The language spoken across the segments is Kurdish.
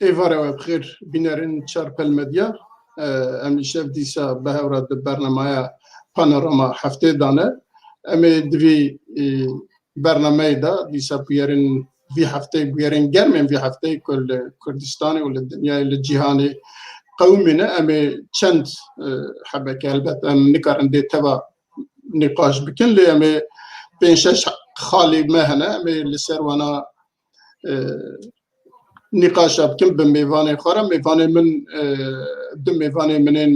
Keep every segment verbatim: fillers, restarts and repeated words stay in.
Êvara we bi xêr, bînerên Çarpel Medya. E, em îşev dîsa bi hev re di bernameya Panorama Heftê de ne. Em ê di vî, e, bernameyê de dîsa bûyerên vî hefteyê, bûyerên germên vî hefteyê ku li Kurdistanê û li dinyayê, li cîhanê qewimîne, em ê çend, e, hebeke, helbet em nikarin dê teva nîqaş bikin, lê em ê pênc şeş xalê me hene, em ê li ser wana, e, nîqaşa bikim bi mêvanê xwe re. Mêvanê min, e, du mêvanê min ên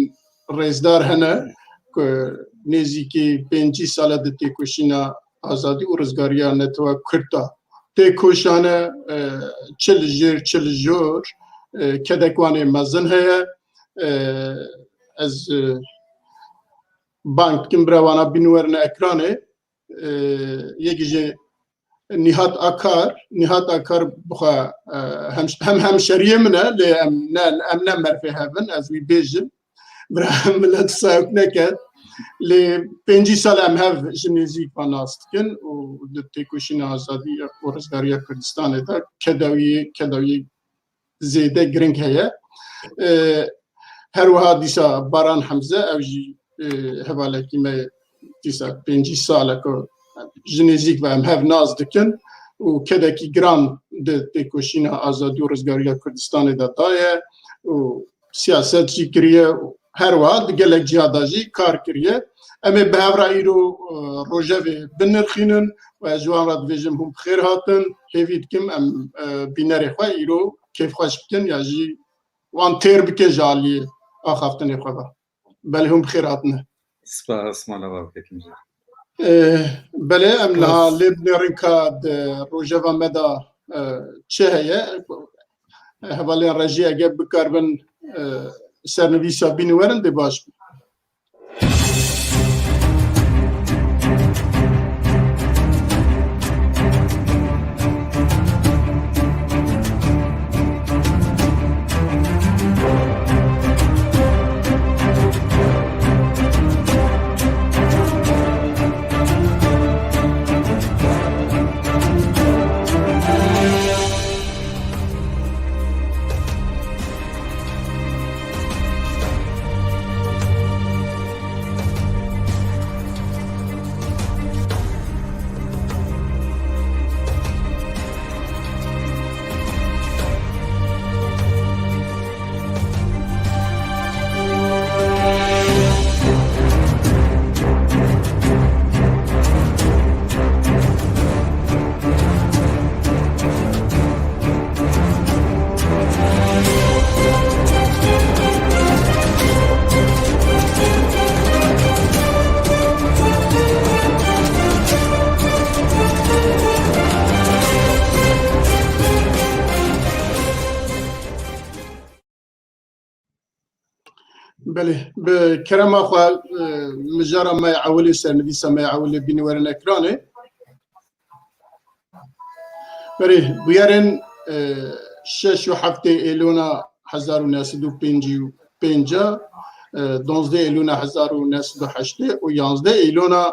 rêzdar hene ku nêzîkî pêncî sal e di têkoşîna azadî û rizgariya netewa Kurd de têkoşane, e, çi li jêr, çi li jor, e, kedek wan ê mezin heye. E, ez, e, bang dikim bira wana bînin werin ekranê. E, yekî jî Nihat Akar, Nihat Akar bixwe, e, hem, hem hemşeriyê min e, lê em ne, em ne merfê hev in, ez wî bêjim. Bira milet sayok neke. Lê pêncî sal em hev ji nêzîk ve nas dikin û di têkoşîna azadî û rizgariya Kurdistanê de kedawiyê, kedawiyê zêde giring heye. E, her wiha dîsa Baran Hemze, ew jî, e, hevalekî me dîsa pêncî sal e ku ji nêzîk ve em hev nas dikin û kedekî giran di têkoşîna azadî û rizgariya Kurdistanê de daye û siyaset jî kiriye û her wiha di gelek ciha de jî kar kiriye. Em ê bi hev re îro, e, rojevê binirxînin û ez ji wan re dibêjim hûn bi xêr hatin. Hêvî dikim em, e, bînerê xwe îro kêfxweş bikin ya jî wan têr bikin ji aliyê axaftinê xwe ve. Belê hûn bi xêr hatine. Spas, mala we bike, Tuncer. E, belê, em niha lê binêrin ka di rojeva me de, e, çi heye. Hevalên rejî eger bikaribin, e, sernivîsa bînin werin dê baş bû. Belê, bi kerema xwe, e, mijara me yê ewilê, sernivîsa me yê ewilê bînin werin ekranê. Berê, bûyerên, e, şeş û heftê Êlona hezar û neh sed û pêncî û pênc, e, duwazdeh Êlona hezar û neh sed û heştê û yanzdeh Êlona,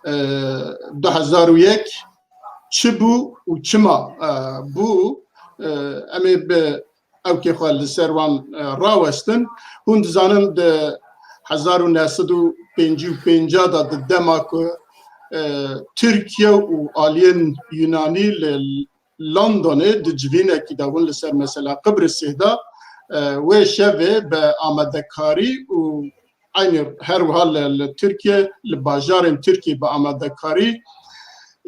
e, du hezar û yek çi bû û çima, e, bû? E, em ê bi ewkê xwe li ser wan, e, rawestin. Hûn dizanin di hezar û neh sed û pêncî û pênc de, di dema ku, e, Tirkiye û aliyên Yunanî li Londonê di civînekî de bûn li ser mesela Qibrisê de, e, wê şevê bi amadekarî û eynî her wiha li, li Tirkiye, li bajarên Tirkiye bi amadekarî,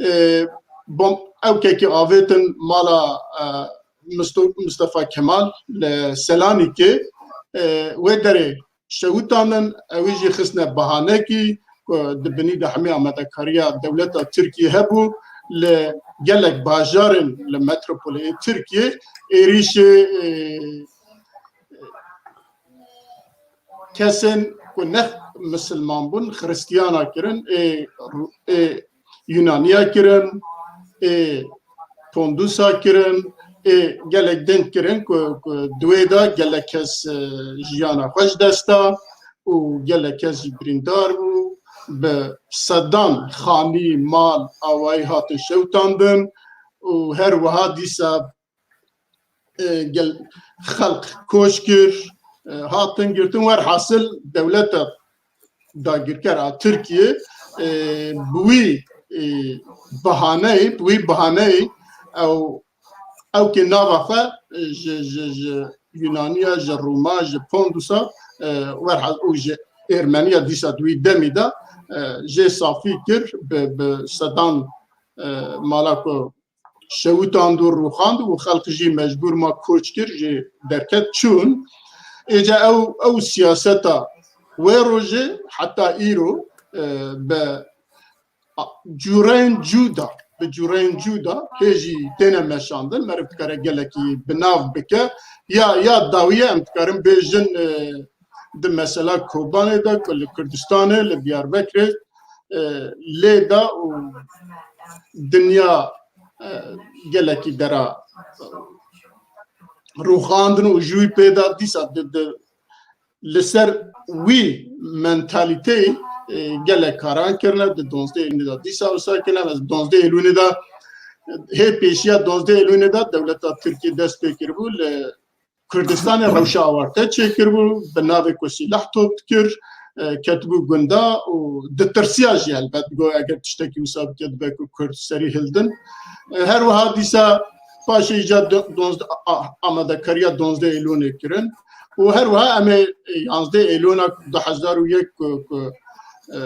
e, bom-, ewkekî avêtin mala, e, Misto-, Mistefa Kemal li Selanîkê, e, wê derê şewitandin, ewî jî xistine bahanekî ku di binî de hemî amadekariya dewleta Tirkiyê hebû, li gelek bajarên li metropoleyê Tirkiyê êrîşê, e, kesên ku ne misilman bûn, xiristiyana kirin, ê, ê Yunaniya kirin, ê Pondusa kirin, ê gelek din kirin ku, ku di wê de gelek kes, e, jiyana xwe ji dest da û gelek kes jî birîndar bû. Bi sedan xanî, mal, awayî hatin şewitandin û her wiha dîsa e, gel, xelq koç kir, e, hatin girtin, werhasil dewleta dagirker a Tirkiye, e, bi wî, e, bahaneyê, bi wî bahaneyê ew, ew kê nava xwe, e, ji, ji, ji Yunaniya, ji Rûma, ji Pondusa, e, werha û ji Ermeniya dîsa di wî demî de, e, jê safî kir, bi, bi sedan, e, mala ku şewitand û rûxand û xelq jî mecbûr ma koç kir, jê derket çûn. Êca ew, ew siyaseta wê rojê heta îro, e, bi cûreyên cûda, bi cûreyên cûda hê jî têne meşandin, meriv dikare gelekî bi nav bike. Ya, ya dawiye em dikarin bêjin, e, di mesela Kobanê de ku li Kurdistanê, li Diyarbekirê, e, lê da û dinya, e, gelekî dera, e, rûxandin û ji wî pê de dîsa di, di, li ser wî mentalîteyê, e, gelek karan kirine, di donzdeh Eylûlê de dîsa wisa kirine, ez donzdeh Eylûlê de, hê pêşiya donzdeh Eylûlê de dewleta Tirkiyê dest pê kiribû li Kurdistanê rewşa awarte çêkiribû, bi navê ku sîleh top dikir, e, ketibû gunda û ditirsiya jî helbet, got eger tiştekî wisa bike dibe ku Kurd serî hildin. E, her wiha dîsa paşê îca do-, donzdeh, a-, amadekariya donzdeh Eylûlê kirin û her wiha em ê yanzdeh Eylûna du hezar û yek ku, ku, e,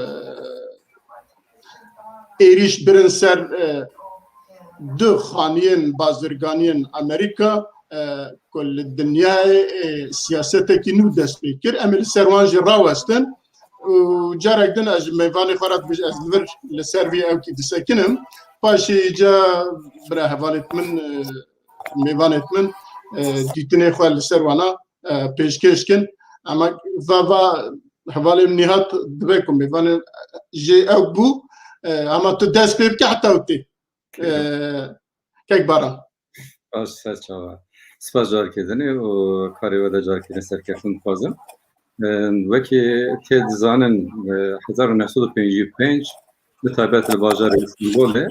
êrîş birin ser, e, du xaniyên bazirganiyên Amerîka, e, ku li dinyayê, e, siyasetekî nû dest pê kir. Em ê li ser wan jî rawestin. Û carek din ez ji mêvanê xwe re dibêjim, ez li vir li ser vî ewkî disekinim. Paşê îca bira hevalêt min, e, mêvanêt min, e, dîtinê xwe li ser wana, e, pêşkêş kin. Ama va, va hevalê min Nîhat dibe ku mêvanê jê ew bû, e, ama tu dest pê bike heta ew tê. E, kek Baran. Baş, ser çava. Spas carkê dinê û karê we de carkê din serkeftin dixwazim. E, wekî tê dizanin, e, hezar û neh sed û pêncî û pênc, bi taybet li bajarê Îstanbulê,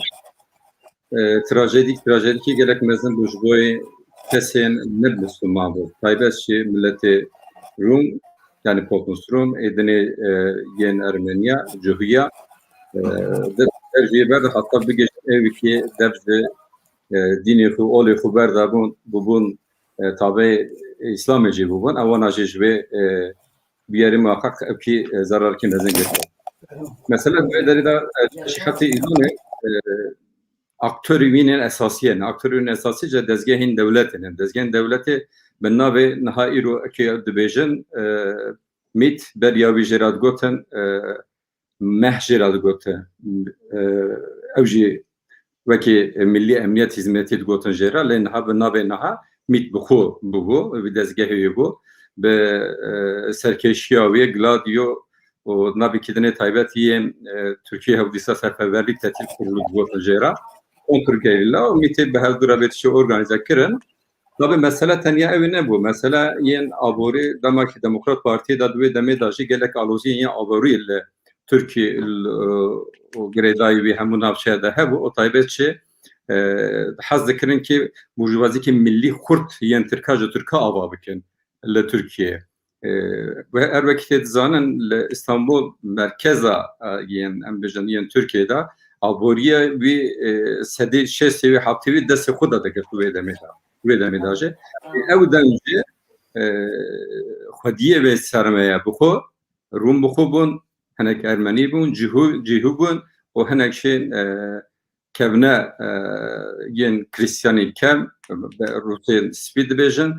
e, trajedîk, trajedîkî gelek mezin bû ji bo kesên ne Misliman bû. Taybet jî miletê Rûm, yani Potnus Rûm, ê dinê, e, yên Ermeniya, Cuhiya, e, dev, dev jê berda heta bigihîşt ewikê dev ji, e, dînê xwe, olê xwe berda bûn, bûbûn, e, tabê Îslamê jî bûbûn. Ewana jî ji vê, e, bûyerî muhaqqaq ewkî, e, zerarkî mezin girtiye. Mesela di vê derê de, e, şîxetê Îranê, e, aktorî wî yên esasî ne. Aktorî wî yên esasî jî dezgehên dewletê ne. Dezgehên dewletê bi navê niha îro eke dibêjin, e, mît, beriya wî jê re digotin, e, meh jê re digotin. E, ew jî wekî Millî Emniyet Hizmetî digotin jê re, lê niha bi navê niha mît bi xwe bûbû, bi dezgehê wî bû. Bi, e, serkêşiya wê Gladio û navê kî dinê taybet yên, e, Tirkiye hew dîsa Seferberlik Tetil Kurulu digotin jê re. Kontrgerîla û mîtê bi hevdû re vê tiştê organîze kirin. Tabi mesele tenya ew nebû. Mesele yên aborî dema ki Demokrat Partiyê de di wê demê de jî gelek aloziyên yên aborî li Tirkiye, l-, û girêdayî wî hemû navçeya de hebû. O taybet çi, e, hez dikirin ki burjuvazîkî millî xurt yên Tirka ji Tirka ava bikin li Tirkiye. E, we her wekî tê dizanin, li Îstanbul merkeza, e, yên, em bêjin, yên Tirkiyê de, aboriya wî, e, sedê şêstê wî, heftê wî destê xwe de digirt wê demê de. Wê demê de jî. Ew dem jî, e, xwediyê wê sermaye bi xwe, Rûm bi xwe bûn, hinek Ermenî bûn, Cihû, Cihû bûn û hinek jî, e, kevne, e, yên Krîstiyanên kev, bi Rûsê spî dibêjin,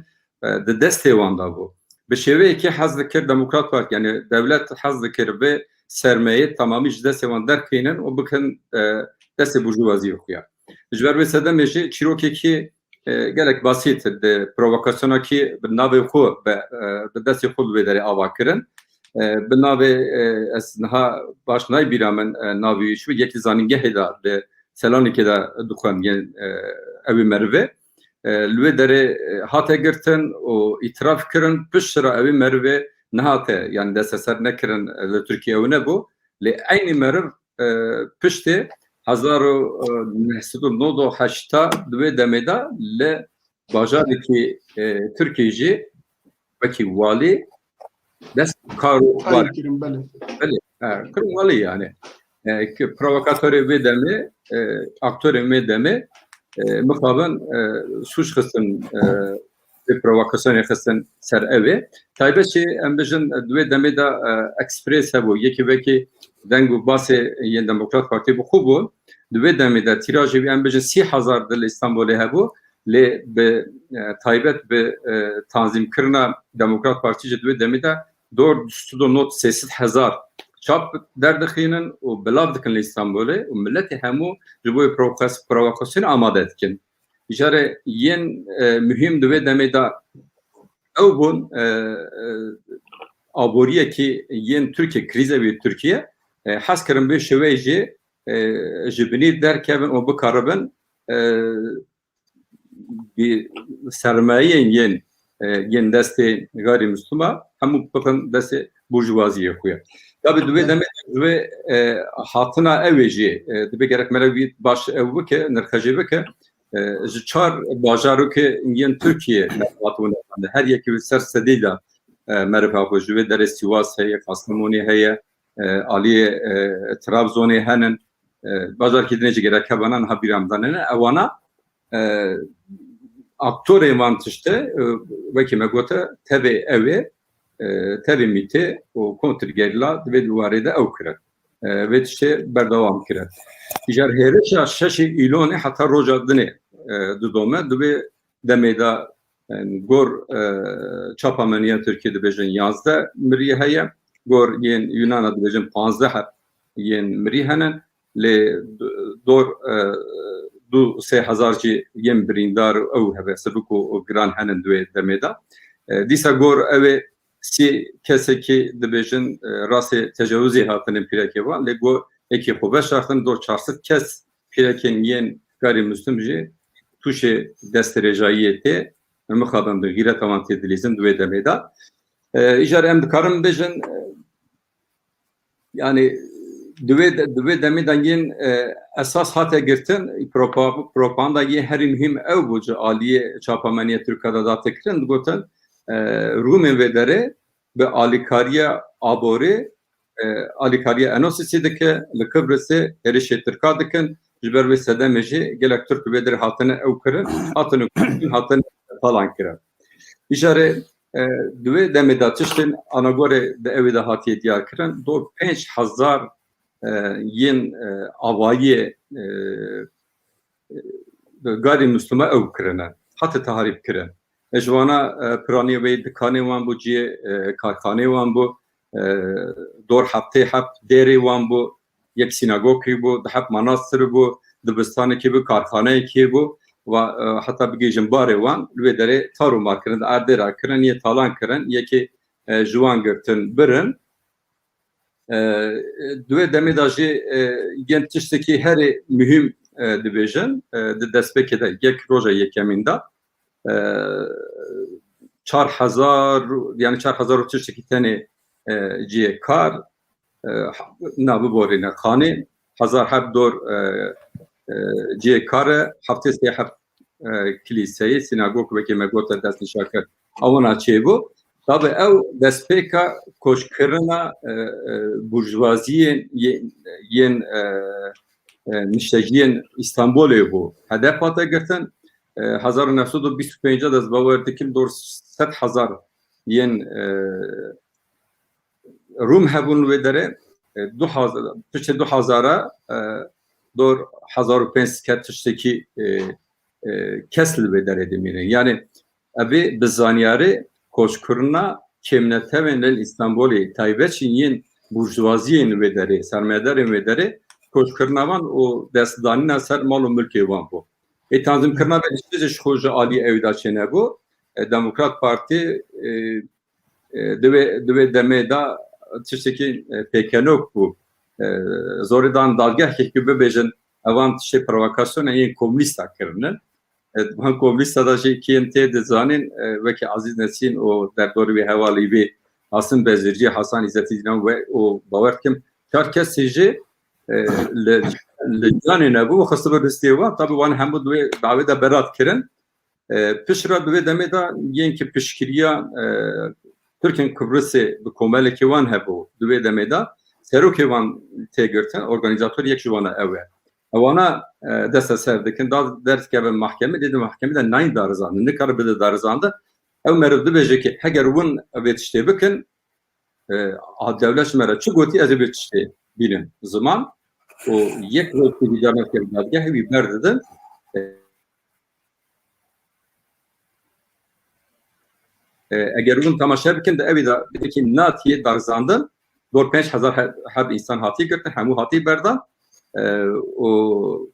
e, di destê wan de bû. Bi şêweyekî hez dikir Demokrat Partî, yanî dewlet hez dikir vê sermayê temamî ji destê wan derxînin û bikin, e, destê burjuvaziyê xwe ya. Ji ber wê sedemê jî çîrokekî, e, gelek basît di provokasyonekî bi navê xwe, bi, e, bi destê xwe bi vê derê ava kirin. E, bi navê, e, ez niha baş nayê bîra min, e, navê wî çi bû, yekî zanîngehê de li Selanikê de dixwend, yên, e, ewî merivê. E, li wê derê, e, hate girtin û îtiraf kirin, pişt re ewî merivê nehate, yani desteser nekirin, e, li Tirkiye ew nebû. Lê eynî meriv, e, piştê hezar û neh sed û nod û heşta di wê demê de li bajarekî e, Tirkiyê jî wekî walî dest kar û bar. Belê, e, kirin walî yani. E, ki provokatorê vê demê, e, aktorên vê demê e, mixabin e, sûc xistin e, vê provokasyonê xistin ser ew ê. Taybet jî em bijin di wê demê de e, eksprês hebû. Yekî wekî deng û basê yên Demokrat Partî bi xwe bû. Di wê demê de tîrajê wî em bijin sî hezar di li Îstanbulê hebû. Lê bi e, taybet bi e, tanzîmkirina Demokrat Partî jî di wê demê de dor du sed û nod sê sed hezar çap derdixînin û belav dikin li Îstanbulê û miletê hemû ji bo provokas-, provokasyonê amade dikin. Îcarê yên e, muhîm di wê demê de ew bûn, e, e, aboriyekî yên Tirkiye, krîze wî Tirkiye, e, hez kirin vê şêweyê jî e, ji binî derkevin û bikaribin e, bi sermayeyên yên, e, yên destê gayrimîslima hemû bixin destê burjuvaziyê xwe ye. Tabî di wê demê de ji wê, e, hatina ew ê jî, e, dibe gerek meriv wî baş ew bike, nirxejê bike. E, ji çar bajarokê yên Tirkiyê meriv hatibûne xwendin. Her yekî wî ser sedî de, e, meriv hebû. Ji wê derê Sîwas heye, Kastamonî heye, e, aliyê, e, Trabzonê henin, e, bajarkî dinê jî gerek hebana niha bîra min de nene. Ewana, e, aktorê van tiştê, e, wekî me gote, tevê ew ê, e, tevê mîtê û kontrgerîla di vê warê de ew kirin. E, vê tiştê berdewam kirin. Îcar hêrişa şeşê Îlonê heta roja dinê, e, didome. Di vê demê de, e, gor, e, çapameniya Tirkiyê dibêjin yazdeh mirî heye. Gor yên Yunana dibêjin panzdeh heb yên mirî henin. Lê d-, dor, e, du sê hezar jî yên birîndar û ew hebe sivik û, û giran henin di wê demê de. E, dîsa gor ew ê sî kesekî dibêjin, e, rastê tecawizê hatine pîrekê wan. Lê gor yekî xwe veşartin, dor çar sed kes pîrekên yên gayrimîslim jî tûşê destdirêjayiyê tê, em mixabin bi xîreta wan tê dilîzin di wê demê de. E, îcar em dikarin bêjin, e, yani di wê de, di wê demê de yên, e, esas hate girtin, propa-, propaganda yê herî muhîm ew bû ji aliyê çapameniya Tirka de date kirin, digotin, e, Rûmên vê derê bi alîkariya aborê, e, alîkariya Enosisê dike, li Kibrisê hêrişê Tirka dikin, ji ber wê sedemê jî gelek Tirk vê derê hatine ew kirin, hatine kuştin, hatine talan kirin. Îcarê, e, di wê demê de tiştên anagorê di ewê de hatiye diyar kirin, dor pênc hezar, e, yên, e, avayiyê, e, e, gayrimîslima ew kirine, hate tahrîb kirin. E, ji wana, e, piranî wê dikanê wan bû, cihê, e, karxanê wan bû, e, dor heftê heb dêrê wan bû, yek sînagogkî bû, di heb manastir bû, dibistanekî bû, karxaneyekî bû, wa, e, heta bigihîjin barê wan, li wê derê tar û mar kirin, di erdê re kirin, yê talan kirin, yekê, e, ji wan girtin, birin. E, di wê demê de jî, e, yên tiştekî herî muhîm, e, dibêjin, e, di destpêkê de yek roja yekemîn de, e, çar hezar, yani çar hezar û tiştekî tenê, e, cihê kar, e, na biborîne xanê, hezar heb dor, e, e, cihê kar e, heftê sê heb e, kilîseyê, sînagog wekî me gote destnîşa kir. Ewana çêbû. Tabi ew destpêka koçkirina, e, e, burjuvaziyên, yê-, yên, e, e, nişteciyên Îstanbulê bû. Hedef hate girtin. E, hezar û neh sed û bîst û pênc de ez bawer dikim dor sed hezar yên, e, Rûm hebûn wê derê, e, du hezar, piştê du hezar e, e, dor hezar û pênc sed tiştekî, e, e, kes li wê derê dimînin. Yani, ev ê bi zanyarê koçkirina kêmnetewên li Îstanbulê, taybet jî yên burjuvaziyên wê derê, sermayedarên wê derê, koçkirina wan û destdanîna ser mal û milkê wan bû. Ê tanzîmkirina vê tiştê jî ji xwe ji alî ew de çênebû. E, Demokrat Partî, e, e, di wê, di wê demê de tiştekî, e, pêkenok bû. E, zorê dan dadgehkê ku bibêjin, evan tiştê provokasyona yên komûnîsta kirine. E, van komûnîsta de jî kêm tê dizanîn, e, wekî Ezîz Nesîn û derdorê wê hevalî wê Asim Bezircî, Hasan Îzzetî Dînan we û bawer dikim çar kesî jî, e, li, li canê nebû, xistibû listê wan, tabi wan hemû di wê dawê de berat kirin. E, piştre di wê demê de yên ki piştgiriya, e, Tirkên Kibrisê bi komelekê wan hebû di wê demê de, serokê wan tê girtin, organîzator yek ji wan e ew e. Ewana, e, deste ser dikin, da derdikeve mahkemê, dê di mahkemê de nayîn darizandin, nikare bide darizandin. Ew meriv dibêje ki heger win vê tiştê bikin, e, a dewlet ji me re çi gotî, ez ê vê tiştê bînim ziman û yek roj ku îcar nekir dadgehê wî berdidin. E, e, eger hûn temaşe bikin, di evî de bikî natiyê darizandin, dor pênc hezar he-, heb însan hatiye girtin, hemû hatiye berdan. E, û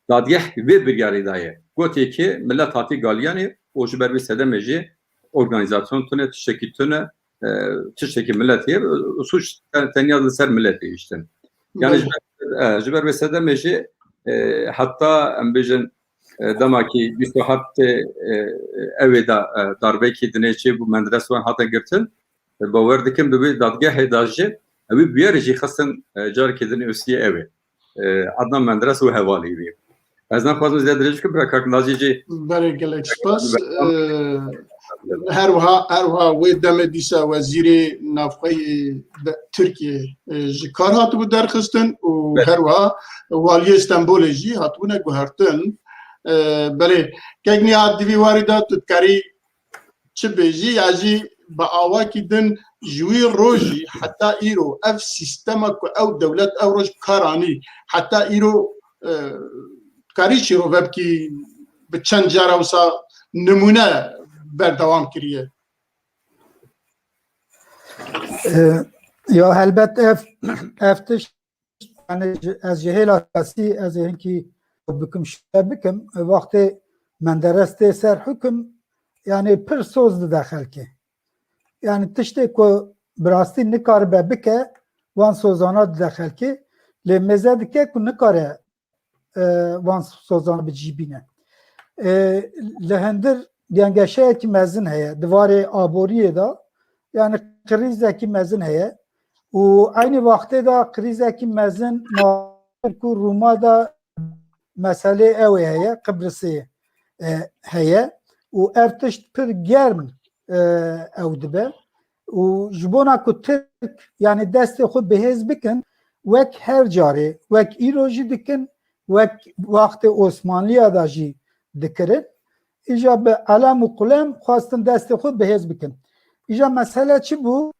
dadgeh vê biryarê daye. Gotê ki millet hatiye galiyanê û ji ber vê sedemê jî organîzasyon tune, tiştekî tune, e, tiştekî milletê, e, suç te-, tenya li ser milletê hiştin. Yani ji ber, e, ji ber vê sedemê jî, e, heta em bêjin, e, dema ki bîst û heftê, e, ewê de, e, darbekî dinê çê bû, Menderes wan hate girtin. E, bawer dikim bi wê dadgehê de jî, ew ê bûyerê jî xistin, e, carekê din ûsiyê ew ê. E, Adnan Menderes û hevalê wî. Ez naxwazim zêde dirêj bikim, bira kak Nazî jî. Belê, gelek spas. E, her wiha, her wiha wê demê dîsa Wezîrê Navxweyê de, Tirkiyê, e, ji kar hatibû derxistin û Belê. her wiha Waliyê Stenbolê jî hatibûne guhertin. E, belê, kek Nîhat, di vî warî de tu dikarî çi bêjî ya jî bi awakî din ji wî rojî heta îro ev sîstema ku ew dewlet ew roj kar anî, heta îro, e, karî şîrove bikî, bi çend cara wisa nimûne berdewam kiriye? E, ya helbet ev, ev tişt, yani ji, ez ji hêla siyasî ez ê hinkî bikim şe bikim. Wextê Menderes tê ser hukum, yani pir soz dide xelkê. Yani tiştê ku bi rastî nikaribe bike, wan sozana dide xelkê. Lê mêze dike ku nikare, e, wan sozana bi cî bîne. E, li hundir gengeşeyekî mezin heye. Di warê aboriyê de, yani krîzekî mezin heye. Û eynî wextê de krîzekî mezin ma ku Rûma de meselê ew ê heye, Qibrisê, e, heye û ev tişt pir germ, e, ew dibe û ji bona ku Tirk, yani destê xwe bihêz bikin, wek her carê, wek îro jî dikin, wek wextê Osmanliya da jî dikirin. Îja bi elem û qulem xwestin destê xwe bihêz bikin. Îja mesele çi bû?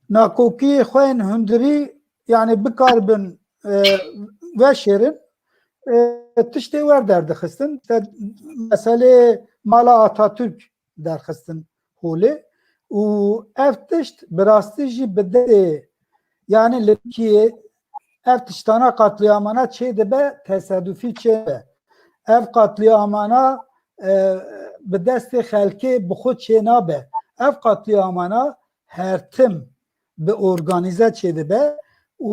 Nakokiyê xwe yên hundirî, yani bikaribin, e, veşêrin, e, tiştê wer derdixistin. Te meselê mala Atatürk derxistin holê û ev tişt bi rastî jî bi dê, yani li Tirkiyê ev tiştana qatliyamana çê dibe, tesadufî çê dibe. Ev qatliyamana, e, bi destê xelkê bi xwe çê nabe. Ev qatliyamana her tim bi organîze çêdibe û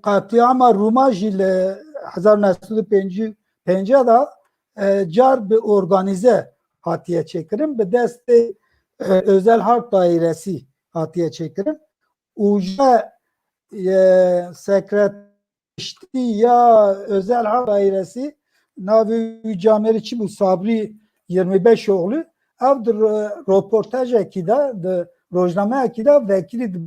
qetlîama Rûma jî li hezar û neh sed û pêncî û pênc de, e, car bi organîze hatiye çêkirin, bi destê, e, Özel Harp Dairesi hatiye çêkirin û ji, e, sekret piştî ya Özel Harp Dairesi, navê wî camêrî çi bû? Sabrî Yirmi Beşoğlu. Ev di ro-, roportajekî de, di rojnameyekî de vekirî di-,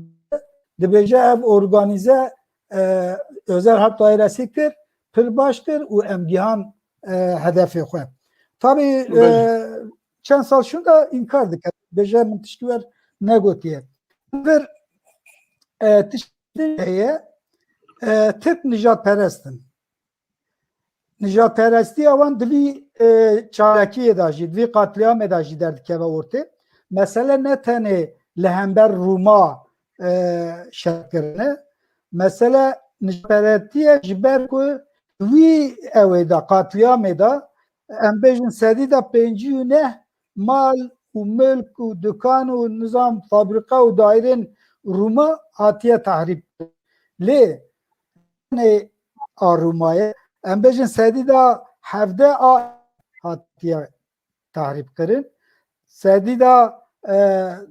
dibêje ev organîze, e, Özel Harp Dairesi kir, pir baş kir û em gihan, e, hedefê xwe. Tabii, e, Belê. Çend sal şûnda înkar dike. Bêje min tiştî wer negotiye. Vir, e, tişt heye, e, Tirk nijadperest in. Nijadperestiya wan di vî, e, çalakiyê de jî, di vî qatlîamê de jî derdikeve ortê. Mesele ne tenê li hember Rûma, e, şerkirine. Mesele nijadperestiye ji ber ku wî ewê de, qatlîamê de, em bêjin sedî de pêncî û neh mal û milk û dukan û nizam fabrîka û daîrên Rûma hatiye tehrîb. Lê ne a Rûmayê, em bêjin sedî de hevdeh a hatiye tehrîb kirin. Sedî de, e,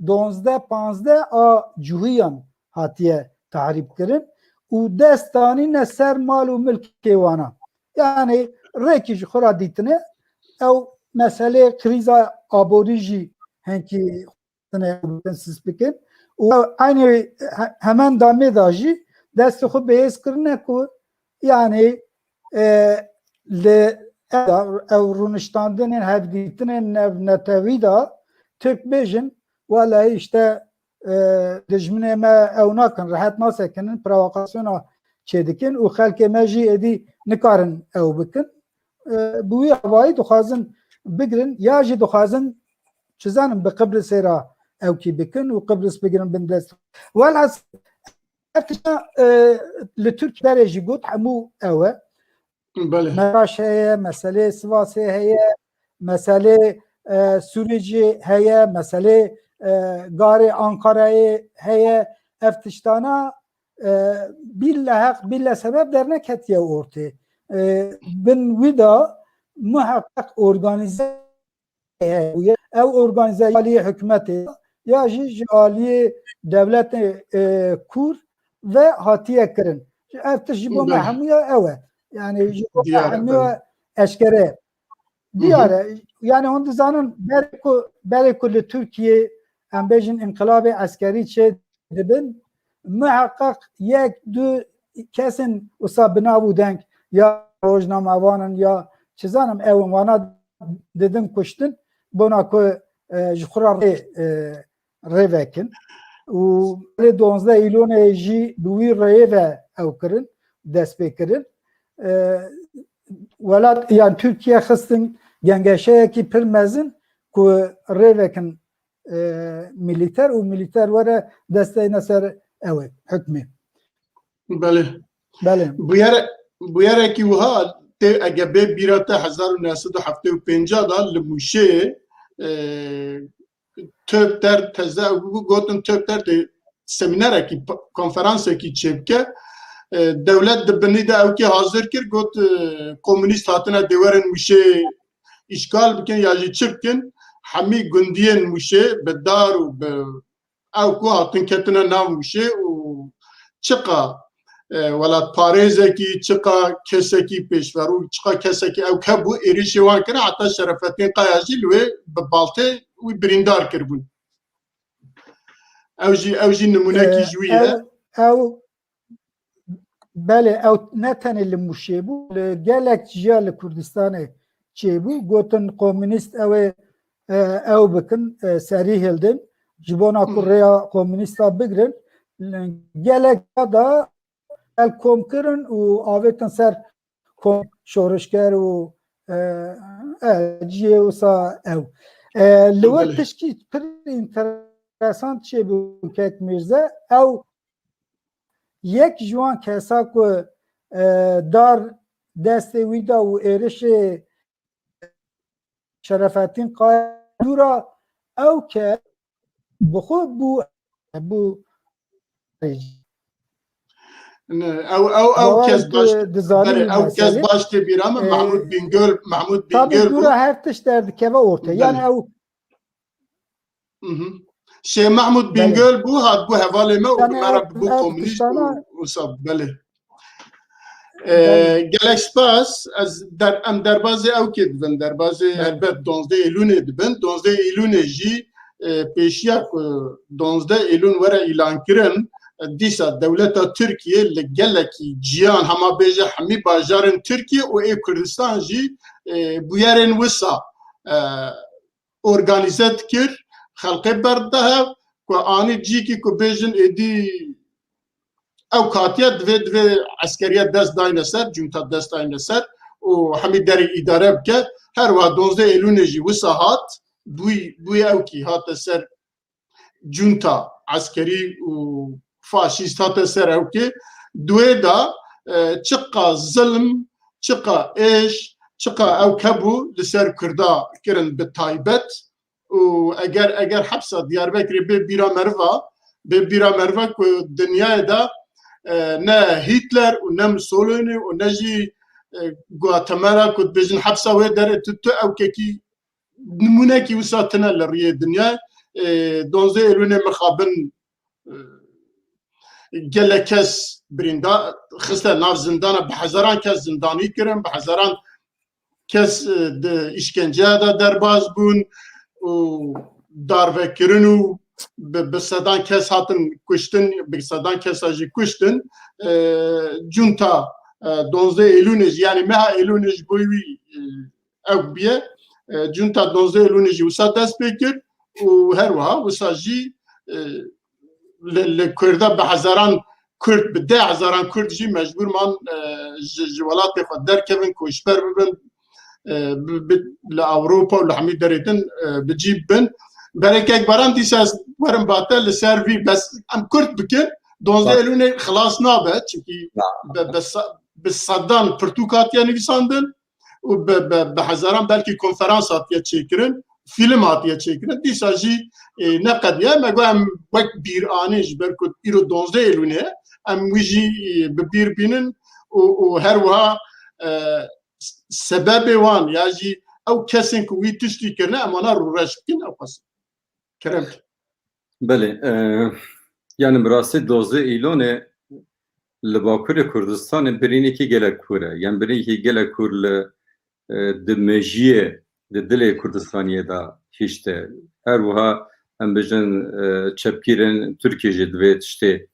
donzdeh panzdeh a cihûyan hatiye tehrîb kirin û dest danîne ser mal û milkê wana. Yani rêkî ji xwe ra dîtine, ew meselê krîza aborî jî hinkî xwestine bikin, sis bikin. Û eynî he-, hemen demê de jî destê xwe bi hêz kirine ku, yanî, e, li ev, ev rûniştandinên hevdîtinên navnetewî de Tirk bêjin, welehî işte, e, dijminê me ew nakin, rehet nasekinin, provokasyona çêdikin û xelkê me jî êdî nikarin ew bikin. E, bi wî hevayî dixwazin bigirin, ya jî dixwazin, çi zanim, bi Qibrisê re ewkî bikin û Qibris bigirin bin dest. Welhasil, ev tişta, e, li Tirkiye berê jî got, hemû ew e. Belê. Meraş heye, meselê Sivasê heye, meselê, e, Sûrî jî heye, meselê, e, garê Ankarayê heye. Ev tiştana, e, bîle heq, bîle sebeb derneketiye ortê. E, bin wî de muheqeq organîze heye. Ew organîze ya aliyê hikûmetê ya jî ji aliyê dewletê, e, kûr ve hatiye kirin. Ev tişt ji bo me Belê. hemûya ew e. Yani ji bo me Diyar e, hemûya belê. eşkere ye. Hı hı. Diyar e. Yani hûn dizanin berê ku, berê ku li Tirkiye, em bêjin, înqilabê eskerî çê dibin, muheqeq yek, du kesên wisa bi nav û deng ya rojnamevan in ya çi zanim ew in, wana didin kuştin, bona ku, e, ji xwe re rê, e, rê vekin. Û lê duwazdeh Îlonê jî bi wî rêyê ve ew kirin, dest pê kirin. E, welat, yan Tirkiye xistin gengeşeyekî pir mezin ku rê vekin, e, milîter û milîter were desteyne ser ew ê hukmê. Belê. Belê. Bûyere-, bûyerekî wiha tê, ege bê bîra te hezar û neh sed û heftê û pênc de li Mûşê, e, Töpter teze, gotin Töpter tê semînerekî, konferansekî çêbike. E, dewlet di binî de ewkê hazir kir, got, e, komunîst hatine dê werin Mûşê îşgal bikin ya jî çi bikin, hemî gundiyên Mûşê bi dar û bi ew ku hatin ketine nav Mûşê û çiqa, e, welatparêzekî, çiqa kesekî pêşverû, çiqa kesekî ew hebû, êrîşê wan kir, heta Şerefettin Kaya jî li wê bi baltê wî birîndar kiribûn. Ew jî, ew jî nimûnekî E, ji wî ye. ew, ew, Belê, ew ne tenê li Mûşê bû, li gelek ciya li Kurdistanê çêbû. Gotin komunîst ew ê, e, ew bikin, e, serî hildin. Ji bona ku Hmm. rêya komunîsta bigirin, gelek da el kom kirin û avêtin ser kom şorişger û, e, e, cihê wisa ew. E, li wir Belê. tişkî pir înteresant çêbû kek Mîrze, ew yek ji wan kesa ku, e, dar destê wî da û êrişê Şerefettin Kaya dûra ew ke bi xwe bû, bû Ne, ew, ew, ew Bawer kes ku baş, dizanî belê, ew kes meselê. baş tê bîra min, E, Mahmud Bingöl, Mahmud tabî Bingöl bû. dûra her tişt derdikeve ortê. Yani Belê. ew Mhm. Şêx Mahmud Belê. Bingöl bû, hat bû hevalê me û Yani bi me re ev, bû ev komunîst tiştana û, û sab, belê. Ee, Belê. Gelek spas. Ez der, em derbazê ewkê dibin, derbazê Belê. helbet duwazdeh Êlûnê dibin. Duwazdeh Êlûnê jî, e, pêşiya ku duwazdeh Êlûn were îlankirin, e, dîsa dewleta Tirkiye li gelekî ciyan, hema bêje hemî bajarên Tirkiye û ê Kurdistan jî, e, bûyerên wisa, e, organîze dikir, xelkê berdide hev, ku anî cîkî ku bêjin êdî ew katiye divê, divê eskeriye dest dayne ser, cunta dest dayne ser û hemî derê îdare bike. Her wiha duwazdeh Êlûnê jî wisa hat, bûy, bûy ew kî hate ser cunta eskerî û faşîst hate ser ewkê. Duê de, e, çiqa zilm, çiqa êş, çiqa ewke bû li ser Kurda kirin bi taybet. Û eger, eger hepsa Diyarbekirê bê bîra meriva, bê bîra meriva ku dinyayê de, e, ne Hitler û ne Mussolini û ne jî, e, Guatemala ku dibêjin hepsa wê derê tu, tu ewkekî nimûnekî wisa tine li riyê dinyayê. E, duwazdeh Êlûnê mixabin, e, gelek kes birînda xiste nav zindana, bi hezaran kes zindanî kirin, bi hezaran kes, e, di îşkenceya de derbas bûn û darvekirin û bi, bi sedan kes hatin kuştin, bi sedan kesa jî kuştin. E, Cunta, e, duwazdeh Êlûnê jî, yanî meha Êlûnê ji bo wî, e, ew bûye. E, Cunta duwazdeh Êlûnê jî wisa dest pê kir û her wiha wisa jî, e, li, li Kurda bi hezaran Kurd, bi deh hezaran Kurd jî mecbûr man, e, ji, ji welatê xwe derkevin, koçber bibin, e, bi, bi, li Ewropa û li hemî derê din, e, bi cî bibin. Berê Kekbaran dîsa ez werim bate li ser vî, bes em kurt bikin, duwazdeh Êlûnê xilas nabe, çimkî bi, bi, bi sedan pirtûk hatiye nivîsandin û bi, bi, bi hezaran belkî konferans hatiye çêkirin, fîlm hatiye çêkirin. Dîsa jî, e, neqediye. Me got em wek bîranî ji ber ku îro duwazdeh Êlûnê ye, em wî jî, e, bi bîr bînin û, û her wiha, e, sebebê wan ya jî ew kesên ku wî tiştî kirine, em wana rûreş bikin, ew qas. Kerem. Belê, e, yani bi rastî duwazdeh Îlonê li Bakurê Kurdistanê birînekî gelek kûr e. Yani birînekî gelek kûr li, e, di mejiyê, di dilê Kurdistaniyê de hişte. Her wiha em bêjin, e, çepgîrên Tirkiyê jî divê tiştê,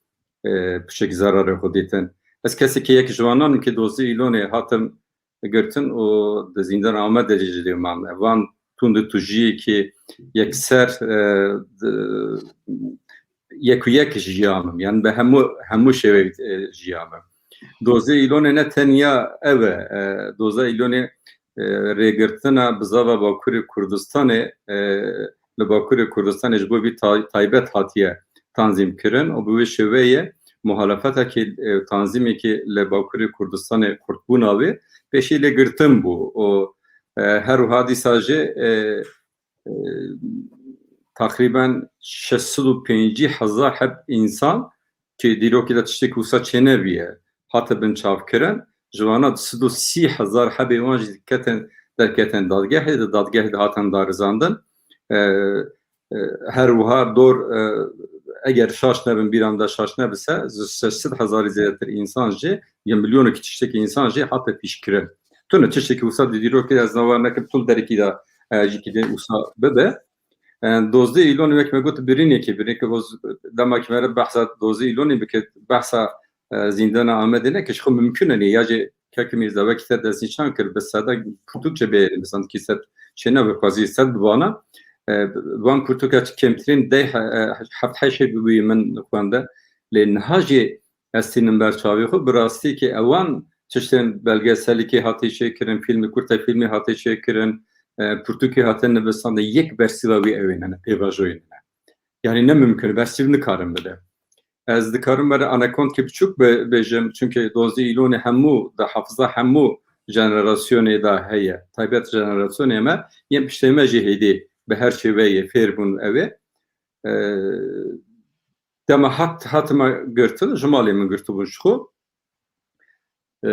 e, pişek zararê xwe dîtin. Ez kesekî yek ji wanan im ki duwazdeh Îlonê hatim girtin û di zîndana Amedê jî dê mam. Van tund û tujiyekî yekser, e, di, yek û yek jiyanim. Yani bi hemû, hemû şêweyê, e, jiyanim. Duwazdeh Îlonê ne tenya ev e, e, duwazdeh Îlonê, e, rêgirtina bizava Bakurê Kurdistanê, e, li Bakurê Kurdistanê ji bo vî tay-, taybet hatiye tanzîm kirin û bi wê şêweyê muhalefetekî, e, tanzîmekî li Bakurê Kurdistanê kurtbûna wê pêşî lê girtin bû û, e, her wiha dîsa jî, e, e, teqrîben şeş sed û pêncî hezar heb însan ki dîrokê de tiştekî wisa çênebûye, hate binçavkirin. Ji wana du sed û sî hezar hebê wan jî ketin, derketin dadgehê, di dadgehê de hatin darizandin. E, e, her wiha dor, e, eger şaş nebim, bîra min de şaş nebise, ji şeş sed hezarî zêdetir însan jî, ya milyonekî tiştekî însan jî hate pîşkirin. Tune tiştekî wisa di dîrokê de ez nava nekim, tu li derekî de, e, jî kî dê wisa bibe. E, duwazdeh Îlonê wek me got birînekî, birînekî boz, dema ki me re behsa duwazdeh Îlonê bike, behsa, e, zîndana Amedê neke, ji xwe mimkun e, ya jî kekê Mîrza wekî te destnîşan kir, bi seda pirtûk çêbihêlin, mesela kî sed çênebe, xwezî sed bibana. E, van pirtûka kêmtirîn deh, e, heft heşt bibûyî min xwende. Lê niha jî ez tînim ber çavê xwe, bi rastî ki ewan tiştên belgeselîkê hatî çêkirin, fîlmê, kurte fîlmê hatî çêkirin, e, pirtûkê hate nivîsandin, yek bersîva wî ew ê nene, pêvajoyê nene. Yani ne mimkun, bersîv nikarin bide. Ez dikarim were anekdotke biçûk bi-, bêjim, çunke duwazdeh Îlonê hemû, di hafiza hemû jenerasyonê de heye. Taybet jenerasyonê me, yên piştê me jî hêdî bi her şêweyê fêr bûn ew ê. E, dema hat, hatima girtin, ji malê min girtibûn ji xwe. E,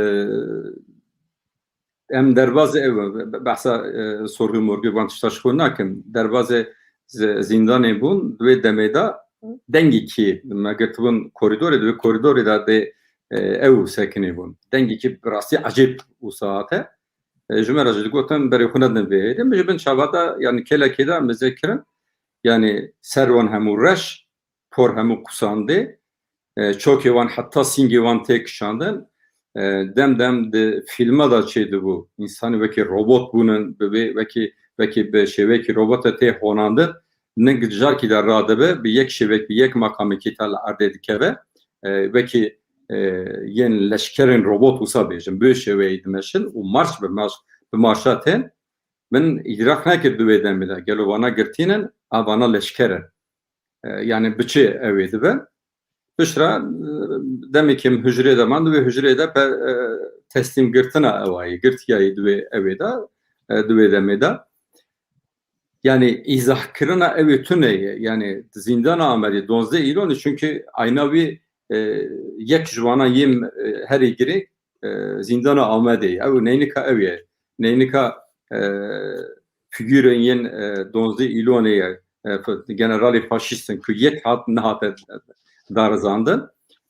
em derbazê ew, behsa, e, sorgû morgû van tişta ji xwe nakim. Derbazê z-, zîndanê bûn, di wê demê de dengekî me girtibûn koridorê, di wê koridorê de dê, e, ew sekinê bûn. Dengekî bi rastî ecêb wisa hate. E, ji me re jî digotin, berê xwe nedin vê hêdî. Min ji bin çava de, yani kêlekê de em li zê kirin. Yani ser wan hemû reş, por hemû qusandê, e, çokê wan heta sîngê wan tê kişandin. E, dem dem di fîlma de çêdibû, însanî wekî robot bûnin, bi vê, wekî, wekî bi şêwekî robota tê honandin, ning di carkî de radibe, bi yek şêwek, bi yek maqamekî te li erdê dikeve, e, wekî, e, yên leşkerên robot wisa bêjin, bi wê şêweyî dimeşin û marş bi marş, bi marşa tên. Min îdrak nekir di wê demê de, gelo vana girtînin, a vana leşker in. E, yani bi çi ew ê dibe? Piştre, e, demekê min hicrê de man, di wê hicrê de pe-, e, teslîm girtina ewayî, girtiyayî di wê ewê de, e, di wê demê de. Yani îzahkirina ew ê tune ye. Yani zîndana Amedê duwazdeh Îlonê, çunke ayna wî, e, yek ji wana yê, e, herî girê, e, zîndana Amedê ye. Ew neynika ew ye. Neynika, e, fîgurên yên, e, duwazdeh Îlonê ye. E, f-, generalê faşîst in ku yek hat nehate darizandin.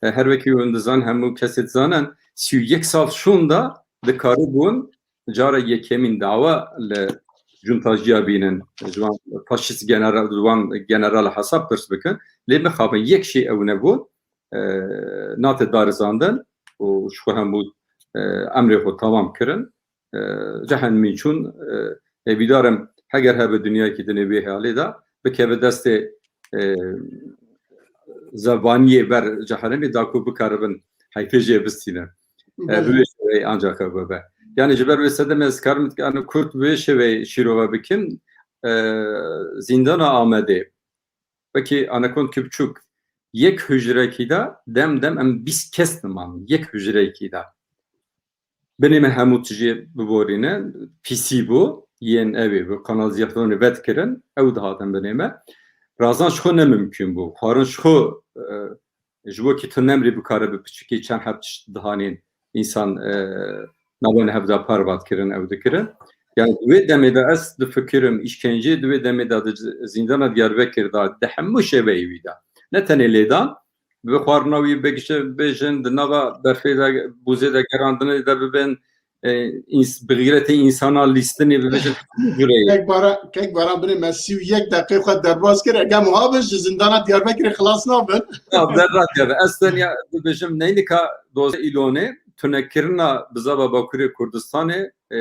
E, her wekî hûn dizan, hemû kesê dizanin, sî û yek sal şûnda dikaribûn cara yekemîn dawa li junta jiya bînin, ji wan faşîst general, ji wan general hesab pirs bikin. Lê mixabin yek şey ew nebû, e, nate darizandin û ji xwe hemû, e, emrê xwe tamam kirin. E, cehen min çûn, e, hêvîdar im heger hebe dinyayekî dinê vê halê de bikeve destê, e, zevaniyê ber cehennemê da ku bikaribin heyfê jê bistînin. E, bi Belê. Vê şêweyê ancak ew bibe. Yani ji ber vê sedemê ez karim, yani kurt bi vê şêweyê şîrove bikim, e, zîndana Amedê. Wekî Anekon Kipçûk yek hujrekî de dem dem em bîst kes diman. Yek hujrekî de. Binê me hemû tijê biborîne, P C bû, yên evê bi kanalizasyonê vedkirin, ew dihatin binê me. Razan ji xwe ne mimkûn bû. Xwarin ji xwe, e, ji bo kî tu nemrî bikare bi piçikî çend heb tişt dihanîn, însan, e, navên hev de parvat kirin, ew dikirin. Yani di wê demê de ez difikirim, îşkenceyê di wê demê de di zîndana Diyarbekir de, di hemû şeveyê wî de. Ne tenê lêdan, bi xwarina wî bigişe bêjin, di nava berfê de, bûzê de gerandinê de bibin, e, ins-, bi xîretê însana lîstinê bibêjin, hemû cureyê. Kek Baran, Kek Baran binê me sî û yek deqê xwe derbas kir. Eger muha bin ji zindana Diyarbekirê xilas nabin. Ya, derra keve. Ez tenya dibêjim, neynika dozdeh Îlonê tunekirina bizava Bakurê Kurdistanê, e,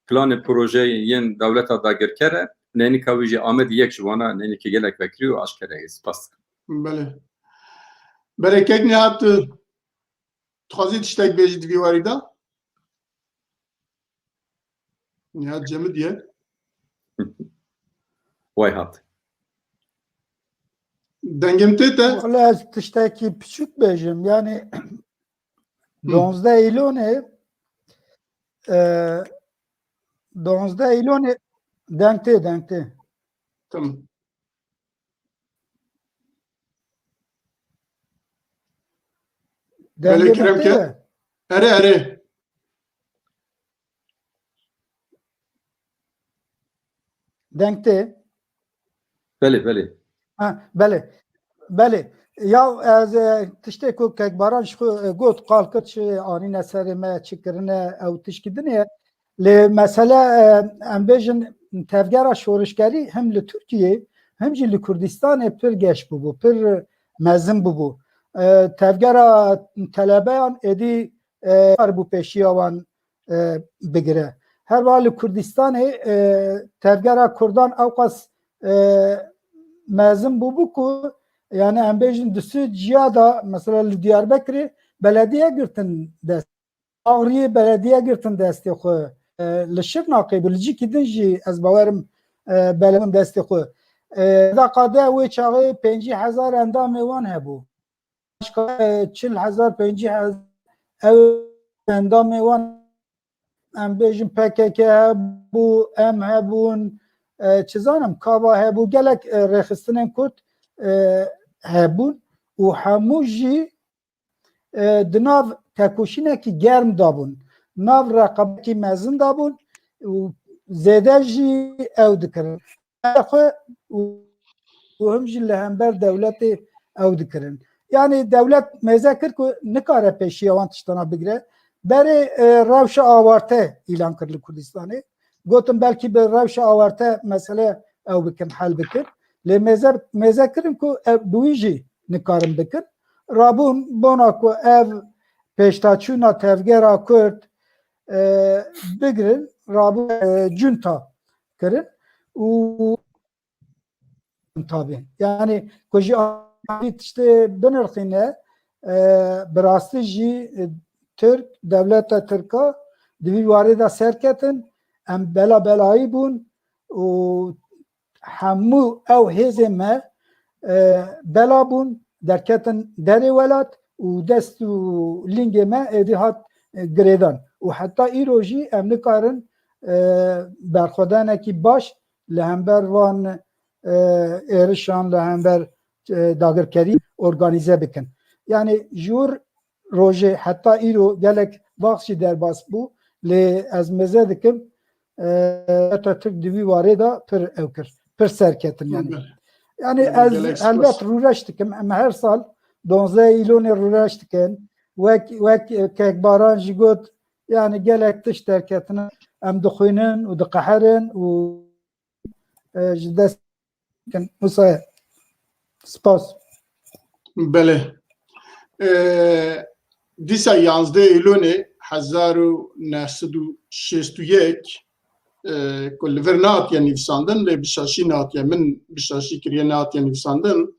planê projeyê yên dewleta dagirker e. Neynika wî jî Amedê yek ji wana neynikê gelek vekirî û aşkere ye. Spas. Belê. Belê, Kek Nihat, tu dixwazî tiştek bêjî di vî warî de? Nihat Cemidiye. Way hat. Dengê min tê te? Wala ez tiştekî piçûk bêjim. Yani, Hmm. Donzdeh Îlonê, e, donzdeh Îlonê deng tê, deng tê. Tamam. Belê, dengê kerem ke. Erê, erê. Deng tê. Belê, belê. Ha, belê. Belê. Ya ez, e, tiştê ku Kekbaran ji xwe, e, got, qal kir, çi anîne serê me, çi kirine, ew tişkî din e. Lê mesele, e, em bêjin tevgera şorişgerî him li Tirkiyê, him jî li Kurdistanê pir geş bûbû, pir mezin bûbû. E, tevgera telebeyan êdî, e, kar bû pêşiya wan, e, bigire. Her wiha li Kurdistanê, e, tevgera Kurdan ewqas, e, mezin bûbû ku, yani em bêjin di sê ciya de, mesela li Diyarbekirê belediye girtin dest. Agiriyê belediye girtin destê xwe. E, li Şirnexê bû, li cîkî din jî ez bawerim, e, belediye destê xwe. E, Daqade wê çaxê pêncî hezar endamê wan hebû. Başka, e, çil hezar, pêncî hezar ew endamê wan, em bêjin P K K hebû, em hebûn, e, çi zanim, Kava hebû, gelek, e, rêxistinên Kurd, e, hebûn û hemû jî e, di nav tekoşînekî germ de bûn, nav reqabekî mezin de bûn û zêde jî ew dikirin. Xwe û, û him jî li hember dewletê ew dikirin. Yani dewlet mêze kir ku nikare pêşiya wan tiştana bigire. Berê, e, rewşa awarte îlan kir li Kurdistanê. Gotin belkî bi rewşa awarte mesele ew bikin, hel bikin. Lê mêze, mêze kirin ku ev bi wî jî nikarin bikin. Rabûn bona ku ev pêştaçûna tevgera Kurd, e, bigirin, rabûn, e, cunta kirin û tabi. Yani ku jî tiştê binirxîne, e, bi rastî jî, e, Tirk, dewleta Tirka di vî warê de serketin, em bela belayî bûn û hemû ew hêzên me, e, bela bûn, derketin derê welat û dest û lingê me êdî hat, e, girêdan. Û heta îro jî em nikarin, e, berxwedanekî baş li hember van, e, êrişan, li hember, e, dagirkerî organîze bikin. Yani ji wir rojê heta îro gelek baş jî derbas bû, lê ez mêze dikim, e, Atatürk di vî warê de pir ew kir, pir serketin yani. Yani ez helbet rûreş dikim, em her sal donzdeh Îlonê rûreş dikin. Wek, wek Kekbaran jî got, yani gelek tişt derketine. em dixwînin û diqeherin û, e, ji dest kin. Wisa ye. Spas. Belê. E, dîsa yanzdeh Îlonê hezar û neh sed û şêst û yek, e, ku li vir nehatiye nivîsandin, lê bi şaşî nehatiye, min bi şaşî kiriye, nehatiye nivîsandin.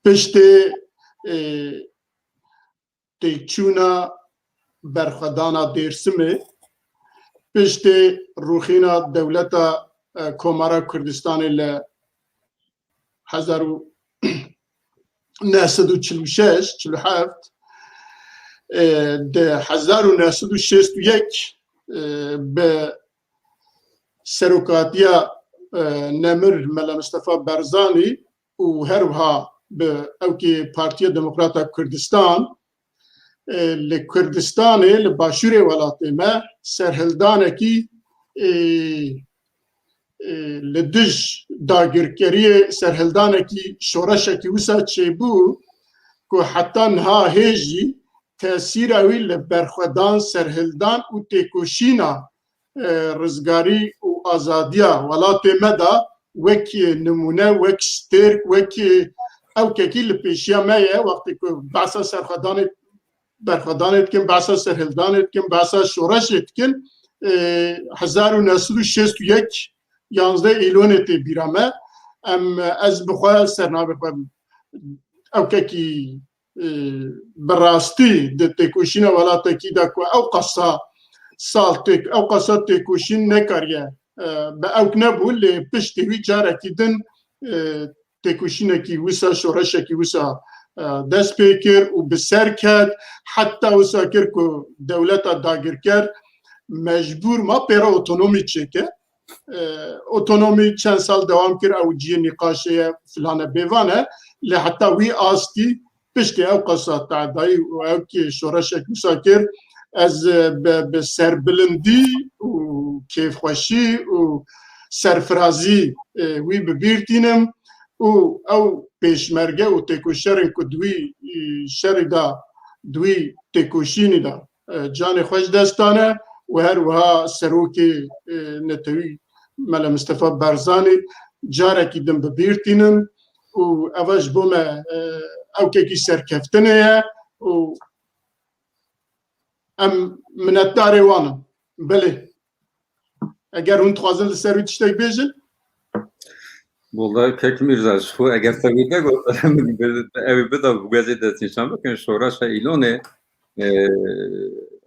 Piştê, e, têçûna berxwedana Dêrsimê, piştê rûxîna dewleta, e, Komara Kurdistanê li hezar û neh sed û çil û şeş, çil û heft, e, di hezar û neh sed û şêst û yek, e, bi serokatiya, e, nemir Mela Mistefa Barzanî û her wiha bi ewkê Partiya Demokrata Kurdistan, e, li Kurdistanê, li başûrê welatê me serhildanekî, e, e, li dij dagirkeriyê serhildanekî, şoreşekî wisa çêbû ku heta niha hê jî tesîra wî li berxwedan, serhildan û têkoşîna, e, rizgarî û azadiya welatê me de wek nimûne, wek stêrk, wek ewkekî li pêşiya me ye. Wextê ku behsa serxwedanê, berxwedanê dikin, behsa serhildanê dikin, behsa şoreşê dikin, e, hezar û neh sed û şêst û yek, yanzdeh Îlonê tê bîra me. Em, ez bi xwe, sernavê xwe ewkekî, e, bi rastî di têkoşîna welatekî de ku ew qasa sal têk-, ew qasa têkoşîn nekariye, e, bi ewk nebû, lê piştî wî carekî din, e, têkoşînekî wisa, şoreşekî wisa, e, dest pê kir û bi ser ket, heta wisa kir ku dewleta dagirker mecbûr ma pêre otonomî çêke. E, otonomî çend sal dewam kir, ew cihê nîqaşê ye, filan e, bêvan e, lê heta wî astî piştî ew qasa te'dayî û ew kê şoreşek wisa kir, ez, e, bi, bi serbilindî û kêfxweşî û serfirazî, e, wî bi bîr tînim û ew pêşmerge û têkoşerên ku di wî, e, şerî de, di wî têkoşînî de, e, canê xwe ji dest dane û her wiha serokê, e, netewî Mele Mistefa Barzanî carekî din bi bîr tînim û eva ji bo me, e, ewkekî serkeftinê ye û em minetdarê wan in. Belê. Eger hûn dixwazin li ser wî tiştek bêjin. Wala kek Mîrza, ji xwe eger te wî negot, ew ê bida bi guhê destnîşan bikin. Şoreşa Îlonê, e,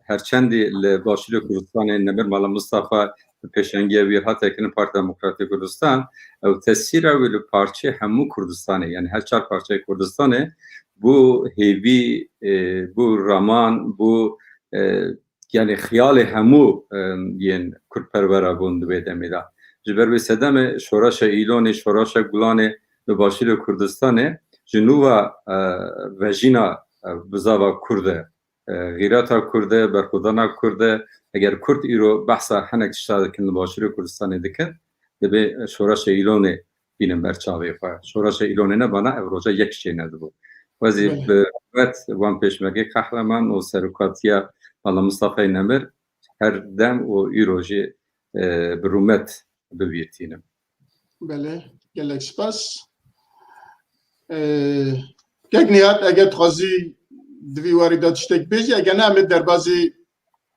herçendî li Başûrê Kurdistanê Nemir Mala Mistefa bi pêşengiya wî hate kirin Partiya Demokratîk Kurdistan, ew tesîra wî li parçeyê hemû Kurdistanê, yani her çar parçeyê Kurdistanê, bû hêvî, e, bû raman, bû, e, yani xiyalê hemû, e, yên kurdperwera bûn di wê demê de. Ji ber wê sedemê şoreşa Îlonê, şoreşa Gulanê li Başûrê Kurdistanê ji nû ve, e, vejîna, e, bizava kurd e, e, xîreta kurd e, berxwedana kurd e. Eger kurd îro behsa hinek tişta dikin li Başûrê Kurdistanê dikin, divê şoreşa Îlonê bînin ber çavê xwe. Şoreşa Îlonê nebana ev roja yek çê nedibû. Wezî Belê. bi rûmet wan pêşmergê qehreman û serokatiya Mala Mistafayê Nemir her dem û îro jî, e, bi rûmet bi bîr tînim. Belê, gelek spas. E, kek Nihat, eger dixwazî di vî warî de tiştek bêjî, eger ne, em ê derbazî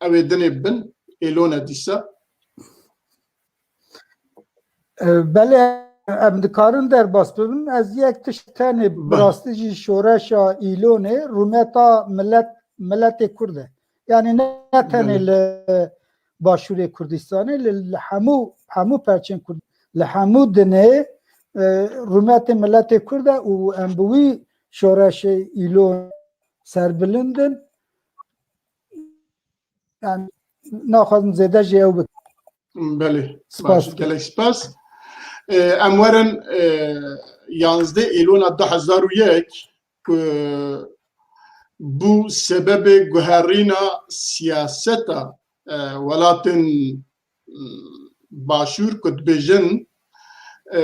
ew ê dinê bin, Îlone dîsa. E, belê, em dikarin derbas bibin. Ez yek tişt tenê, bi Belê. rastî jî şoreşa Îlonê rûmeta milet, miletê Kurd e. Yani ne tenê Belê. li Başûrê Kurdistanê, li, li hemû, hemû perçên Kurd, li hemû dinê, e, rûmetê miletê Kurd e û em bi wî şoreşê Îlon serbilind in. Yani naxwazim zêde jî ew bikim. Belê. Spas. Baş, gelek spas. E, em werin, e, yanzdeh Îlona du hezar û yek ku bû sebebê guherîna siyaseta, e, welatên, e, Başûr ku dibêjin, e,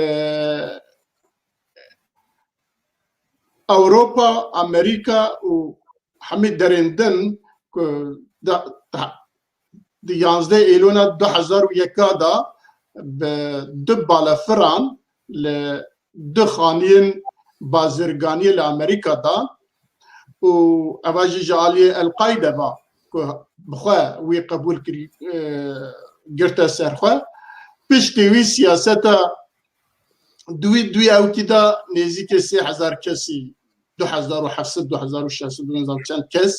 Ewropa, Amerîka û hemî derên din ku da, da, di yanzdeh Êlona du hezar û yeka de bi du balefiran li du xaniyên bazirganiyê li Amerîka de û eva jî ji aliyê El-Qaîde ve ku bi xwe wî qebûl kirî, e, girte ser xwe. Piştî wî siyaseta duwî, duwî ewkî de nêzîkê sê hezar kesî, du hezar û heft sed, du hezar û şeş sed û nizam çend kes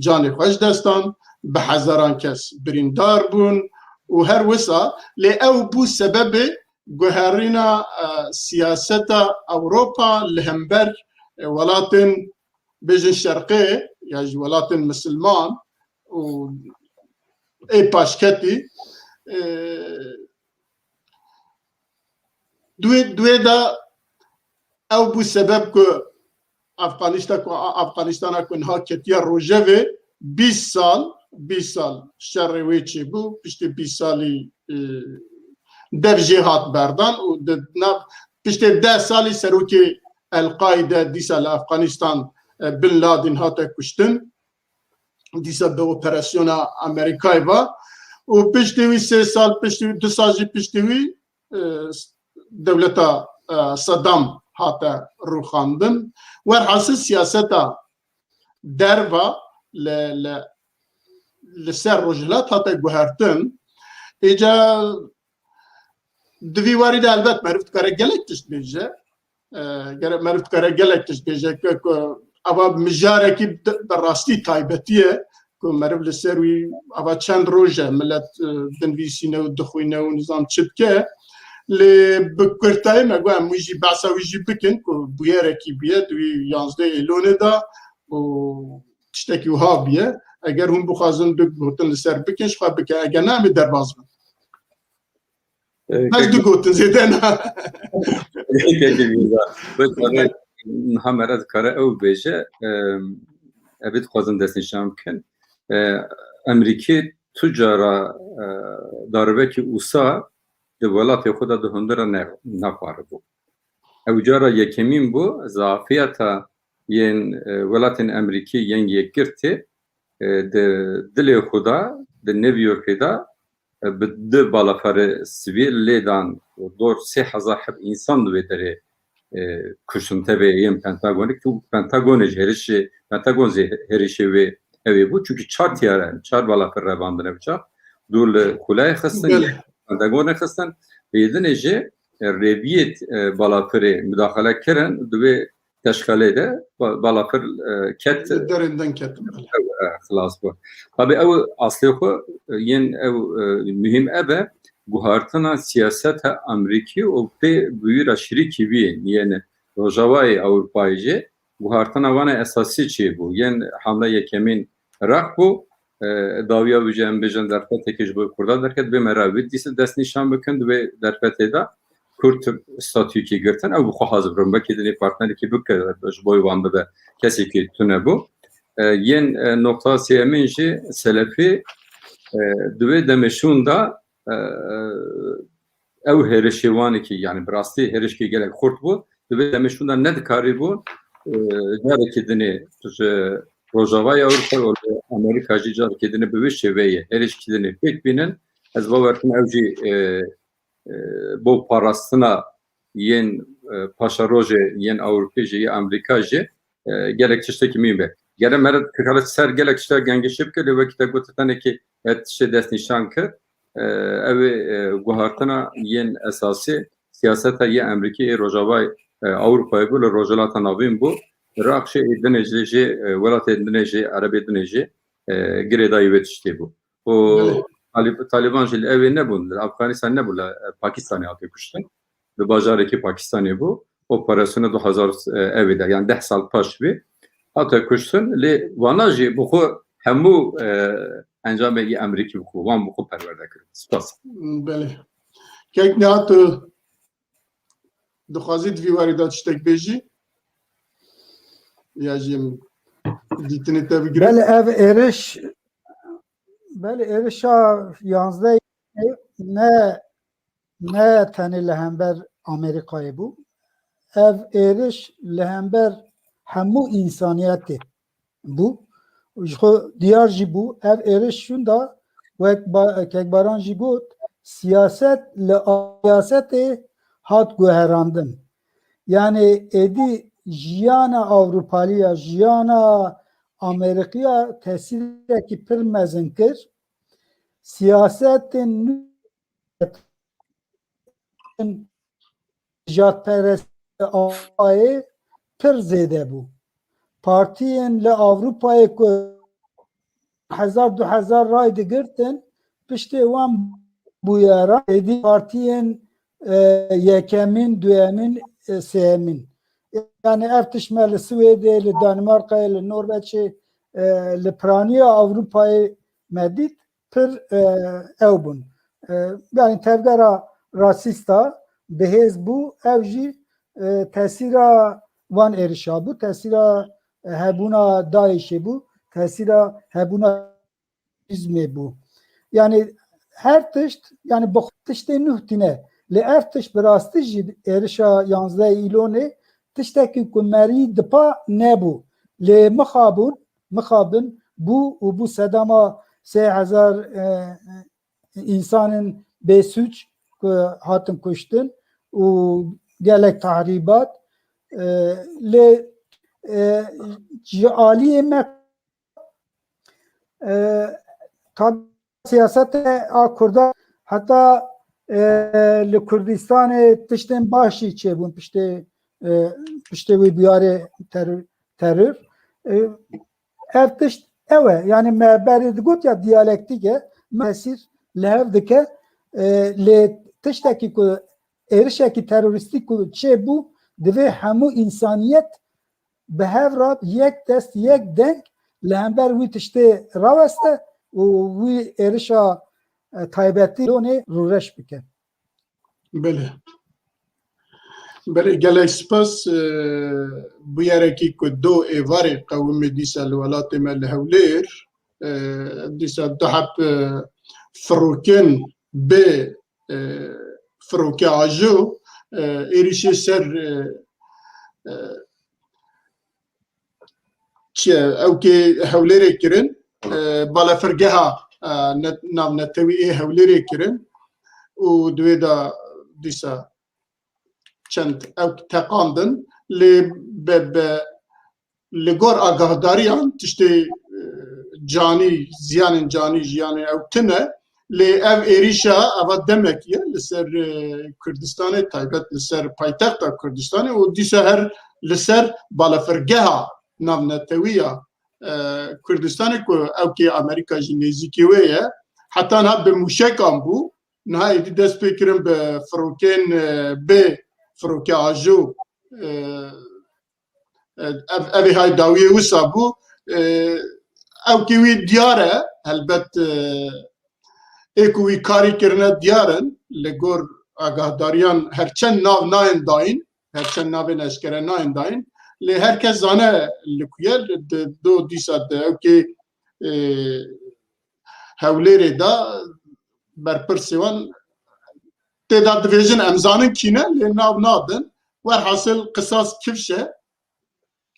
canê xwe ji dest dan, bi hezaran kes birîndar bûn û her wisa lê ew bû sebebê guherîna, e, siyaseta Ewropa li hember, e, welatên, bêjin şerqê ya jî welatên misilman û ê paşketî, e, duê, duê de ew bû sebeb ku Afganîşta ku, Afganîstana ku niha ketiye rojevê, bîst sal, bîst sal şerê wê çêbû, piştî bîst salî, e, dev jê hat berdan û di nav, piştê deh salî serokê El-Qaîde dîsa li Afganîstan, e, Bin Laden hate kuştin. Dîsa bi operasyona Amerîkayê ve û piştî wî sê sal, piştî wî du sal jî piştî wî, e, dewleta, e, Saddam hate rûxandin. Werhasil siyaseta derva li, li, li ser rojhilat hate guhertin. Îca di vî warî de helbet meriv dikare gelek tişt bêje. E, gere-, meriv dikare gelek tişt bêje ku, ku eva mijarekî bi, bi rastî taybetî ye ku meriv li ser wî eva çend roj e, milet, e, dinivîsîne û dixwîne û nizam çi dike. Lê bi kurtayî me got em wî jî behsa wî jî bikin ku bûyerekî bûye di wî yanzdeh Êlonê de û tiştekî wiha bûye. Eger hûn bixwazin du gotin li ser bikin, ji xwe bike. Eger ne, em ê derbas bin. Ee, Her du gotin zêde ne. Kekê Mîrza, wê dikare, niha mere dikare ew bêje, e, evê dixwazin destnîşan bikin. E, Emerîkê tu cara, e, daribekî wisa di welatê xwe de di hundir re ne-, nexwaribû. Ew cara yekemîn bû, zafiyeta yên, e, welatên Emerîkî yên yekgirtê, e, di dilê xwe de, di New Yorkê de, e, bi du balaferê sivîl lê dan û dor sê hezar heb însan di wê derê, e, kuştin tevê yên Pentagonê, ku Pentagonê jî hêrişê, Pentagon jî hêrişê wê ew ê bû. Çunkî çar tiyare, çar balafer revandine bi çax. Dû li xulayê xistin, Belê. Pentagonê xistin. Êdinê jî, e, rêviyê, e, balaferê mudaxele kirin, di wê teşxelê de ba-, balafir, e, ket. Li derên din ket. E, xilas bû. Tabi ew aslê xwe, e, yên ew, e, muhîm ev e, guhartina siyaseta Amerîkî û pê bi wî re şirîkî wî yên Rojavayê Ewropayê jî guhartina wan e esasî çêbû. Yên hamle yekemîn Iraq bû. E, dawiya wî jî em bêjin derfetekê ji bo Kurda derket. Bê me re wî dîsa destnîşan bikin di wê derfetê de. Kurd statûyekê girtin, ew bi xwe hazir bûn. Belkî dinê partnerekî bike, ji bo wan bibe, kesekî tune bû. E, yên, e, noqta sêyemîn jî Selefî, e, di wê demê şûn de, e, ew hêrişê wanekî, yani bi rastî hêrişkî gelek xurt bû, di vê demê şûn de nedikarîbû, e, carekî dinê ji Rojavayê Ewropa û li Amerîka jî carekî dinê bi vê şêveyê hêrişkî dinê pêk bînin. Ez bawer dikim ew jî, e, e, bo parastina yên, e, paşerojê yên Ewropê jî, yê Amerîka jî, e, gelek tiştekî mîn be. Gere mere dikare ser gelek tiştek gengeşê bike, lê wekî te got tenekê et tiştê destnîşan kir. E, ew ê, e, guhartina yên esasî siyaseta yê Amerîkê, yê Rojavayê, e, Ewropayê bû, li Rojhilata Navîn bû. Iraq jî, ê dinê jî, jî, e, welatê dinê jî, Erebê dinê jî, e, girêdayî wê tiştê bû. û Belê. Talib-, Taliban jî li ew ê nebûn, li Afganistan nebûn, li, e, Pakistanê hate kuştin. Li bajarekî Pakistanê bû. Operasyona du hezar, e, ew ê de, yani deh sal paş vê hate kuştin. Lê wana jî bi xwe hemû, e, encamê yê Amerîkî bi xwe, wan bi xwe perwerde kirin. Spas. Belê. Kek Nihat, tu dixwazî di vî warî de tiştek bêjî? Ya jî em dîtinê te bigirin. Belê ev êriş, belê êrişa yanzdeh ne, ne tenê li hember Amerîkayê bû. Ev êriş li hember hemû însaniyetê bû. Ji xwe diyar jî bû. Ev êriş şûnda Wek Ba-, Kekbaran jî got, siyaset li a-, siyasetê hat guherandin. Yani êdî jiyana Ewropaliya, jiyana Amerîkiya tesîrekî pir mezin kir. Siyasetên nû nijadperestî Ewropayê pir zêde bû. Partiyên li Ewropayê ku hezar du hezar ray digirtin, piştê wan bûyera êdî partiyên, e, yekemîn, duyemîn, e, sêyemîn. Yani ev tişt me li Swêdê, li Danimarkayê, li Norveçê, e, li piraniya Ewropayê me dît, pir, e, ew bûn. E, yani tevgera rasîsta bihêz bû, ew jî, e, tesîra van êrişa bû, tesîra, e, hebûna DAIŞê bû, tesîra hebûna terorîzmê bû. Yani her tişt, yani bi xwe tiştê nuh tîne. Lê ev tişt bi rastî jî êrişa yanzdeh Îlonê tiştekî ku merî dipa nebû. Lê mixabûn, mixabin bû û bû sedema sê hezar, e, însanên bêsûc ku hatin kuştin û gelek tahrîbat, e, lê, e, ji aliyê me, e, tab-, siyasete a Kurda heta, e, li Kurdistanê tiştên baş jî çêbûn piştê, e, piştê wî bûyarê teror, teror. E, ev tişt ew e. Yani me berê digot ya diyalektîk e, me tesîr li hev dike. E, lê tiştekî ku êrişekî terorîstîk ku çêbû, divê hemû însaniyet bi hev re yek dest, yek deng li hember wî tiştê raweste û wî êrişa, e, taybetî Îlonê rûreş bike. Belê. Belê, gelek spas. E, bûyerekî ku do êvarê qewimê dîsa li welatê me li Hewlêr, e, dîsa du heb, e, firokên bê, e, firoke ajo, e, êrîşê ser, e, e, çi ye, ewkê Hewlêrê kirin, e, balefirgeha, e, net-, navnetewî ê Hewlêrê kirin û di wê de dîsa çend ewk teqandin, lê be, be, li gor agahdariyan tiştê, e, canî, ziyanên canî, jiyanê ew tune, lê ev êrîşa eva demekî ye li ser, e, Kurdistanê, taybet li ser paytexta Kurdistanê û dîsa her li ser balefirgeha navnetewî ya, e, Kurdistanê ku ewkê Amerîka jî nêzîkî wê ye. Heta niha bi mûşekan bû, niha êdî dest pê kirin bi firokên, e, bê firoke ajo, e, e, ev, evê hay dawiyê wisa bû. E, ewkê wî diyar e, helbet, e, ê ku wî karî kirine diyar in, li gor agahdariyan her çend nav nayên dayîn, her çend navên eşkere nayên dayîn, lê her kes zane li ku ye, di do dîsa di ewkê, e, Hewlêrê de berpirsê wan tê de dibêjin, em zanin kî ne, lê nav nadin. Werhasil qisas kifş e.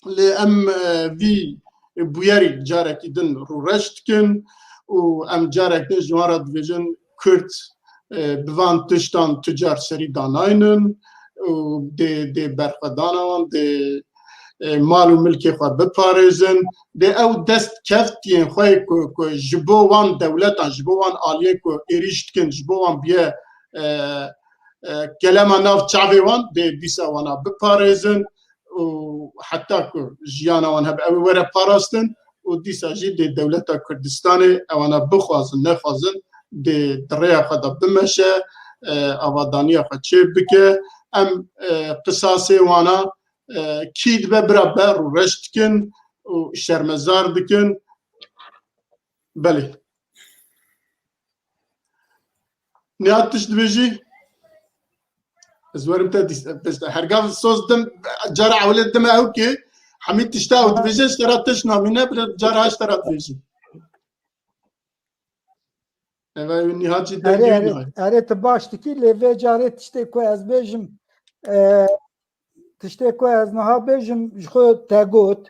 Lê em, e, vî bûyerî carekî din rûreş dikin û em carek din ji wan re dibêjin, Kurd, e, bi van tiştan tu car serî danaynin û dê, dê berxwedana wan, dê, e, mal û milkê xwe biparêzin, dê ew dest keftiyên xwe ku, ku ji bo wan dewletan, ji bo wan aliyê ku êrîş dikin, ji bo wan biye, e, e, kelema nav çavê wan, dê dîsa wana biparêzin û heta ku jiyana wan hebe ew ê were parastin û dîsa jî dê dewleta Kurdistanê ewana bixwazin, nexwazin, dê di rêya xwe de bimeşe, e, avadaniya xwe çê bike. Em, e, qisasê wana, e, kî dibe bira be rûreş dikin û şermezar dikin. Belê. Nihat tişt dibêjî? Ez werim te dîs-, pişta. Hergav soz dim, cara ewlê dime ew ki, hemî tişta ew dibêje, ji te re tişt namîne, bile cara ji te re dibêjim. Eva ew Nihat jî Erê, dengê erê, wî nayê. Erê, tu baş dikî, lê vê carê tiştê ku ez bêjim, e, tiştê ku ez niha bêjim, ji xwe te got,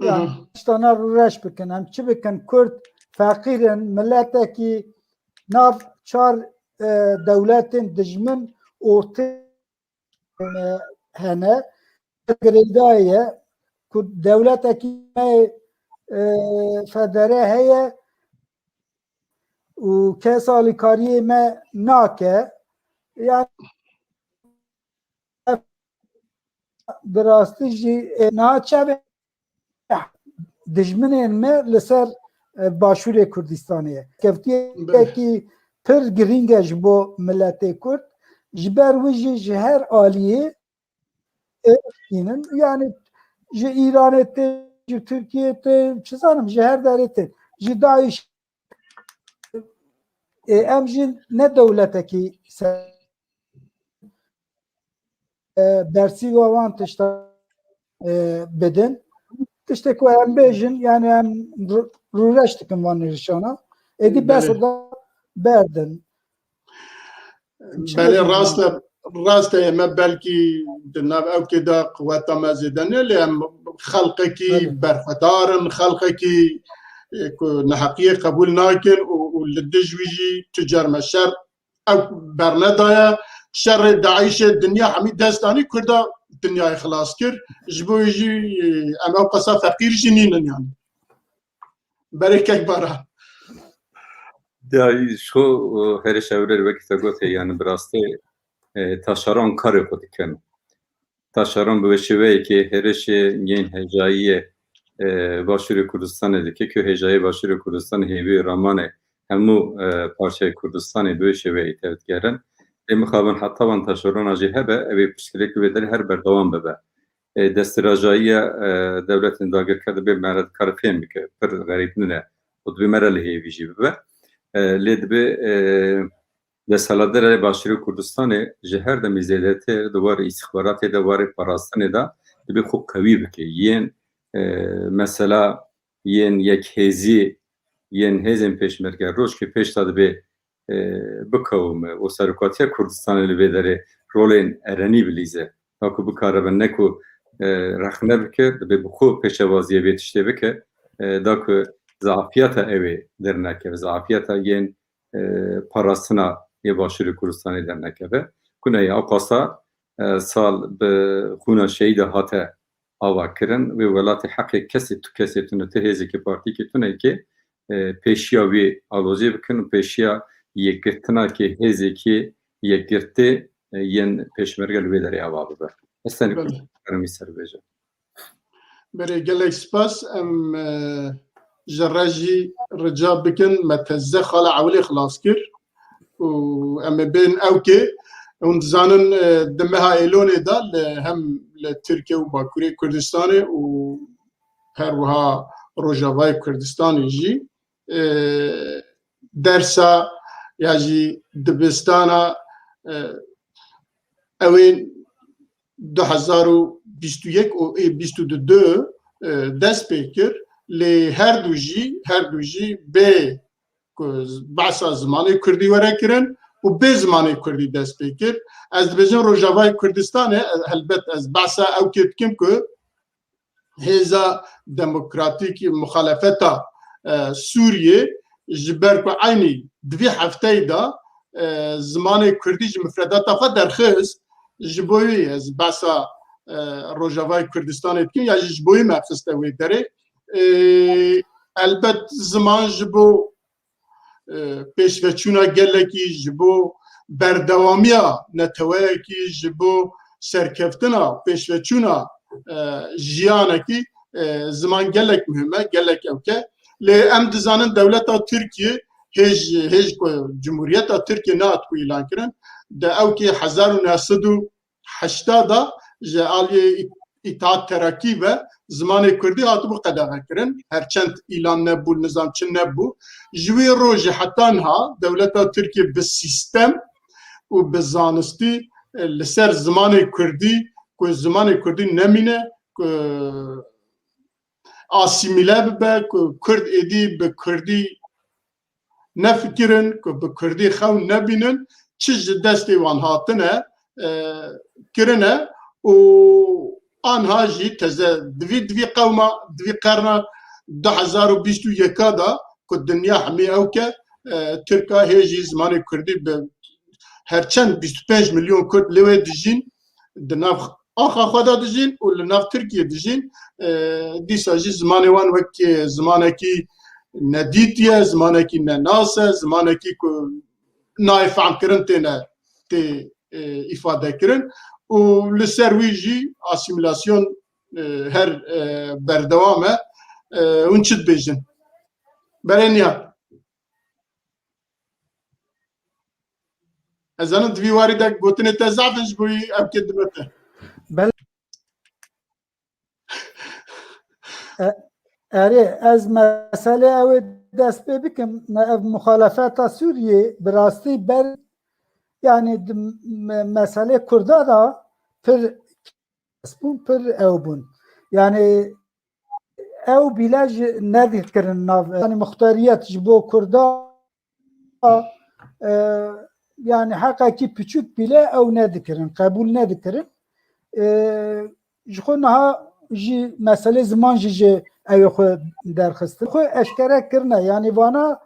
Hı hı. Yani, tiştana rûreş bikin. Em çi bikin? Kurd feqîr in, miletekî nav çar, e, dewletên dijmin ortê, e, hene. Girêdayî ye ku dewletekî me, e, federe heye û kes alîkariyê me nake. Yani bi rastî jî, e, niha çavê dijminên me li ser, e, Başûrê Kurdistanê ye. Kevtiyekî pir girîng e ji bo miletê Kurd. Ji ber wî jî ji her aliyê, e, tînin. Yani ji Îranê tên, ji Tirkiyê tên, çi zanim, ji her derê tên. Ji DAIŞ, e, em jî ne dewletekî ser, e, bersîva wan tişta, e, bidin. Tiştê ku em bêjin, yani em rû-, rûreş dikin van nirişana. Êdî bes Belê. da berdin. Belê, rast e, rast e, me belkî di nav ewkê de quweta me zêde ne, lê em xelqekî Belê. berxwedar in, xelqekî, e, ku neheqiyê qebûl nakin û, û li dij wî jî tu car me şer ew bernedaye. Şerê DAIŞê dinya hemî dest anî, Kurda dinyayê xilas kir. Ji bo wî jî, e, em ew qasa feqîr jî nînin yani. Berê kek Baran. Ya, ji xwe, e, hêrişa ewler wekî te gotê, yani bi rastî, e, taşeron karê xwe dikin. Taşeron bi wê şêweyekê hêrişê yên hêjayiyê, e, Başûrê Kurdistanê dike, ku hêjayê Başûrê Kurdistanê hêvî ramanê hemû, e, parçeyê Kurdistanê bi wê şêweyê tevdigerin. Lê mixabin heta wan taşerona jî hebe, ew ê pirsgirêk li wê derê her berdewam bibe. E, destirajayiya, e, dewletên dagirker dibe me re dikare fêm bike, pir xerîb nine û dibe me re li hêvî jî bibe. E, lê dibe, e, desthilatdarê Başûrê Kurdistanê ji her demî zêdetir di warê îstixbaratê de, warê parastinê de dibe xwe qewî bike. Yên, e, mesela yên yekhêzî, yên hêzên pêşmerge rojkê pêş de dibe, e, bikewime û serokatiya Kurdistanê li vê derê rolên erenî bilîze. Da ku bikaribe ne ku, e, rexne bike, dibe bi xwe pêşewaziyê vê tiştê bike, e, da ku zafiyeta ew ê dernekeve, zafiyeta yên, e, parastina yê Başûrê Kurdistanê dernekeve. Ku ne ya ew qasa, e, sal bi xûna şehîda hate ava kirin. Wê welatê heqê kesê tu, kesê tune, tu hêzekê, partîkê tune ke, e, pêşiya wê alozê bikin û pêşiya yekgirtinakê hêzekê yekgirtê, e, yên pêşmerge li wê derê ava bibe. Ez tenê Belê. Kurd dikarim wî ser bêjim. Berê gelek spas. Em, e, ji re jî rica bikin, me teze xala ewilê xilas kir û em ê bên ewkê. Hûn dizanin, e, di meha Êlonê de li hem li Tirkiye û Bakurê Kurdistanê û her wiha Rojavayê Kurdistanê jî, e, dersa ya jî dibistana, e, ew ê du hezar û bîst û yek û ê bîst û du, e, dest pê kir. Lê her du jî, her du jî bê ku z-, behsa zimanê kurdî were kirin û bê zimanê kurdî dest pê kir. Ez dibêjim Rojavayê Kurdistanê, e, helbet ez behsa ew kê dikim ku Hêza Demokratîk Muxalefeta, e, Sûriyê ji ber ku eynî di vî hefteyê de, e, zimanê kurdî ji mifredata xwe derxist, ji bo wî ez behsa, e, Rojavayê Kurdistanê dikim, ya jî ji bo wî me xiste wê derê. E, elbet ziman ji bo e, pêşveçûna gelekî, ji bo berdewamiya neteweyekî, ji bo serkeftina, pêşveçûna, e, jiyanekî, e, ziman gelek muhim e, gelek ewk e. Lê em dizanin dewleta Tirkiye hêj, hêj ku Cumhuriyeta Tirkiye nehat ku îlan kirin, di ewkê hezar û neh sed û heşta de ji aliyê Ît-, Îtihat Terakî ve zimanê kurdî hatibû qedexekirin. Her çend îlan nebû, nizam çi nebû. Ji wî rojê heta niha dewleta Tirkiye bi sîstem û bi zanistî, e, li ser zimanê kurdî, ku zimanê kurdî nemîne, ku asîmîle bibe, ku kurd êdî bi kurdî nefikirin, ku bi kurdî xewn nebînin, çi ji destê wan hatine, e, kirine û anha jî teze di vî, di vî qewma, di vî qerna du hezar û bîst û yeka de ku dinya hemî ewk e, e, Tirka hê jî zimanê Kurdî bi her çend bîst û pênc milyon Kurd li wê dijîn, di nav axa xwe de dijîn û li nav Tirkiyê dijîn. E, dîsa jî zimanê wan wek, e, zimanekî nedîtî ye, zimanekî nenas e, zimanekî ku nayê fehmkirin têne, tê, e, îfadekirin û li ser wî jî asîmîlasyon, e, her, e, berdewam e. E, hûn çi dibêjin? Berê Niyad. Ez zanim di vî warî de gotinê te zaf in, ji bo wî ev kê dime te. Belê. E, erê, ez meselê ew ê dest pê bikim. Me ev muxalefeta Sûriyê bi rastî ber, yani di me-, meselê Kurda da pir kes bûn, pir ew bûn. Yani ew bîle ji nedikirin nav, yani muxtariyet ji bo Kurda, e, yani heqekî piçûk bîle ew nedikirin, qebûl nedikirin. E, ji xwe niha jî meselê ziman jî ji ew ê xwe derxistin. Xwe eşkere kirine, yani vana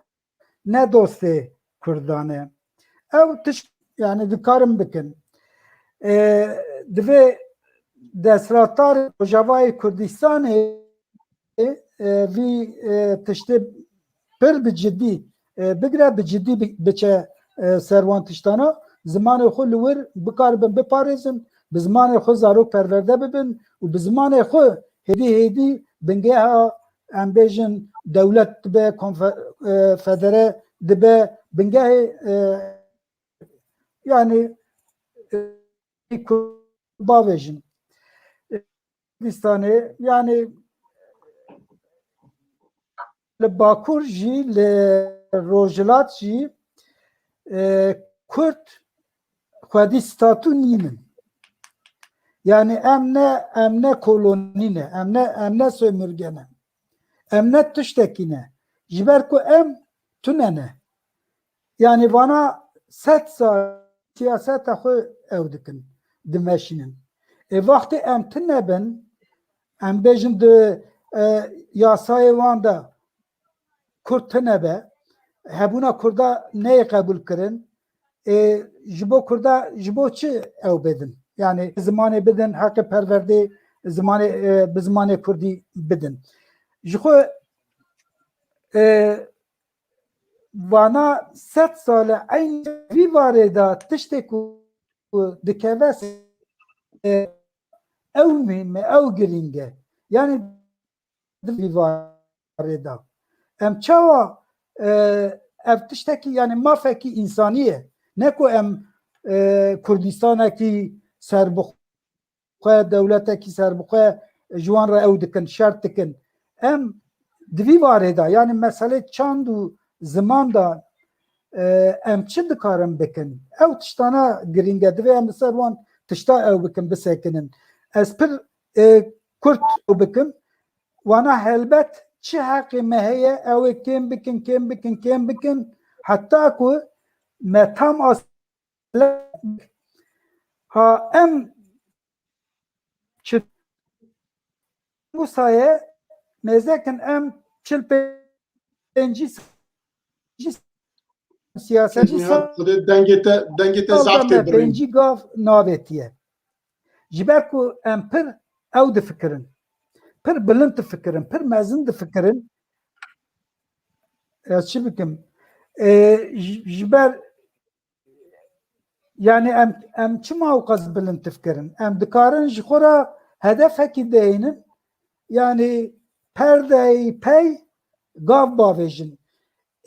ne dostê Kurdan e. Ew tişt, yani dikarin bikin. E, divê desthilatdar Rojavayê Kurdistanê, e, vî, e, tiştê pir bi cidî, e, bigire, bi cidî bi-, biçe, e, ser wan tiştana, zimanê xwe li wir bikaribin biparêzin, bi zimanê xwe zarok perwerde bibin û bi zimanê xwe hêdî hêdî bingeha, em bêjin, dewlet dibe, konfe-, e, federe dibe, bingehê, e, yani, e, bavêjin. Kurdistanê, yani li Bakur jî, li Rojhilat jî, e, Kurd xwedî statû nînin. Yani em ne, em ne kolonî ne, em ne, em ne sömürge ne. Em ne tiştekî ne. Ji ber ku em tune ne. Yani vana sed sal siyaseta xwe ew dikin, dimeşînin. Ê, wextê em tune bin, em bêjin di, e, yasayê wan de Kurd tune be, hebûna Kurda neyê qebûl kirin, ê, ji bo Kurda, ji bo çi ew bidin? Yani zimanê bidin, heqê perwerdê zimanê, e, bi zimanê Kurdî bidin. Ji xwe, e, vana sed sal e eyn vî warê de tiştê ku dikeve se-, e, ew muhîm e, ew girîng e. Yani di vî warê de. Em çawa, e, ev tiştekî, yani mafekî însanî ye. Ne ku em, e, Kurdistanekî serbixwe xwe, dewletekî serbixwe ji wan re ew dikin, şert dikin. Em di vî warê de, yani meselê çand û ziman de, e, em çi dikarin bikin? Ew tiştana girîng e, divê em li ser wan tişta ew bikin, bisekinin. Ez pir, e, kurt ew bikim. Wana helbet çi heqê me heye, ew ê kêm bikin, kêm bikin, kêm bikin. Heta ku me tam as-, ha, em çi Musaye nêzêkin em çil pêncî siyasetçî Xwedê dengê te, dengê te zaf tê birîn. Pêncî gav navêtiye. Ji ber ku em pir ew difikirin. Pir bilind difikirin, pir mezin difikirin. Ez çi bikim? Ê, ji, ji ber Yani em, em çima ew qas bilind tifkirin? Em dikarin ji xwe re hedefekî deynin, yani perdeyî pey gav bavêjin.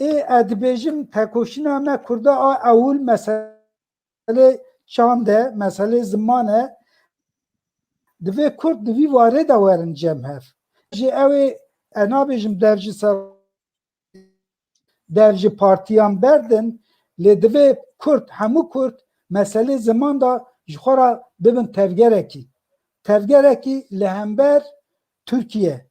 Ê, ez dibêjim tekoşîna me Kurda a ewil meselê çand e, meselê ziman e. Divê Kurd di vî warê de werin cem hev. Jî ew ê, ez nabêjim dev ji ser dev ji partiyan berdin, lê divê Kurd, hemû Kurd meselê ziman de ji xwe re bibin tevgerekî. Tevgerekî li hember Tirkiye.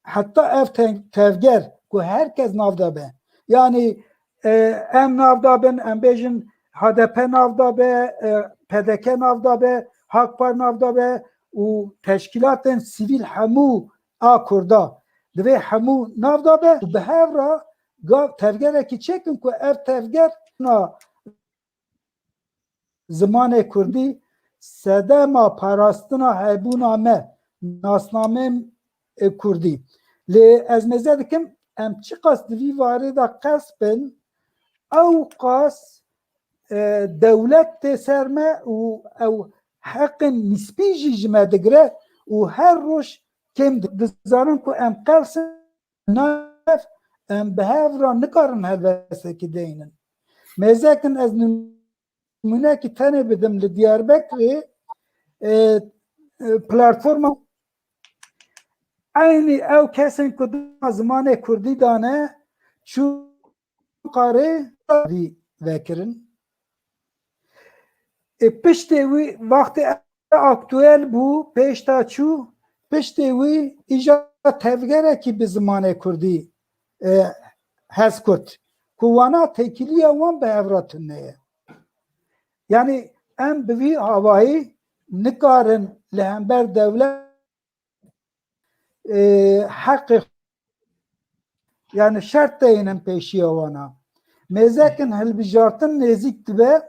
Heta ev te-, tevger ku her kes nav de be. Yani, e, em nav de bin, em bêjin H D P nav de be, e, P D K nav de be, Hakpar nav de be û teşkîlatên sivîl hemû a Kurda divê hemû nav de be û bi hev re gav tevgerekî çêkin ku ev tevger na zimanê kurdî sedema parastina hebûna me, nasnameyên kurdî. Lê ez mêze dikim, em çiqas di vî warê de qels bin, ew qas, e, dewlet tê ser me û ew heqên nîspî jî ji me digire û her roj kêm di-, dizanin ku em qels in, nayef, em bi hev re nikarin helwestekî deynin. Mêzekin ez nimûnekî tenê bidim li Diyarbekirê, e, e, platforma eynî ew kesên ku dima zimanê kurdî dane çû qarê vî vekirin. E, piştê wî wextê aktuel bû, pêş de çû, piştê wî îja tevgerekî bi zimanê kurdî, e, hez kurt. Ku wana têkiliya wan bi hev re tune ye. Yanî em bi vî awayî nikarin li hember dewlet, e, heqê, yani şert deynin pêşiya wana. Mêzekin hilbijartin nêzîk dibe,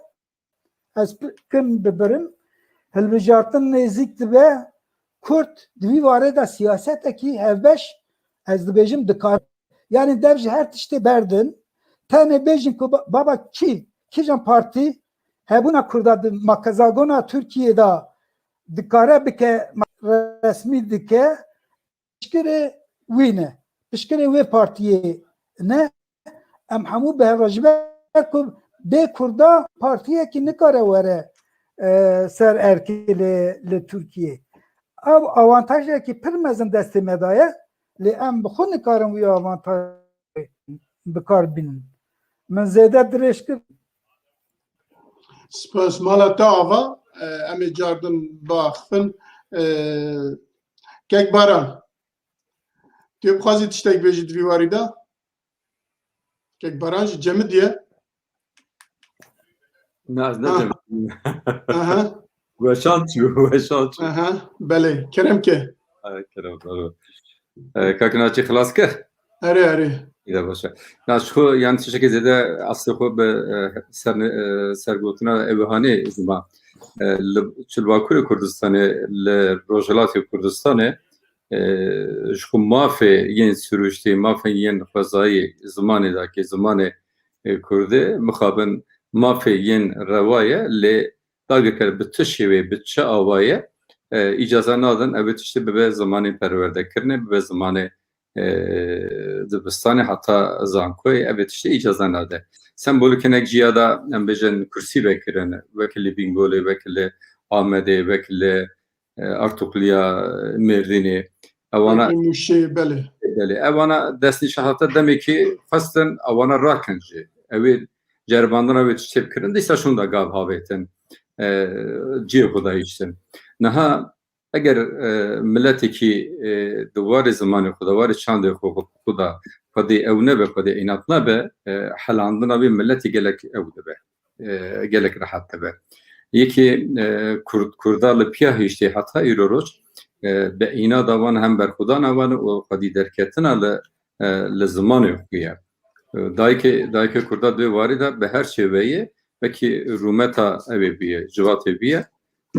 ez kin bibirim, hilbijartin nêzîk dibe, Kurd di vî warê de siyasetekî hevbeş, ez dibêjim, dikar. Yani dev ji her tiştê berdin, tenê bêjin ku ba-, baba kî, kîjan partî hebûna Kurda di makezagona Tirkiyê de dikare bike, resmî dike, piştgirê wî ne. Piştgirê wê partiyê ne. Em hemû bi hev re ji ber ku bê Kurda partiyekî nikare were, e, ser erkê li, li Tirkiyê. Ev avantajekî pir mezin destê me de ye, lê em bi xwe nikarin wî avantaj bi kar bînin. Min zêde dirêj kir. Spas. Mala te ava, e, em ê cardin biaxifin. E, Kek Baran. Tu dixwazî tiştek bêjî di vî warî de? Kek Baran jî cemidî ye. Na, ez ne Ha. cemidî. Aha. Weşan çû, weşan çû. Aha. Belê, kerem ke. Ay, kerem, bravo. E, Kak Naçî xilas kir? Erê, erê. Î de baş e. Na, ji xwe, yani tiştekî zêde eslê xwe bi, e, ser, e, sergotina ew hanê zima. E, li, çi li Bakurê Kurdistanê, li Rojhilatê Kurdistanê, e, ji xwe mafê yên sirûştî, mafê yên xwezayî zimanê dake, zimanê, e, kurdê, mixabin mafê yên rewa ye, lê dagirker bi tu şêwê, bi çi awayê, e, îcaza nadin ew ê tiştê bibe zimanê perwerdekirinê, bibe zimanê, e, dibistanê heta zankoyê, ev ê tiştê îcaza nade. Sembolîk hinek ciya de em bêjin kursî vekirin, wek li Bîngolê, wek li Amedê, wek li, e, Artukliya Mêrdînê. Ewana Wekî Mûşê, belê. Belê. Ewana destnîşan heta demekî xwestin, ewana rakin jî. Ew ê ceribandina wê tiştê bikirin, dîsa şûnda gav havêtin, e, cihê xwe dahiştin. Niha eger, e, miletekî, e, di warê zimanê xwe de, warê çandê xwe, xwe de, xwedê ew nebe, xwedê înat nebe, e, helandina wê miletê gelek ew dibe. E, gelek rehet dibe. Yekê, e, Kurd, Kurda li piya hiştê heta îro roj, e, bi înada wan hem berxwedana wan û xwedî derketina li, e, li zimanê xwe ye. E, dayikê, dayikê Kurda di wê warî de bi her çêveyê, wekî rûmeta ew ê bûye, civatê bûye,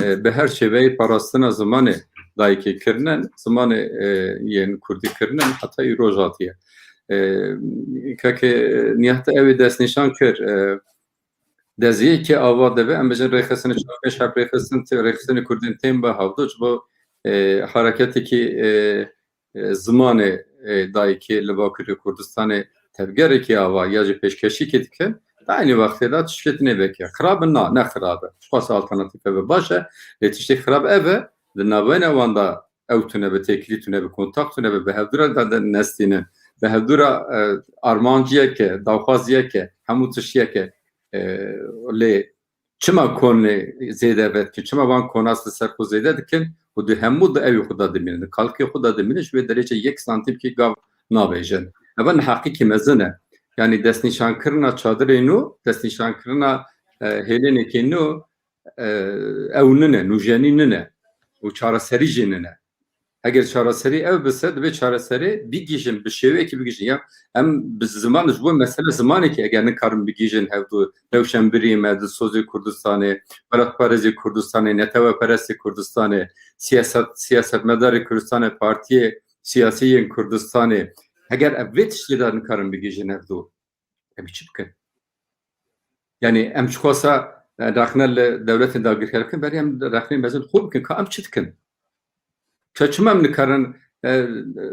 e, bi her çêveyê parastina zimanê dayikê kirine, zimanê, e, yên Kurdî kirine, heta îroj hatiye. E, Keke Nihat ew ê destnîşan kir, e, deziyekê ava dibe, em bêjin rêxistinê çar pênc heb rêxistin, tê-, rêxistinê Kurdên tên be hevdu, ji bo, e, hareketekî, e, e, zimanê, e, dayikê li Bakurê Kurdistanê tevgerekî ava ya jî pêşkeşîkê dikin, di eynî wextê de tişkê dinê veke. Xirab in? Na, ne xirab e. Ji xwe alternatîfe be baş e. Lê tiştê xirab ev e, di navbeyna wan de ew tune be, têkilî tune be, kontak tune be, bi hevdû re de, de nestînin. Bi hevdû re, e, armanciyeke, daxwaziyeke, hemû tiştiyeke, e, lê çima konê zêde vedikin? Çima van konas li ser xwe zêde dikin û di hemû di ewî xwe de dimînin, di kalkê xwe de dimînin, ji wê derê yek santîmkî gav navêjin? Eva neheqîkî mezin e. Yanî destnîşankirina çadirê nû, destnîşankirina, e, hêlênekê nû, e, ew nine, nûjenî nine û çareserî jî nine. Eger çareserî ev bise, divê çareserî bigihîjin, bi şêweyekî bigihîjin. Ya em bi ziman, ji bo mesele zimanekî eger nikarin bigihîjin hevdu, rewşenbirî me, dilsozê Kurdistanê, welatparêzê Kurdistanê, neteweperestê Kurdistanê, siyaset, siyasetmedarê Kurdistanê, partiyê siyasî yên Kurdistanê, eger ev vê tiştê de nikarin bigihîjin hevdu, em çi bikin? Yani em çiqasa, e, rexne li dewletên dagirker bikin, berê em rexnê mezin xwe bikin, ka em çi dikin? Ça çima em nikarin, e,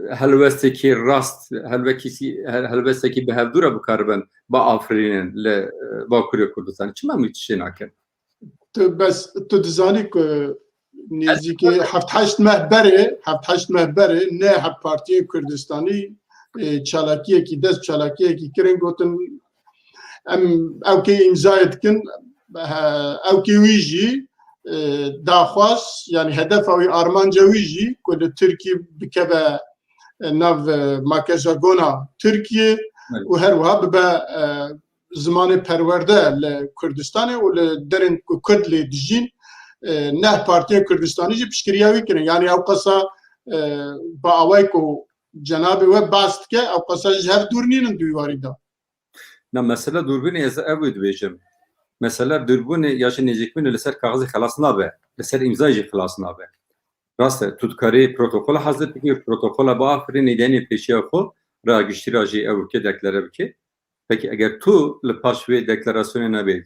helwestekî rast, helwekî-, hel-, helwestekî bi hevdû re bikaribin, biafirînin li, e, Bakurê Kurdistanê? Çima em wî tiştê nakin? Tu bes, tu dizanî ku nêzîkî heft heşt meh berê, heft heşt meh berê ne hep partiyên Kurdistanî, e, çalakiyekî, dest çalakiyekî kirin, gotin, em ewkê îmzayê dikin, he, ewkê wî jî, e, daxwaz, yani hedefa wî, armanca wî jî ku li Tirkiyê bikeve, e, nav, e, makeja gona Tirkiyê Evet. û her wiha bibe, e, zimanê perwerde li Kurdistanê û li derên ku Kurd lê dijîn, e, neh partiyên Kurdistanî jî piştgiriya wî kirin. Yani ew qasa, e, bi awayî ku cenabê we behs dike, ew qasa ji hev dûr nînin di wî warî de. Na, mesele dûrbûnê ez ev wê dibêjim. Mesele dûrbûnê ya jî nêzîkbûnê li ser kaxizê xelas nabe, li ser îmzayê jî xelas nabe. Rast e, tu dikarî protokola hazir bikî, protokola biafirînî, deynê pêşiya xwe, raya giştî ra jî ew bike, deklare bike. Pekî eger tu li paş vê deklarasyonê nebê,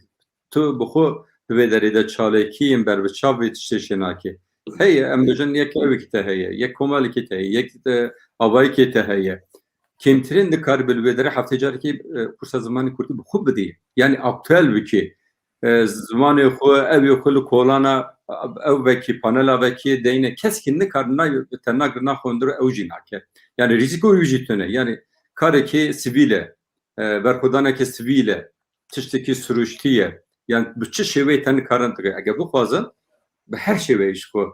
tu bi xwe di vê derê de çalakiyên berbiçav vê tiştê çênakê. Heye, em bêjin yek ewekî te heye, yek komelekî te heye, yek, e, avayekê te heye. Kêmtirîn dikarî bi li vê derê heftê carekê, e, kursa zimanê kurdî bi xwe bidî. Yani aktuel bikî. E, zimanê xwe, ewê xwe li kolana, ew vekî, panela vekî deyne. Kesekî nikar, na-, te nagir naxwe hundir ew jî nake. Yani rîzîko wî jî tune. Yani karekî sivîl e. E, berxwedaneke sivîl e, tiştekî siruştî ye. Yan bi çi şêweyê te nikarin dike? Eger bixwazin, bi her şêweyê ji xwe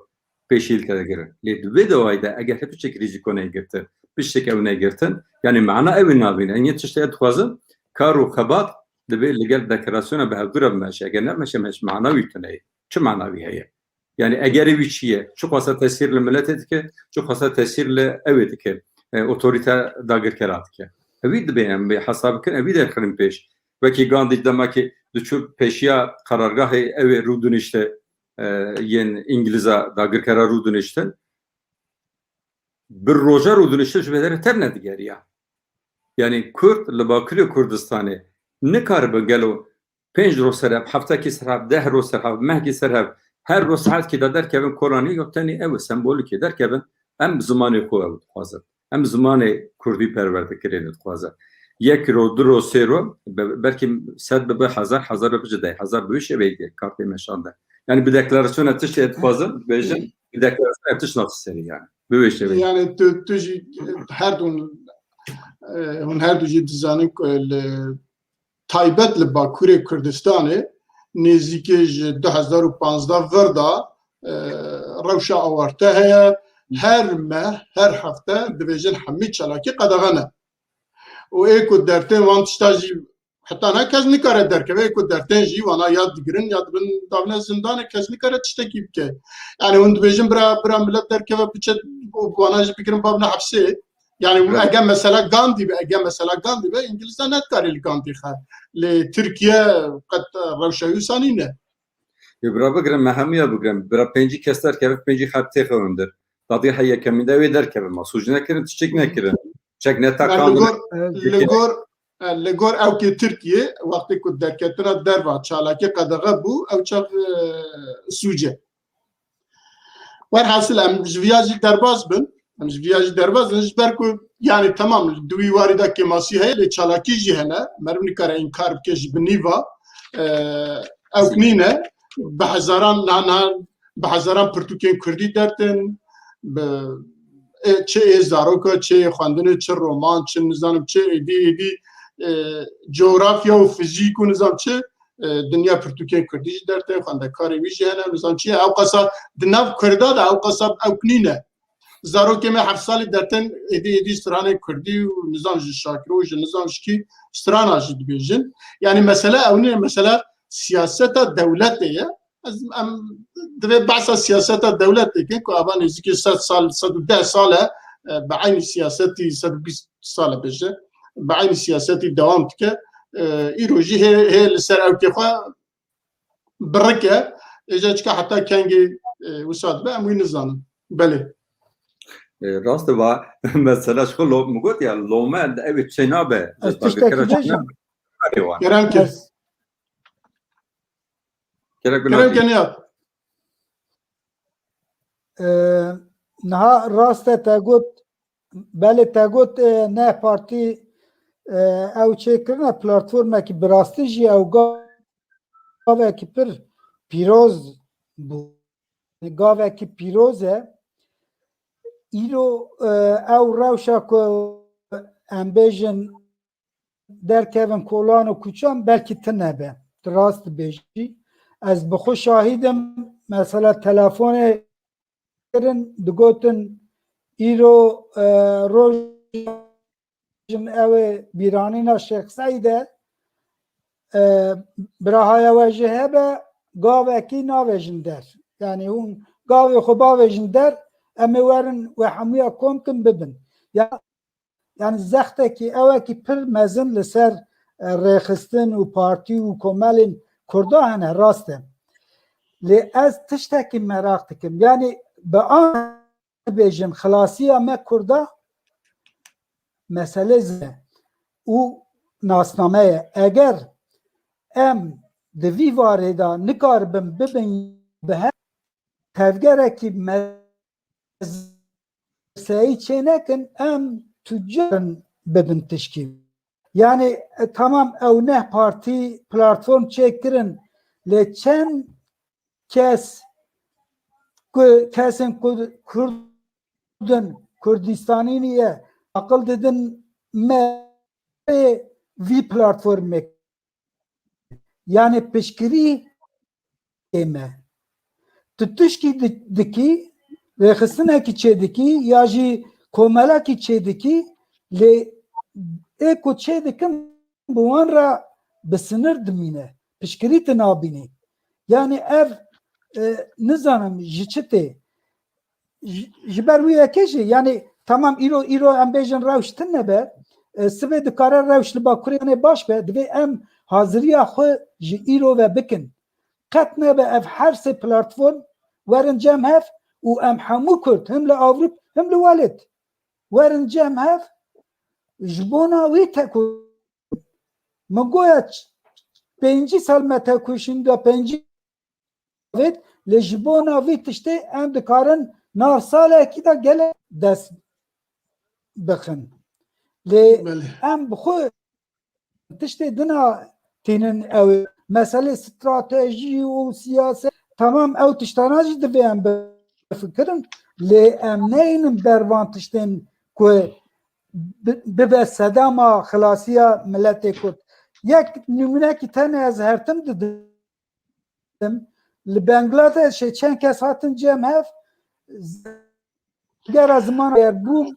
pêşî li te digirin. Lê di vê dawayê de eger hep tiştek rîzîko neyê girtin, tiştek ew neyê girtin, yanî mana ew ê nabîne. Em yê tiştek dixwazin, kar û xebat divê li gel deklarasyona bi hevdû re bimeşe. Eger nemeşe, meş mana wî tune ye. Çi mana wî heye? Yani egerê wî çi ye? Çiqasa tesîr li miletê dike, çiqasa tesîr li ewê dike, e, otorîte dagirkera dike. Evî dibê em bê hesab bikin, evî derxin pêş. Wekî Gandî demekî diçû pêşiya qerargahê ewê rûdinişte, e, yên Îngilîza dagirkera rûdiniştin. Bi roja rûdiniştin ji vê derê tev nedigeriya. Yani Kurd li Bakurê Kurdistanê nikaribe gelo pênc roj ser hev, heftekî ser hev, deh roj ser hev, mehkî ser hev, her roj saetkî de derkevin kolanî, ya tenê ew e, sembolîkê derkevin, em zimanê xwe ew dixwazin. Em zimanê kurdî perwerdekirî dixwazin. Yek roj, du roj, sê roj, be-, belkî sed bibe, hezar, hezar bibe, bice deh hezar, bi wê şêweyê kar tê meşandin. Yani bi deklarasyona tiştê dixwazin, dibêjin, bi deklarasyona tişt naxist serê yani. Bi wê şêweyê. Yani tu, tu jî her du, e, hûn her du jî dizanin ku li taybet li Bakurê Kurdistanê nêzîkî ji du hezar û panzdeh vir de, e, rewşa awarte heye. Her meh, her hefte dibêjin hemî çalakî qedexe ne. Û ê ku dertên wan tişta jî heta ne kes nikare derkeve, ê ku dertên jî wana ya digirin ya dibin davne zindanê, kes nikare tiştekî bike. Yani hûn dibêjin bira, bira milet derkeve biçe û wana jî bigirin babne hepsê. Yani Evet. eger mesela Gandhi be, eger mesela Gandhi be, Îngilîzler nedikarî li Gandhi xe. Lê Tirkiye qet rewşa wî wisa nîne. Ê bira bigirin, me hemiya bigirin. Bira pêncî kes derkeve, pêncî xet têxe hundir. Dadî he yekemîn de wê derkeve. Ma sûc nekirin, tiştek nekirin. Çek ne Li teqandin. gor, li gor, e, li gor ewkê Tirkiye, wextê ku derketina derva çalakî qedexe bû, ew çax, e, sûc e. Werhasil em ji viya jî derbas bin, em ji viya jî derbas bin, ji ber ku, yani, temam, di wî warî de kêmasî heye, lê çalakî jî hene, meriv nikare înkar bike ji binî va, e, ew nîne, bi hezaran, na, na, bi hezaran pirtûkên kurdî dertin, bi, e, çi ê zaroka, çi ê xwendinê, çi roman, çi nizanim çi, êdî, êdî, e, coğrafya û fizîk û nizam çi, e, dinya pirtûkên kurdî jî dertên xwendekarê wî jî hene, nizam çi ye. Ew qasa di nav kurda de ew qasa ew nîne. Zarokê me heft salî dertên êdî êdî stranê kurdî û nizam ji Şakiro û ji nizam ji kî strana jî dibêjin. Yani mesele ew nîne, mesele siyaseta dewletê ye. Ez, em divê behsa siyaseta dewletê bikin ku ava nêzîkî sed sal, sed û deh sal e, e, bi eynî siyasetî, sed û bîst sal e bêje, bi eynî siyasetî dewam dike. E, îro jî hê, hê li ser ewkê xwe birik e. Êja çika heta kengê, e, wisa dibe, em wî nizanin. Belê. E, rast e, va, mesela ji xwe lo-, min got ya, lome ew ê çênabe. Ez tiştekî bêjim. Kerem kir. Ez Kerem kir, Niyaz. E, niha rast e te got, belê te got, e, ne partî, e, ew çêkirine platformekî bi rastî jî ew gavekî pir pîroz bû. Gavekî pîroz e. Îro, e, ew rewşa ku em bêjin derkevin kolan û kuçan belkî tune be. Tu rast dibêjî. Ez bi xwe şahîd im. Mesela telefonê kirin, digotin îro, e, roj ew ê bîranîna Şêx Seîd e, e, birahaya we jî hebe, gavekî navêjin der. Yanî hûn gavê xwe bavêjin der, em ê werin we hemûya kom kin bibin. Ya, yanî zextekî ewekî pir mezin li ser, e, rêxistin û partî û komelên Kurda hene, rast e. Lê ez tiştekî meraq dikim. Yanî bi an bêjin, xilasiya me Kurda mesele zî û nasname ye. Eger em di vî varê de nikaribin bibin bi hev, tevgerekî me-, seyî çê nekin, em tu carin bibin tişkî. Yanî, e, tamam, ew neh partî platform çêkirin, lê çend kes ku kesên ku Kurd in, Kurdistanî niye, aqil didin me vî platformê. Yanî piştgirî ê me. Tu tişkî di-, dikî, rêxistinekî çêdikî ya jî komelekî çêdikî, lê ê ku çêdikin bi wan re bi sinir dimîne. Piştgirî tu nabînî. Yanî ev, e, nizanim ji çi tê. Ji, ji ber wî yekê jî, yanî, tamam, îro, îro em bêjin rewş tune be, e, sibê dikare rewş li Bakurê Îranê baş be, divê em haziriya xwe ji îro ve bikin. Qet nebe ev her sê platform werin cem hev û em hemû Kurd, him li Ewrop, him li welêt, werin cem hev ji bona wî teko-, min goya ç-, pêncî sal me tekoşîn da, pêncî avêt, lê ji bona vî tiştê em dikarin nav salekî de gelek dest bixin. Lê Belê. Em bi xwe tiştê dina tînin ew ê. Meselê stratejî û siyaset, temam ew tiştana jî divê em bifikirin. Lê em neynin ber van tiştên ku bi-, bibe sedema xilasiya miletê Kurd. Yek nimûnekî tenê ez her tim didim. Li Bangladeshê çend kes hatin cem hev, tevgera ziman yer bû,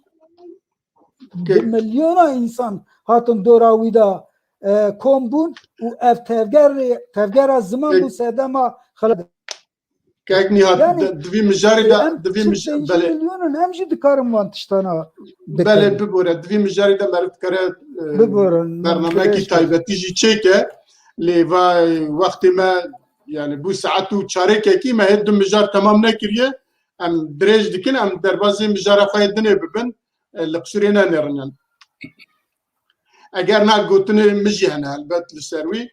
bi milyona însan hatin dora wî de, e, kom bûn û ev tevger, tevgera ziman bû sedema xelet. Kek Nihat, Yanî, di, di vî mijarê de, em di vî çil mija-, pêncî belê. Milyonin, em jî dikarin wan tiştana bikin. Belê, bibore, di vî mijarê de meriv dikare, e, Biborin, bernamekî kirêj taybetî jî çêke. Lê va, wextê me, yani, bû saet û çarekekî, me hê du mijar temam nekiriye. Em dirêj dikin, em derbazê mijara xwe yê dinê bibin, e, li qisûrê nenêrin, yani. Eger na gotinê min jî hene helbet li ser wî.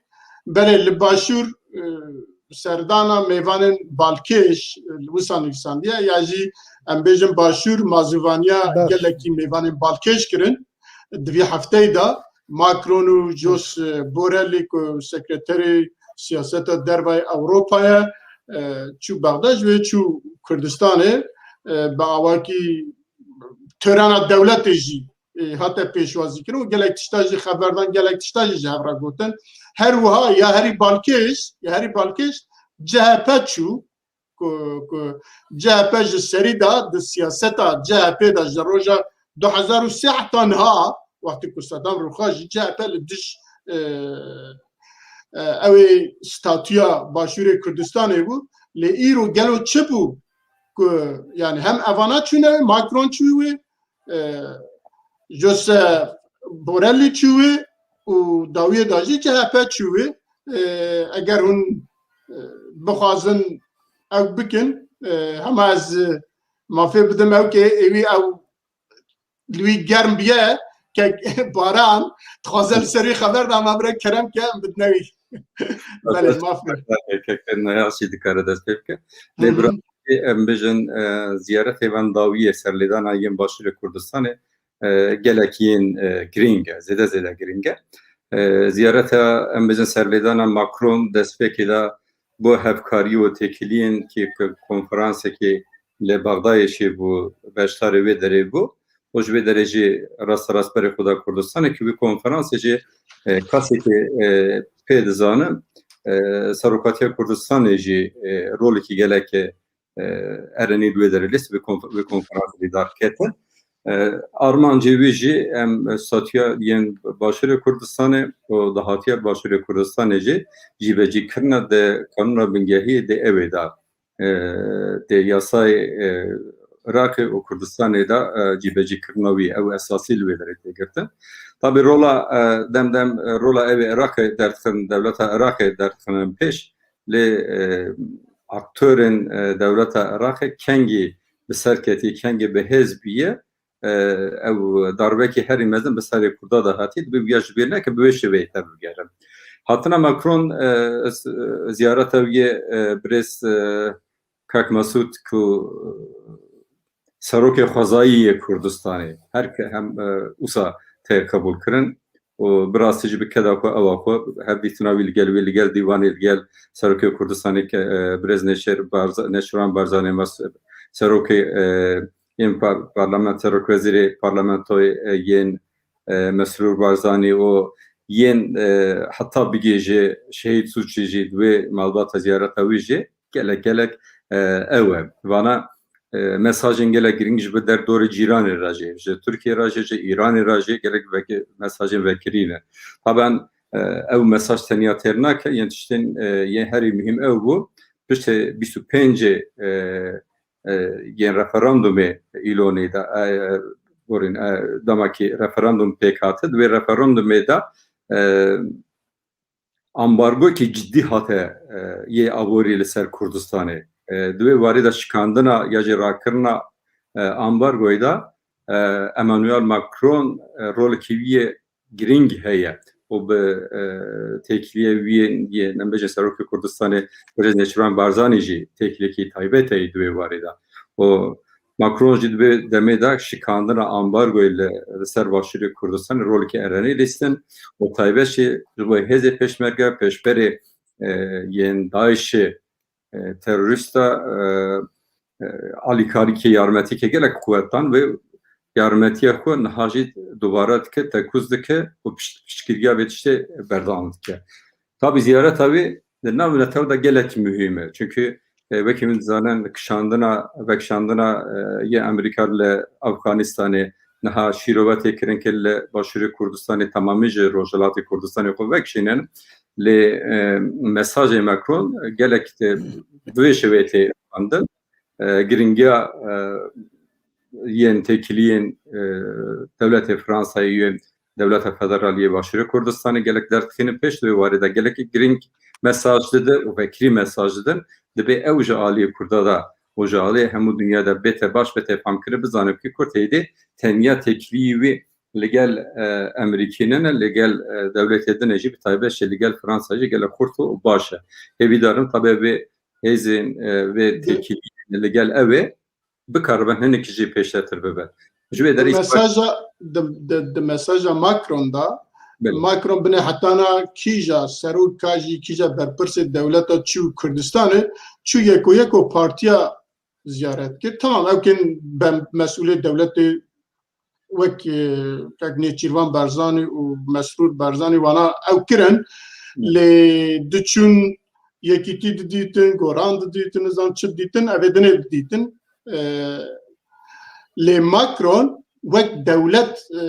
Belê li Başûr, e, serdana mêvanên balkêş, e, li wisa nivîsandiye, ya jî em bêjin Başûr mazûvaniya Baş. Gelekî mêvanên balkêş kirin. Di vî hefteyê de Macron û Jos, e, Borrellî ku sekreterê siyaseta dervayê Ewropa ye, e, çû Bexda ji wê çû Kurdistanê, e, bi awakî törana dewletê jî, e, hate pêşwazîkirin û gelek tişta jî xeberdan, gelek tişta jî ji hev re gotin. Her wiha ya herî balkêş, ya herî balkêş C H P çû, ku, ku C H P ji serî de di siyaseta C H P de ji roja du hezar û sê heta niha, wextê ku Sedam rûxa jî C H P li dij, e, e, ew ê statûya Başûrê Kurdistanê bû. Lê îro gelo çi bû ku, yani, hem evana çûne wê, Macron çû wê, e, Josep Borrell çû wê û dawiyê de jî C H P çû wê. E, eger hûn, e, bixwazin ew bikin, e, hema ez, e, mafê bidim ew kê êwî ew li wî germ biye, kek Baran, dixwaze li ser wî xeber da, ma bire kerem ke, em bidine wî. Belê, maf be. Kek Neyasî dikare dest pê bike. Lê Hı hı. bira, em bijin, e, ziyaretê van dawiyê serlêdana yên Başûrê Kurdistanê, e, gelek yên, e, girîng e, zêde zêde girîng e. E, ziyareta, em bijin, serlêdana Macron destpêkê de bo hevkarî û têkiliyên ki, ki konferansekê li Bexdayê çêbû, beşdarê wê derê bû. Û ji vê derê jî rasterast berê xwe da Kurdistanê, ki wî konferansê jî, e, kasekê, e, pê dizane, e, serokatiya Kurdistanê jî, e, rolekî gelek, e, erenî li wê derê lîst, wê konf-, wê konferansê lî dar ketin. E, armancê wî jî em statuya yên Başûrê Kurdistanê û dahatiya Başûrê Kurdistanê jî cîbecî kirina de kanûna bingehiyê de ew ê da, e, de yasayê, e, Iraqê û Kurdistanê de, e, cîbecî kirina wî, ew esasî li wê derê tê girtin. Tabî rola, e, dem dem, e, rola ew ê Iraqê derdixin, dewleta Iraqê derdixin pêş, lê, e, aktorên, e, dewleta Iraqê kengî bi ser ketî, kengî bi hêz bîye, e, ew darbekî herî mezin bi serê Kurda de hatî, dibe wiya ji bîr neke, bi wê şêweyê tevbigerin. Hatina Macron, e, s-, ziyareta wî yê, e, birêz, e, Kak Mesûd ku, e, serokê xwezayî yê Kurdistanê, her ke hem, e, usa tê qebûl kirin û bi rastî jî bi keda xwe, ewa xwe, hevdîtina wî li gel wê, li gel dîwanê, li gel serokê Kurdistanê ke, e, birêz Neçer Barza-, Neçiran Barzanî, mes-, serokê, e, yên par-, parlament, serokwezîrê parlamentoyê, e, yên, e, Mesrûr Barzanî û yên, e, heta bigihêje Şehîd Sûçî jî di wê malbata ziyareta wî jî gelek gelek, e, ew e. Vana, e, mesajên gelek girîng ji bi derdorê cîranê re jî, ji Tirkiyê re jî, ji Îranê re jî gelek veke-, mesajên vekirî ne. Taben, e, ew mesaj tenya têr nake, yên tiştên, e, yên herî muhîm ew bû, piştê bîst û pêncê, e, e, yên referandumê Îlonê de, e, e, borîn, e, dema ki referandum pêk hate, di wê referandumê de, e, ambargoyekî cidî hate, e, yê aborî li ser Kurdistanê. E, di wê warî de şikandina ya jî rakirina, e, ambargoyê de, e, Emmanuel Macron, e, rolekî wî yê girîng heye û bi, e, têkiliyê wî yê, yê, em bêjin, Serokê Kurdistanê Birêz Nêçîrvan Barzanî jî têkiliyekî taybet heye di wê warî de. Û Macron jî di vê demê de şikandina ambargoyê li, li ser Başûrê Kurdistanê rolekî erenî lîstin û taybet jî ji bo hêzê pêşmerge, pêşberê, e, yên DAIŞê, e, terorîsta, e, e, alîkarîkê, yarmetîkê gelek quwetan ve yarmetiya xwe niha jî dubare dike, tekûz dike û pişt-, piştgiriya vê tiştê berdewam dike. Tabî ziyareta wê di nav netew de gelek muhîm e. Çunkî, e, wekî min dizanin, kişandina, vekişandina, e, yê Amerîka li Afganistanê niha şîrove tê kirin ke li Başûrê Kurdistanê, temamî ji Rojhilatê Kurdistanê xwe vekişînin. Lê, e, mesajê Macron gelek, e, bi vê şêweyê tê xwendin. E, giringiya, e, yên têkiliyên, e, dewletê Fransayê yên dewleta federal yê Başûrê Kurdistanê gelek derdixînin pêş, di wê warê de gelekî giring mesaj dide û vekirî mesaj didin. Dibe ew ji aliyê Kurda de û ji aliyê hemû dinya de bête baş, bête famkirin, bizane ku Kurd hêdî tenya têkiliyî wî li gel, e, Amerîkî nene, li gel, e, dewletê din e jî, bi taybet jî li gel Fransa jî gelek xurt û baş e. Hêvîdarim tabe vê hêzên, e, vê Di- têkiliyên li gel ew ê bikaribin hinekî jî pêşetir bibin. Ji vê Di derê mesaja, di, di, di mesaja Macron da, Belê. Macron binê hetana kîja serok ka jî kîja berpirsê dewleta çû Kurdistanê, çû yeko yeko partiya ziyaret kir. Tamam, ew kên ben mesûlê dewletê wek, e, kek Nêçîrvan Barzanî û Mesrûr Barzanî wana ew kirin. Hı. Lê diçûn yekîtî didîtin, goran didîtin, nizam çi didîtin, evê dinê didîtin. E, lê Macron wek dewlet, e,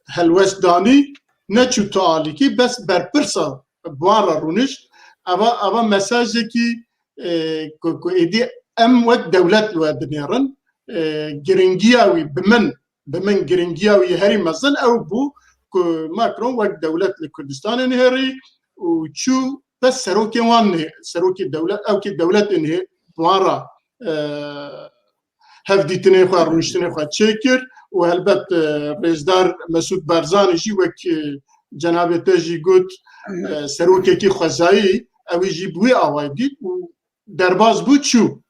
helwestdanî neçû tu alîkî, bes berpirsa bi wan re rûnişt. Eva, eva mesajekî, e, ku, ku êdî em wek dewlet li we dinêrin, e, giringiya wî bi min, bi min giringiya wî herî mezin ew bû ku Macron wek dewlet li Kurdistanê nihêrî û çû pes serokê wan nihê-, serokê dewlet, ewkê dewletê nihê-, bi wan re, e, hevdîtinê xwe, rûniştinê xwe çêkir û helbet, e, rêzdar Mesûd Barzanî jî wek, e, cenabê te jî got, e, serokekî xwezayî, ew jî bi wî awayî dît û derbas bû çû.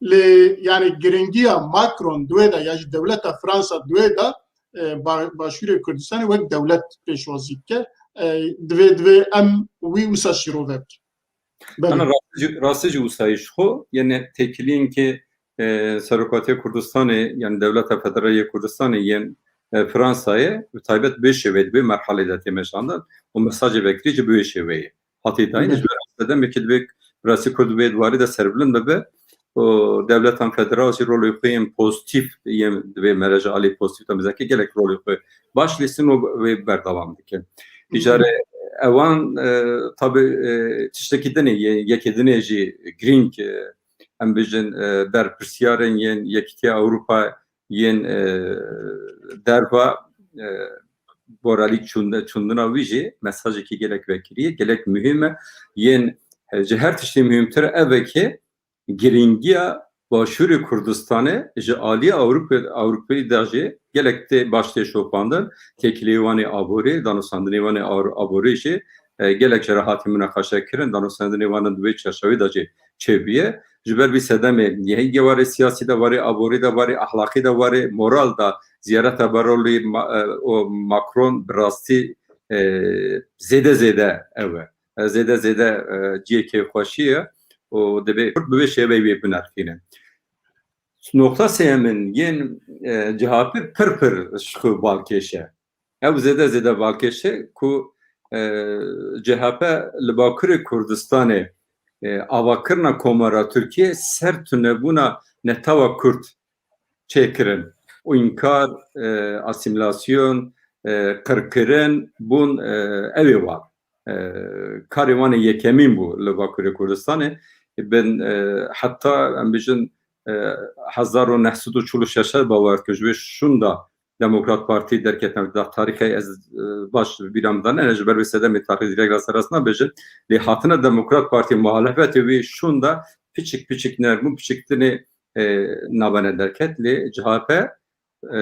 Lê, yani, giringiya Macron di wê de ya jî dewleta Fransa di wê de, e, ba-, Başûrê Kurdistanê wek dewlet pêşwazî dike. E, divê, divê em wî wisa şîrove bikin. Belê. Ana rastî jî, rastî jî wisa ye ji xwe, yani têkiliyên ki, e, Serokatiya Kurdistanê, yani Dewleta Federal yê Kurdistanê yên, e, Fransayê, bi taybet bi vê şêweyê, di vê merhalê de tê meşandin û mesajê vekirî jî bi vê şêweyê hatî dayîn. Belê. Ji ber sedemê ki divê rastî Kurd bi vê warî de serbilind bibe û dewletan federal jî rolê xwe yên pozîtîf, yên divê mere ji alî pozîtîf de mizeke gelek rolê xwe baş lîstin û wê berdewam dike. Hı hı. Îcarê ewan, e, tabi, e, tiştekî dinê, ye-, yekê dinê jî girîng, e, em bijin, e, berpirsiyarên yên Yekîtiya Ewropa yên, e, derva, e, boralî çûnde-, çûndina wî jî mesajekî gelek vekirî ye, gelek muhîm e. Yên, e, ji her tiştî muhîmtir ev e ki girîngiya Başûrê Kurdistanê ji alî Ewropa, Ewropayê de jî gelek tê baş tê şopandin. Têkiliyê wan ê aborî, danûstandinê wan ê ar-, aborî jî, e, gelek jê re hatî munaqeşe kirin. Danûstandinê wan di wê çerçevê de jî çêbûye. Ji ber vî sedemê yê hingê warê siyasî de, warê aborî de, warê ahlaqî de, warê moral de ziyareta berolî Ma-, e, û Macron bi rastî, e, zêde zêde ew e. E, zêde zêde, e, cihê kêfxweşî ye û divê Kurd bi vê şêweyê wê binirxîne. Noqta sêyemin yên, e, C H P pir pir ji xwe balkêş e. Ew zêde zêde balkêş e ku, e, C H P li Bakurê Kurdistanê, e, avakirina Komara Tirkiyê ser tunebûna netewa Kurd çêkirin. Înkar, e, asîmîlasyon, e, qirkirin bûn, e, ew ê war. E, karê wan ê yekemîn bû li Bakurê Kurdistanê. Bin, e, heta em bijin, e, hezar û neh sed û çil û şeş bawer dike ji wê şûnda Demokrat Partî derketine da tarîxê ez, e, baş bîra min de ne, ji ber wê sedemê tarîx direk rasterast nabêjin. Lê hatine Demokrat Partî muhalefetê wî şûnda piçik piçik nerm û piçik tinê, e, nabene derket. Lê C H P, e,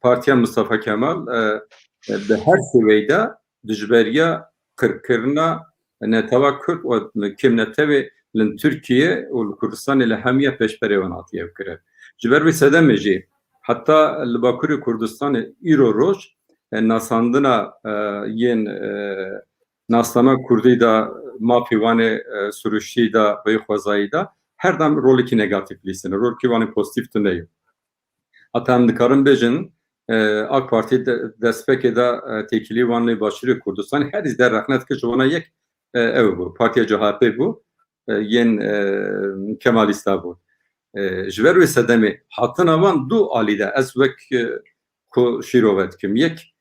Partiya Mustafa Kemal, e, e, bi her şêweyî de dijberiya qirkirina netewa Kurd û kêm netewê li Tirkiye û li Kurdistanê li hemiya pêşberê wan hatiye kirin. Ji ber vê sedemê jî heta li Bakurê Kurdistanê îro roj, e, nasandina, e, yên, e, nasname Kurdî de, mafê wan ê, e, siruştî de, vê xwezayî de her dem rolekî negatîf lîstin, rolekî wan ê pozîtîf tune ye. Heta em dikarin bêjin, e, AK Partî de, destpêkê de, e, têkilî wan lê Başûrê Kurdistanê herî zêde rexne dike ji wana yek, e, ew bû, Partiya C H P bû, e, yên, e, Kemalîsta bû. E, ji ber wê sedemê hatina wan du alî de ez wek, e, ku şîrove dikim. Yek,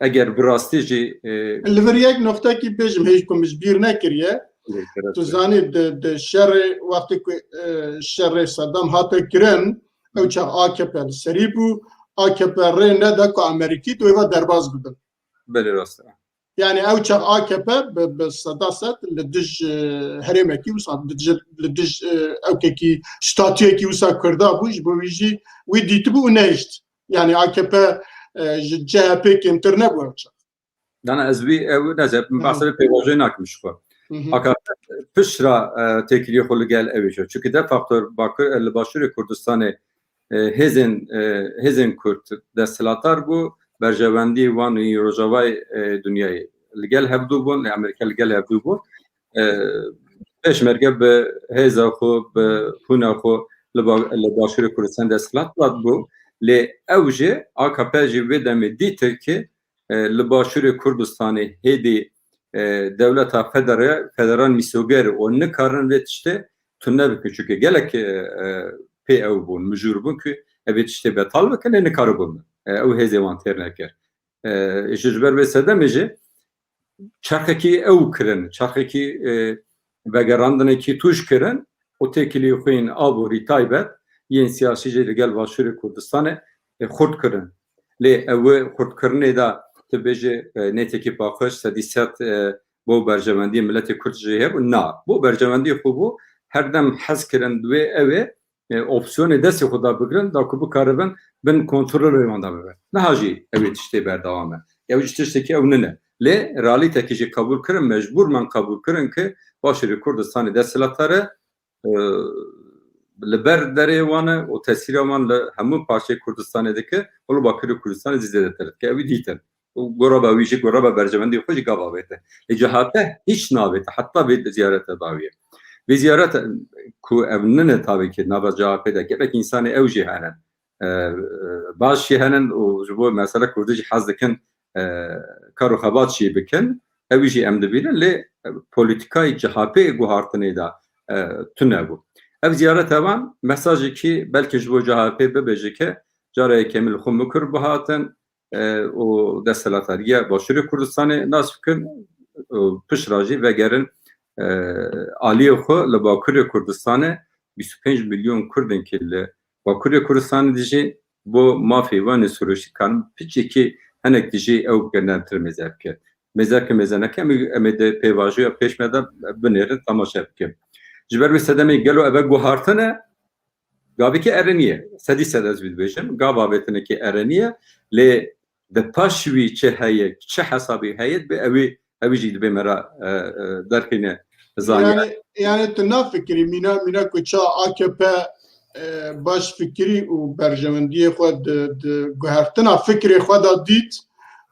eger bi rastî jî, e, Li vir yek noqtekî bêjim, hêj ku min ji bîr nekiriye. Lê, Tu şeref be. zanî, di, di şerê, wextê ku, e, şerê Sedam hate kirin, ew çax A K P li serî bû, A K P rê neda ku Amerîkî tu êva derbas bibin. Belê, rast e. Yani ew çax A K P bi, bi seda sed li dij, e, herêmekî wisa, li dij, li dij, e, ewkekî, statuyekî wisa Kurda bû, ji bo wî jî wî dîtibû û nehişt. Yani A K P, e, ji C H P kêmtir nebû ew çax. Dana ez wî ew neze, Hı hı. behsa vê pêvajoyê nakim ji xwe. Hı hı. A K P piştra, e, têkiliyê xwe li gel ew ê çû. Çunke de faktor Bakur, e, li Başûrê Kurdistanê, e, hêzên, e, hêzên Kurd desthilatdar bû, berjewendî wan û Rojavayê, e, dinyayê li gel hevdû bûn, li Amerîka li gel hevdû bûn. E, Pêşmerge bi hêza xwe, bi hûna xwe li ba-, li Başûrê Kurdistan desthilat bû. Lê ew jî, A K P jî wê demê dîtir ki, e, li Başûrê Kurdistanê hêdî, e, dewleta federe-, federal mîsoger û nikarin vê tiştê tune bikin. Çunke gelek, e, e, pê ew bûn, mijûr bûn ku ev ê tiştê betal bikin, lê nikaribûn. E, ew hêzê wan têr nekir. E, ji, ji ber vê sedemê jî çerxekî ew kirin, çerxekî, e, vegerandinekî tûj kirin û têkilî xwe yên aborî taybet yên siyasî jî li gel Başûrê Kurdistanê, e, xurt kirin. Lê ew xurtkirinê de tu bêjî, e, nêtekî paqij sedî sed, e, bo berjewendiyê miletê Kurd jî hebû? Na. Bo berjewendiyê xwe bû, her dem hez kirin divê ew ê, e, opsiyonê destê xwe de bigirin, da ku bikaribin bin kontrolê wan de bibin. Niha jî ew ê tiştê berdewam e. Ew jî tiştekî ew nine. Lê realîtekî jî qebûl kirin, mecbûr man qebûl kirin ki Başûrê Kurdistanê desthilatdar e, e, li ber derê wan e û tesîra wan li hemû parçeyê Kurdistanê dike û li Bakurê Kurdistanê zî zêdetir dike. Ew ê dîtin. Û goraba wî jî, goraba berjewendî xwe jî gava avête. Lê C H P hîç navête, heta vê ziyarete dawî ye. Vê ziyarete ku ev nine tabii ki nava C H P de gelek însanê ew jî hene. E, e, baş jî hene û ji bo mesele Kurdî jî hez dikin, e, kar û xebat jî bikin. Ew jî em dibînin, lê, e, polîtîkayê C H P guhartinê de, e, tune bû. Ev ziyarete van mesajekî belkî ji bo C H P bibêje ke cara yekemîn li xwe Mikur bihatin, e, û desthilatdariya Başûrê Kurdistanê nas bikin û pişt re jî vegerin, e, aliyê xwe li Bakurê Kurdistanê bîst û pênc milyon Kurdên ki li Bakurê Kurdistanê dijî bo mafê wan ê sirûştî karin piçekî hinek dijî ew geneltir mêze bike. Mêze ke mêze neke, em ê, em ê di pêvajoya pêş me de binêrin, temaşe bikin. Ji ber wê sedemê gelo eve guhartin e? Gavekî erênî ye. Sedî sed ez vî dibêjim. Gav avêtinekî erênî ye. Lê di paş wî çi heye, çi hesabî heye, dibe ew ê, ew ê jî dibe me re, e, e, derxîne zanî. Yani, yani tu nafikirî, mîna, mîna ku ça A K P, e, baş fikirî û berjewendiyê xwe di, di guhertina fikrê xwe de dît,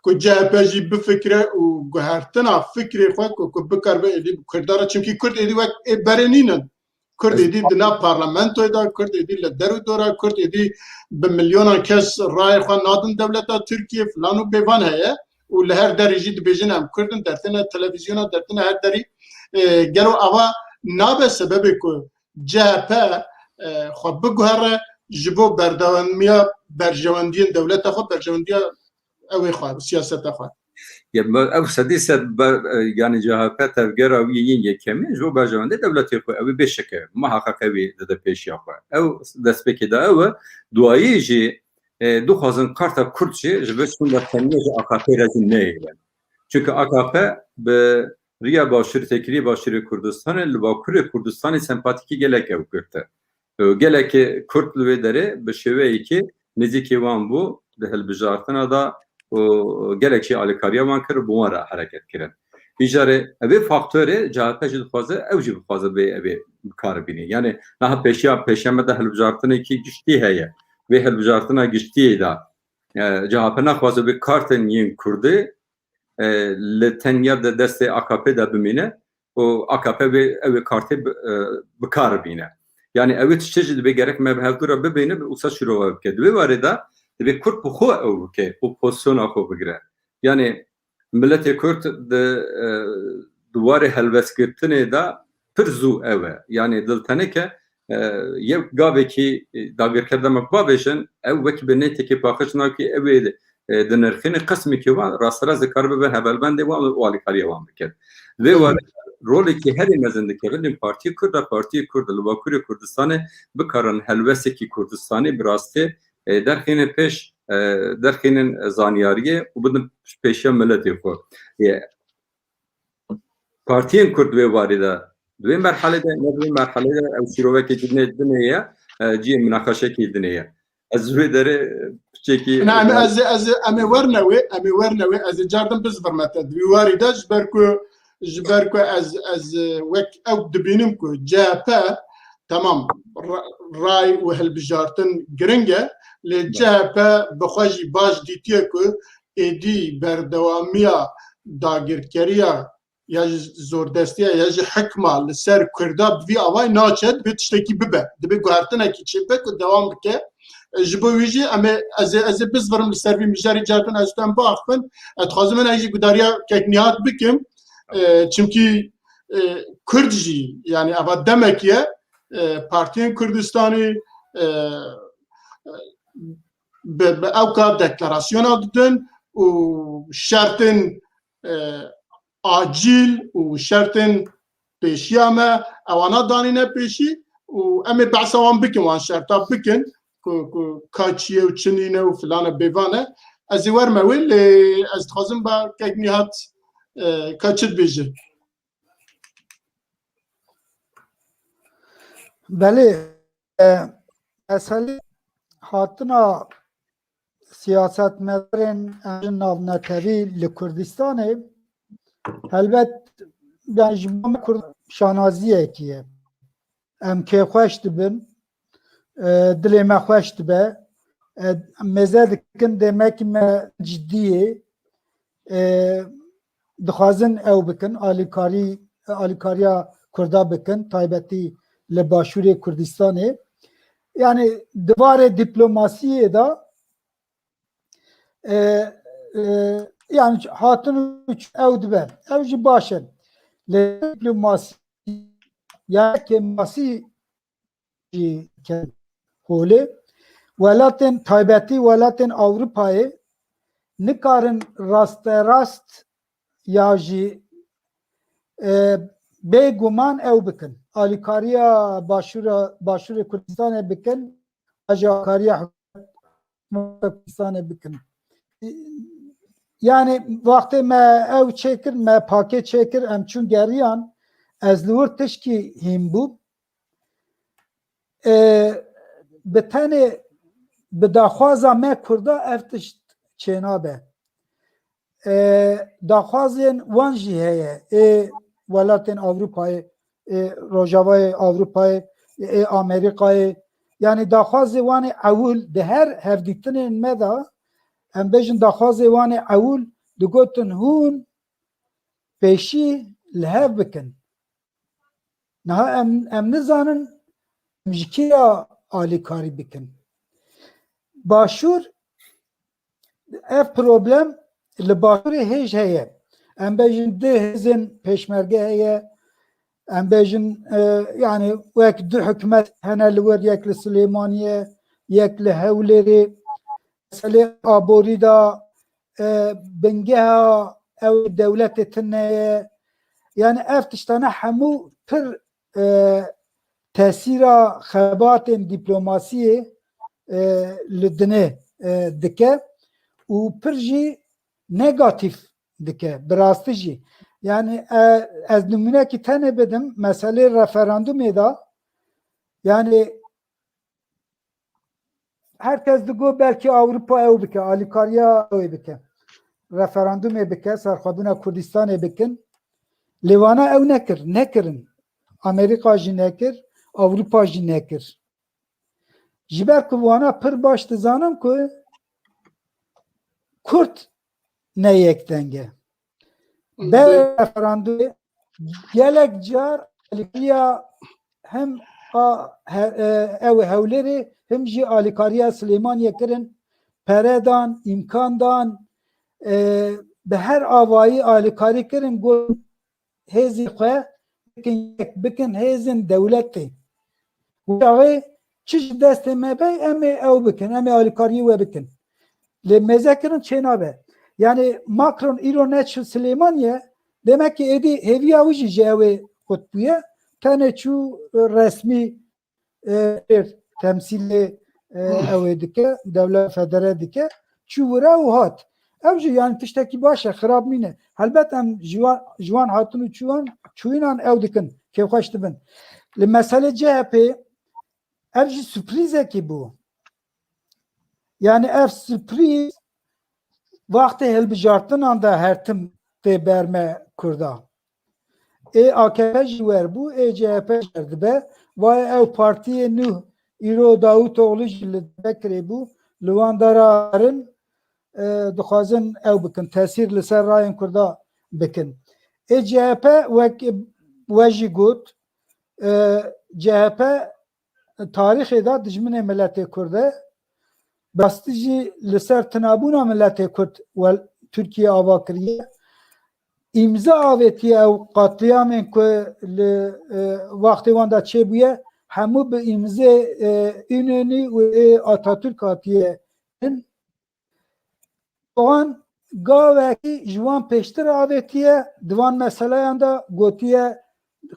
ku C H P jî bifikire û guhertina fikrê xwe ku, ku bikaribe êdî bi Kurda re, çimkî Kurd êdî wek ê berê nînin. Kurd êdî di nav parlamentoyê de, Kurd êdî li der û dora, Kurd êdî bi milyonan kes rayê xwe nadin dewleta Tirkiye filan û bêvan heye û li her derê jî dibêjin em Kurd in, dertine televîzyona, dertine her derî. E, gelo ava nabe sebebê ku C H P, e, xwe biguhere ji bo berdewamiya berjewendiyên dewleta xwe, berjewendiya ew ê xwe, siyaseta xwe. Ya, me, ev sedî sed ber, e, yani C H P tevgera wî yên yekemîn ji bo berjewendê dewletê xwe, ew ê bêşeke muheqeq ew ê dide pêşiya xwe. Ew destpêkê de ew e, duayî jî, e, dixwazin karta Kurd jî ji vir çûn ve tenya ji A K P re jî neyêrin. Çunke A K P bi riya başûrê, têkilî başûrê Kurdistanê li Bakurê Kurdistanê sempatîkî gelek ew girte. Û gelekî Kurd li wê derê bi şêweyekî nêzîkî wan bû di hilbijartina de û gelek jî alîkariya wan kir û bi wan re hereket kirin. Îcarê evê faktorê C H P jî dixwaze, ew jî bixwaze bê evê bi kar bîne. Yani niha pêşiya, pêşiya me de hilbijartinekî giştî heye. Vê hilbijartina giştiyê de, e, C H P naxwaze bê kartên yên Kurdî e, li tenya de destê A K P de bimîne û A K P vê, ew ê kartê bi, e, bi kar bîne. Yani ew ê tiştê jî dibê gerek me bi hevdû re bibîne, bi wisa şîrove bike. Di vê warê de dibê Kurd bi xwe ew bike û pozisyona xwe bigire. Yani miletê Kurd di, e, di warê helwestgirtinê de pir zû ew e. Yani dil tenê ke, e, yew gavekî, e, dagirker dema ku bavêjin, ew wekî bi nêtekê paqij nakî ew ê, e, dinirxîne, qismekî wan rasterast dikare bibe hevalbendê wan û alîkariya wan bike. Vê warê rolekî herî mezin dike. Bidin Partiyê Kurd e, Partiyê Kurd li Bakurê Kurdistanê bikarin helwestekî Kurdistanê bi rastî, e, derxînin pêş, e, derxînin zanyariyê û bidin pêşiya miletê xwe. E, Partiyên Kurd di wê warî de, di wê merhelê de, ne di wê merhelê de ew şîrovekê dinê, dinê ye, e, cihê minaqeşekî dinê ye. Ez ji wê derê piçekî Na, em, ez, ez, em ê werne wê, em ê werne wê, ez ê cardin bizvirme te. Di wî warî de ji ber ku, ji ber ku ez, ez, e, wek ew dibînim ku C H P, temam, ra-, ray û hilbijartin giring e, lê C H P bi xwe jî baş dîtiye ku êdî berdewamiya dagirkeriya ya ji zordestiya ya ji hikma li ser Kurda bi vî avayî naçe, divê tiştekî bibe. Divê guhertinekî çêbibe ku dewam bike. E, ji bo wî jî em ê, ez ê, ez ê bizvirim li ser vî mijarê, cardin ez tu em biaxivin. Ez dixwazim min jî gudariya kek Nîhat bikim. E, çimkî, e, Kurd jî, yani eva demek ye, e, partiyên Kurdistanê, e, e, bi, bi ewka deklarasyona didin û şertên, e, acîl û şertên pêşiya me, ewana danîne pêşî û em ê behsa wan bikin, wan şerta bikin ku, ku ka çi ye û çi nîne û filane bêvane. Ez ê werme wê, lê ez dixwazim ba kek Nîhat, e, ka çi dibêje? Belê, e, meselê hatina siyasetmedarên navnetewî li Kurdistanê, helbet, yani ji bo me Kurd şanaziyekî ye. Em kêfxweş dibin, e, dilê me xweş dibe. E, mêze dikin, demekî me cidî yê. E, dixwazin ew bikin, alîkarî, alîkariya Kurda bikin, taybetî li Başûrê Kurdistanê. Yani di warê diplomasiyê de, e, e, yani hatin û çû ew dibe. Ew jî baş in. Lê diplomasî, ya kêmasî jî ket holê. Welatên taybetî, welatên Ewropayê nikarin rasterast ya jî, e, bêguman ew bikin. Alîkariya Başûra, Başûrê Kurdistanê bikin, ya jî alîkariya Kurdistanê bikin. Yani wextê me ew çêkir, me pakê çêkir, em çûn geriyan, ez li wir tişkî hîn bûm. E, bi tenê bi daxwaza me Kurda ev tişt çênabe. E, daxwazên wan jî heye. Ê welatên Ewropayê, ê Rojavayê Ewropayê, ê Amerîkayê. Yani daxwazê wan ê ewil di her hevdîtinên me de, em bêjin daxwazê wan ê ewil digotin hûn pêşî li hev bikin. Niha em, em nizanin em ji kê ya alîkarî bikin. Başûr, ev problem li Başûrê hêj heye. Em bêjin du hêzên pêşmerge heye. Em bêjin, e, yani wek du hikûmet hene li wir, yek li Silêmaniyê, yek li Hewlêrê. Meselê aborî de, e, bingeha ew dewletê tune ye. Yani ev tiştane hemû pir, e, tesîra xebatên dîplomasiyê, e, li dinê, e, dike û pir jî negatîf dike, bi rastî jî. Yani, e, ez nimûnekî tenê bidim, meselê referandumê de, yani, her kes digot belkî Ewropa ew bike, alîkariya ew ê bike. Referandumê bike, serxwebûna Kurdistanê bikin. Lê wana ew nekir, nekirin. Amerîka jî nekir, Ewropa jî nekir. Ji ber ku wana pir baş dizanin ku Kurd ne yekdeng e. Ber referandumê gelek car alîkariya hem a he-, e, ew ê Hewlêrê hem jî alîkariya Silêmaniyê kirin, pere dan, îmkan dan, e, bi her avayî alîkarî kirin, got hêzê xwe bikin yek, bikin hêzên dewletê. Û çaxê çi ji destê me be, em ê ew bikin, em ê alîkariyê we bikin. Lê mêzekirin çênabe. Yani Macron îro neçû Silêmaniye, demek ki êdî hêviya wî jî ji ew ê qut bûye. Tenê çû resmî, e, temsîlê, e, ew ê dike, dewlet federe dike. Çû wira û hat. Ew jî yani tiştekî baş e, xirab nîne. Helbet em ji wan, ji wan hatin û çûyan, çûyînan ew dikin, kêfxweş dibin. Li meselê C H P, ev jî surprîzekî bû. Yani ev surprîz wextê hilbijartinan de her tim tê ber me Kurda. Ê A K P jî wer bû, ê C H P jî wer dibe. Vay ew partiyê nû îro Davutoglu jî li Diyarbekirê bû. Li wan dara herin, e, dixwazin ew bikin, tesîr li ser rayên Kurda bikin. Ê C H P wek we jî got, e, C H P tarîxê de dijminê miletê Kurd e. Bi rastî jî li ser tinabûna miletê Kurd wel Tirkiye ava kiriye. Îmza avêtiye ew qatliyamên ku li, e, wextê wan de çêbûye, hemû bi îmzê, e, Înonî û ê Atatürk hatiye kirin. Wan gavekî ji wan pêştir avêtiye, di van meseleyan de gotiye,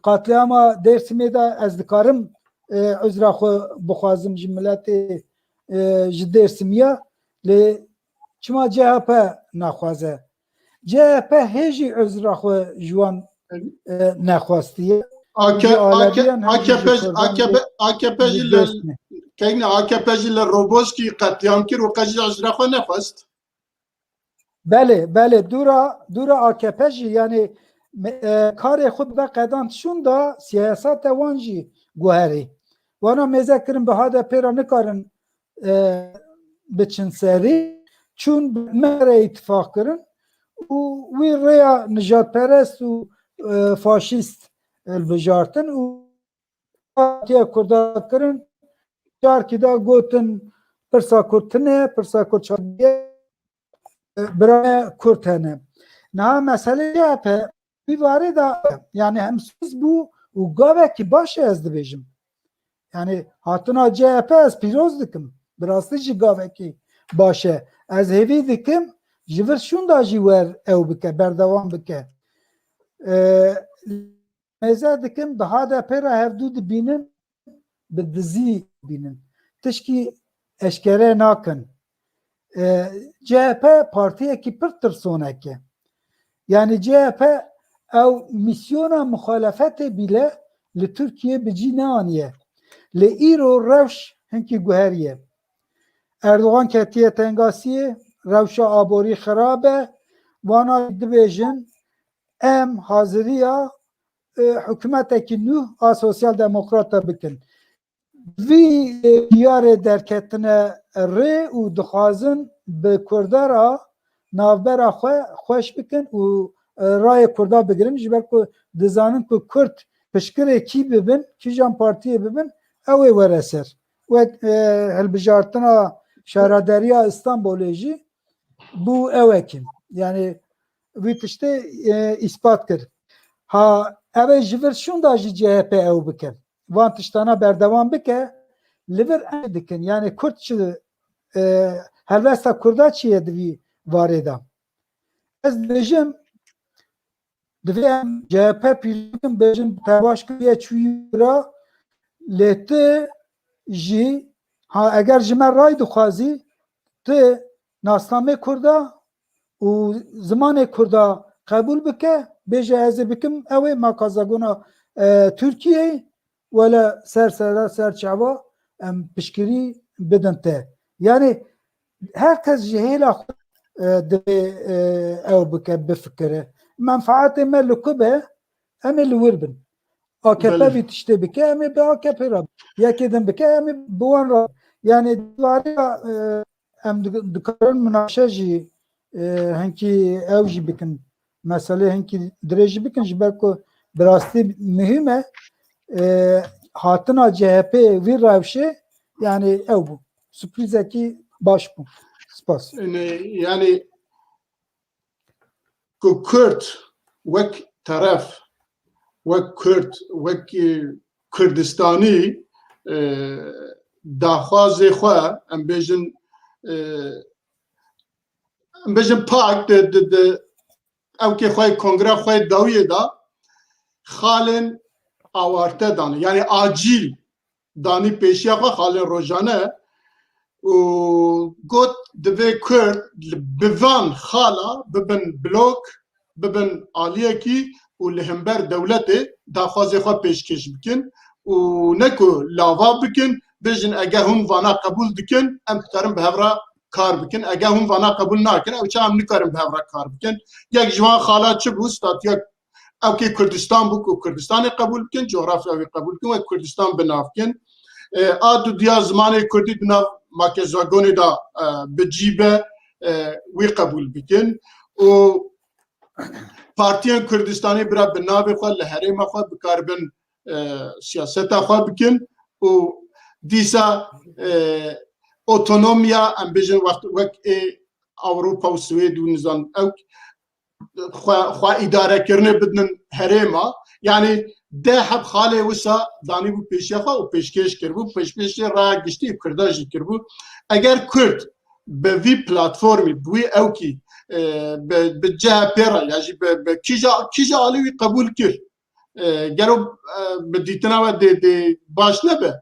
qatlîama Dêrsimê de ez dikarim, e, uzra xwe bixwazim ji miletê, e, ji Dêrsimî ya, lê çima C H P naxwaze? C H P hê jî uzra xwe ji wan, e, nexwestiye. Ake-, Ji Aleviyan hem jî ji Kurdan jî, A K P jî li, Dêrsimê. Keyne A K P jî li Roboskî qetlîam kir û qe jî uzra xwe nexwest. Belê, belê, dûra, dûra A K P jî, yanî, me-, e, karê xwe bi qedan şûnda siyaseta wan jî guherî. Wana mêze kirin bi H D P re nikarin, e, biçin serî, çûn bi me re îtifaq kirin û wî rêya nijadperest û, e, faşîst hilbijartin û hatiye Kurda kirin. Carkî de gotin, pirsa Kurd tune, pirsa Kurd çakiye, birayê Kurd hene. Niha meselê C H P vî varê de, yani, hemsûz bû û gavekî baş e, ez dibêjim. Yani, hatina C H P ez pîroz dikim. Bi rastî jî gavekî baş e. Ez hêvî dikim, ji vir şûnda jî wer ew bike, berdewam bike. Ee, Mêze dikim, bi H D P re hevdû dibînin, bi dizî bînin. Tişkî eşkere nakin. E, C H P partiyekî pir tirsonek e. Yani C H P ew mîsyona muxalefetê bîle li Tirkiye bi cî neaniye. Lê îro rewş hinkî guheriye. Erdogan ketiye tengasiyê, rewşa aborî xirab e. Wana dibêjin, em haziriya, e, hikûmetekî nû a sosyal demokrata bikin. Vî, e, diyarê derketine rê û dixwazin bi Kurda re navbera xwe xweş bikin û, e, rayê Kurda bigirin. Ji ber ku dizanin ku Kurd pişkirê kî bibin, kîjan partiyê bibin, ew ê were ser. Wek, e, hilbijartina Şaredariya Îstanbulê jî bû ewekî. Yani vî tiştê, e, îspat kir. Ha, ev ê ji vir şûnda jî C H P ew bike. Van tiştana berdewam bike, li vir em dikin. Yani Kurd çi, e, helwesta Kurda çi ye di vî varê de? Ez dibêjim, divê em C H P pîroz bikin, bêjin te baş kiriye çûyî ra, lê tu jî, ha, eger ji me ray dixwazî, tu nasnamê Kurda û zimanê Kurda qebûl bike, bêje ez ê bikim, ew ê makazagona, e, Tirkiyeyê, wele ser sera, ser çava em pişkirî bidin te. Yani her kes ji hêla xwe, e, divê, e, ew bike, bifikire. Menfaetê me li ku be, em ê li wir bin. A K P Belê. Vî tiştê bike, em ê bi A K P re. Yekê din bike, em ê bi wan re. Yani, di varê de, e, em di-, dikarin minaşe jî, e, hinkî ew jî bikin. Meselê hinkî dirêj jî bikin, ji ber ku bi rastî muhîm e. E, hatina C H P vî rewşê, yani ew bû. Sürprîzekî baş bû. Spas. Yani, yani ku Kurd wek teref, wek Kurd, wek, e, Kurdistanî, e, daxwazê xwe, em bêjin, e, em bêjin pak di, di, di ewkê xwe, kongre xwe dawiyê de xalên awarte dane. Yani acîl danî pêşiya xwe, xalên rojane, û got, divê Kurd li, bi van xala bibin blok, bibin aliyekî û li hember dewletê daxwazê xwe pêşkêş bikin û ne ku lava bikin, bêjin, ege hûn vana qebûl dikin, em dikarin bi hev re kar bikin. Ege hûn vana qebûl nakin, ew çawa em nikarin bi hev re kar bikin. Yek ji wan xala çi bû? Statûya ewkê Kurdistan bû ku Kurdistanê qebûl bikin, cografya wî qebûl bikin, wek Kurdistan bi nav bikin. E, a dudiya zimanê Kurdî di nav makezagonê de, e, bi cî be, e, wî qebûl bikin. Û partiyên Kurdistanê bira bi navê xwe li herêma xwe bikaribin, e, siyaseta xwe bikin û dîsa, e, otonomiya, em bêjin, wext, wek ê Ewropa û Swêd û nizam ew xwe, xwe îdarekirinê bidin herêma. Yanî deh heb xalê wisa danîbû pêşiya xwe û pêşkêş kiribû. Pêşkêşê raya giştî Kurda jî kiribû. Eger Kurd bi vî platformî, bi wî ewkî, e, bi, bi C H P re ya jî bi, bi kîja, kîja alî wî qebûl kir. E, gero, e, bi dîtina we dê, dê baş nebe.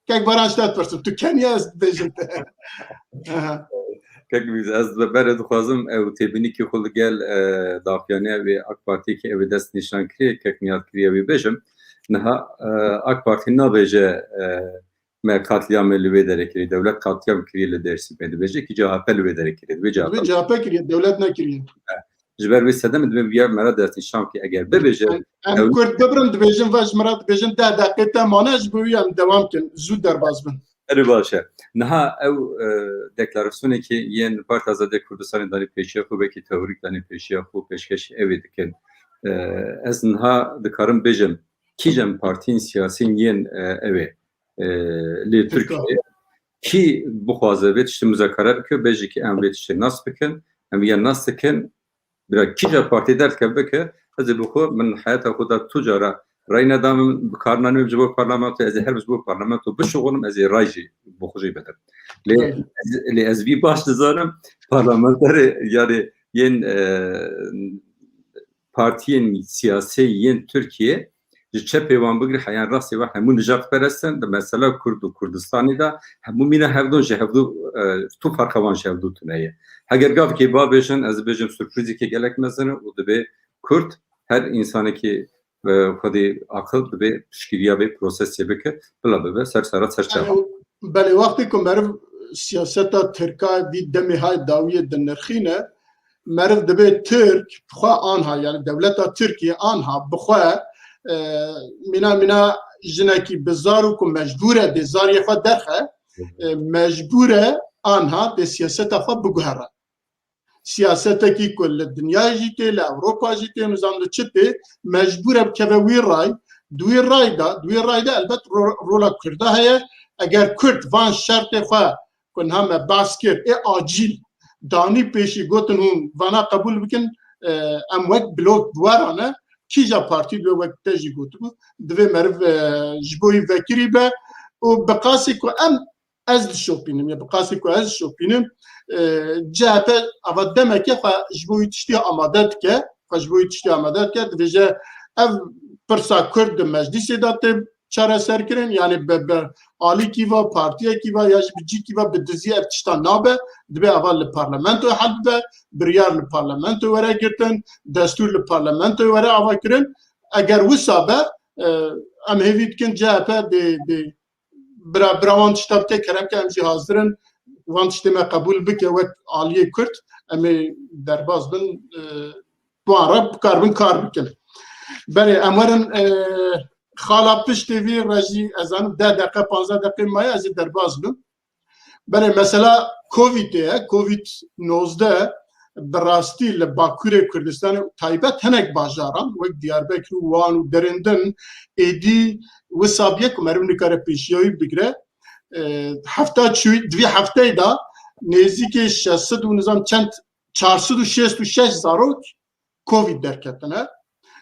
Kek Baran, ji te dipirsim. Tu keniya ez dibêjim te. Aha. Kek Mîrza, ez berê dixwazim ew têbînîkî xwe li gel, e, daxuyaniya wê AK Partiyê ki ew ê dest nîşan kiriye, kek Niyad kiriye wê bêjim. Niha, e, AK Partî nabêje, e, me katliyamê li wê derê kiriye, dewlet katliyam kiriye li Dêrsimê. Dibêje ki C H P li wê derê kiriye. Dibê C H P. Dibê C H P kiriye, dewlet nekiriye. Ji ber vê sedemê dibê viya me re destnîşan bike. Eger bibêje, em, em ew Kurd bibirin, dibêjin ve ji me re dibêjin deh deqê te mane, ji bo wî em dewam kin, zû derbas bin. Erê baş e. Niha ew, e, deklarasyonekî yên Partiya Azadiya Kurdistanê danî pêşiya xwe, wekî teorîk danî pêşiya xwe, pêşkêşî ew ê dikin. E, ez niha dikarim bêjim, kîjan partiyên siyasî yên, e, ew ê, e, lê Tirkiye, kî bixwaze vê tiştê muzakere bike, bêje ki em vê tiştê nas bikin, em vê nas dikin, bira kîja partî derdikeve bike, ez ê bi xwe, min heyata xwe de tu cara rey nedam, bi kar nanîm ji bo parlamento, ez ê her ji bo parlamento bişuxulim, ez ê rey jî bi xwe jî bidim. Lê, Evet. ez, lê ez vî baş dizanim, parlamenterê, yani yên, e, partiyên siyasî yên Tirkiye, ji çepê wan bigire heyan rastê wan hemû nijadperest in, di mesela Kurd û Kurdistanê de hemû mîna hevdû ji hevdû, e, tu ferqa wan ji hevdû tune ye. Heger gavkê bavêjin, ez dibêjim surprîzekê gelek mezin e û dibê Kurd her însanekî, e, xwedî aqil dibê piştgiriya vê prosesê bike, bila bibe ser sera serçava. Belê, belê, wextê ku meriv siyaseta Tirka vî demê hay dawiyê dinirxîne, meriv dibê Tirk bi xwe anha, yani dewleta Tirkiye anha bi xwe, e, mîna mîna jinekî bi zar û ku mecbûr e dê zariyê xwe derxe, e, mecbûr e anha dê siyaseta xwe biguhere. Siyasetekî ku li dinyayê jî tê, li Ewropa jî tê, nizam li çi tê, mecbûr e bikeve wî ray, di wî ray de, di wî ray de elbet ro-, rola Kurda heye. Eger Kurd van şertê xwe ku niha me behs kir, ê acîl danî pêşî, gotin hûn vana qebûl bikin, e, em wek blok bi we re ne, kîja partî divê wek te jî gotibû, divê meriv, e, ji bo wî vekirî be û bi qasî ku em, ez dişopînim, ya bi qasî ku ez dişopînim, e, C H P ava demeke xwe ji bo wî tiştî amade dike, xwe ji bo wî tiştî amade dike, dibêje ev pirsa Kurd di meclîsê de tê çareserkirin, yani bi, bi alîkî ve, partiyekî ve ya jî bi cîkî ve bi dizî ev tişta nabe, dibê ava li parlamentoyê hel bibe, biryar li parlamentoyê were girtin, destûr li parlamentoyê were avakirin. Eger wisa be, e, em hêvî dikin C H P dê, dê bira, bira wan tişta bike, kerem ke em jî hazir in, wan tiştê me qebûl bike wek aliyê Kurd, em ê derbas bin, e, bi wan re bikaribin kar bikin. Belê, em werin, e, xala piştê vî re jî, ez zanim deh deqe, panzdeh deqe maye, ez ê derbas bim. Belê, mesela Covidê ye, Covid nozdeh, bi rastî li Bakurê Kurdistanê û taybet hinek bajaran, wek Diyarbekir û Wan û derên din, êdî wisa bûye ku meriv nikare pêşiya wî bigire. E, hefta çûyî, di vî hefteyê de nêzîkî şeş sed û nizam çend, çar sed û şêst û şeş zarok Covid derketine.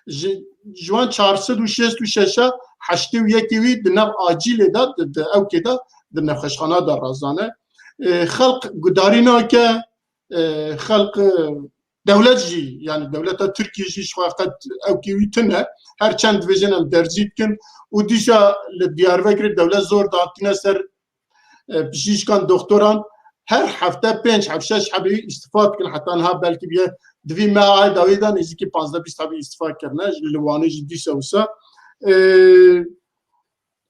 Ji, ji wan çar sed û şêst û şeş a heştê û yekê wî di nav acîlê de, di, di ewkê de, di nexweşxana de razane. E, xelq gudarî nake, e, xelq, e, dewlet jî, yani dewleta Tirkiye jî ji xwe qet ewkê wî tune. Her çend dibêjin em derzî dikin û dîsa li Diyarbekirê dewlet zor datine ser e, pişîşkan, doktoran her hefte pênc heb, şeş hebî îstifa dikin. Heta niha belkî bîye di vî meha dawî de nêzîkî panzdeh bîst hebî îstifa kirine. Li Wanê jî dîsa wisa. E,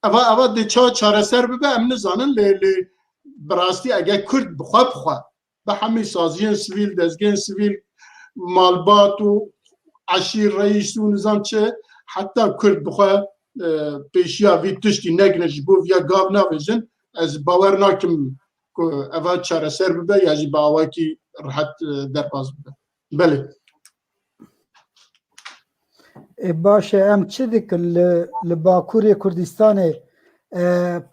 eva, eva dê ça çareser bibe em nizanin, lê, lê bi rastî eger Kurd bi xwe bi xwe bi hemî saziyên sivîl, dezgehên sivîl, malbat û eşîr, reîs û nizam çi, heta Kurd bi xwe, e, pêşiya vî tiştî negine, ji bo viya gav navêjin, ez bawer nakim ku eva çareser bibe ya jî bi awakî rihet, e, derbas bibe. Belê. E, baş e, em çi dikin li, li Bakurê Kurdistanê? E,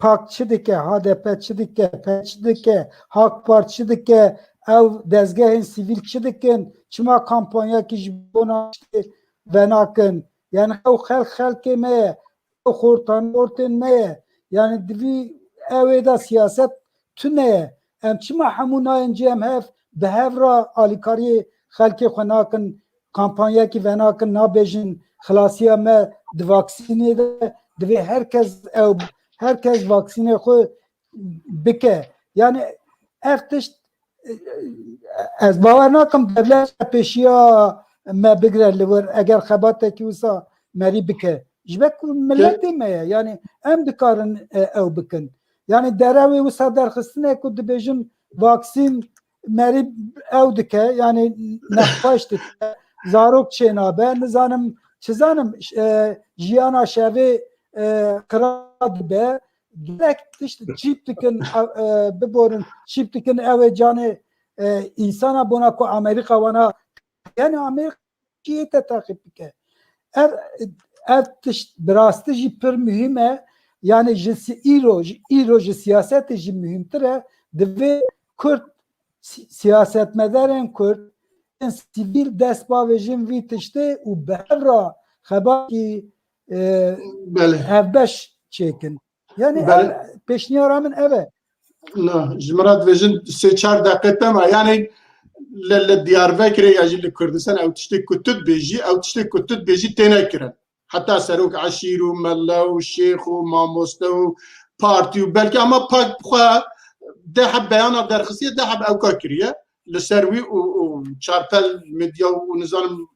pak çi dike? H D P çi dike? P çi dike? Hak Part çi dike? Ew dezgehên sivîl çi dikin? Çima kampanyakî ji bona tiştê venakin? Yani ew xelk xelkê me ye. Ew xortan xortên me ye. Yani divî ew ê de siyaset tune ye. Em çima hemû nayên cem hev bi hev re alîkariyê xelkê xwe nakin, kampanyekî venakin, nabêjin xilasiya me di vaksînê de, divê her kes ew, her kes vaksînê xwe bike. Yani ev tişt, ez bawer nakim dewlet pêşiya me bigire li wir, eger xebatekî wisa merî bike. Ji ber ku miletê me ye, yani em dikarin, e, ew bikin. Yani derewê wisa derxistine ku dibêjin vaksîn merî ew dike, yani nexweş dike, zarok çênabe, nizanim, çi zanim, e, jiyana şevê, e, qira dibe, gelek tişt çîp dikin, e, biborin, çîp dikin ew ê canê, e, însana bona ku Amerîka wana, yani Amerîka cihê te teqîb bike. Ev, ev tişt bi rastî jî pir muhîm e. Yani ji si-, îro, ji îro ji siyasetê jî muhîmtir e. Divê Kurd si-, siyasetmedarên Kurd, sivîl dest bavêjin vî tiştê û bi hev re xebatî, e, Belê. hevbeş çêkin. Yani Belê. ev pêşniyara min ev e. Na, ji min re dibêjin sê çar deqe tema. Yani li, li Diyarbekirê ya jî li Kurdistan ew tiştê ku tu dibêjî, ew tiştê ku tu dibêjî têne kirin. Heta serok eşîr û mele û şêx û mamoste û partî û belkî ama pak xwe deh heb beyana derxistiye, deh heb ewka kiriye. Li ser wî û, û çarpel medya û nizanim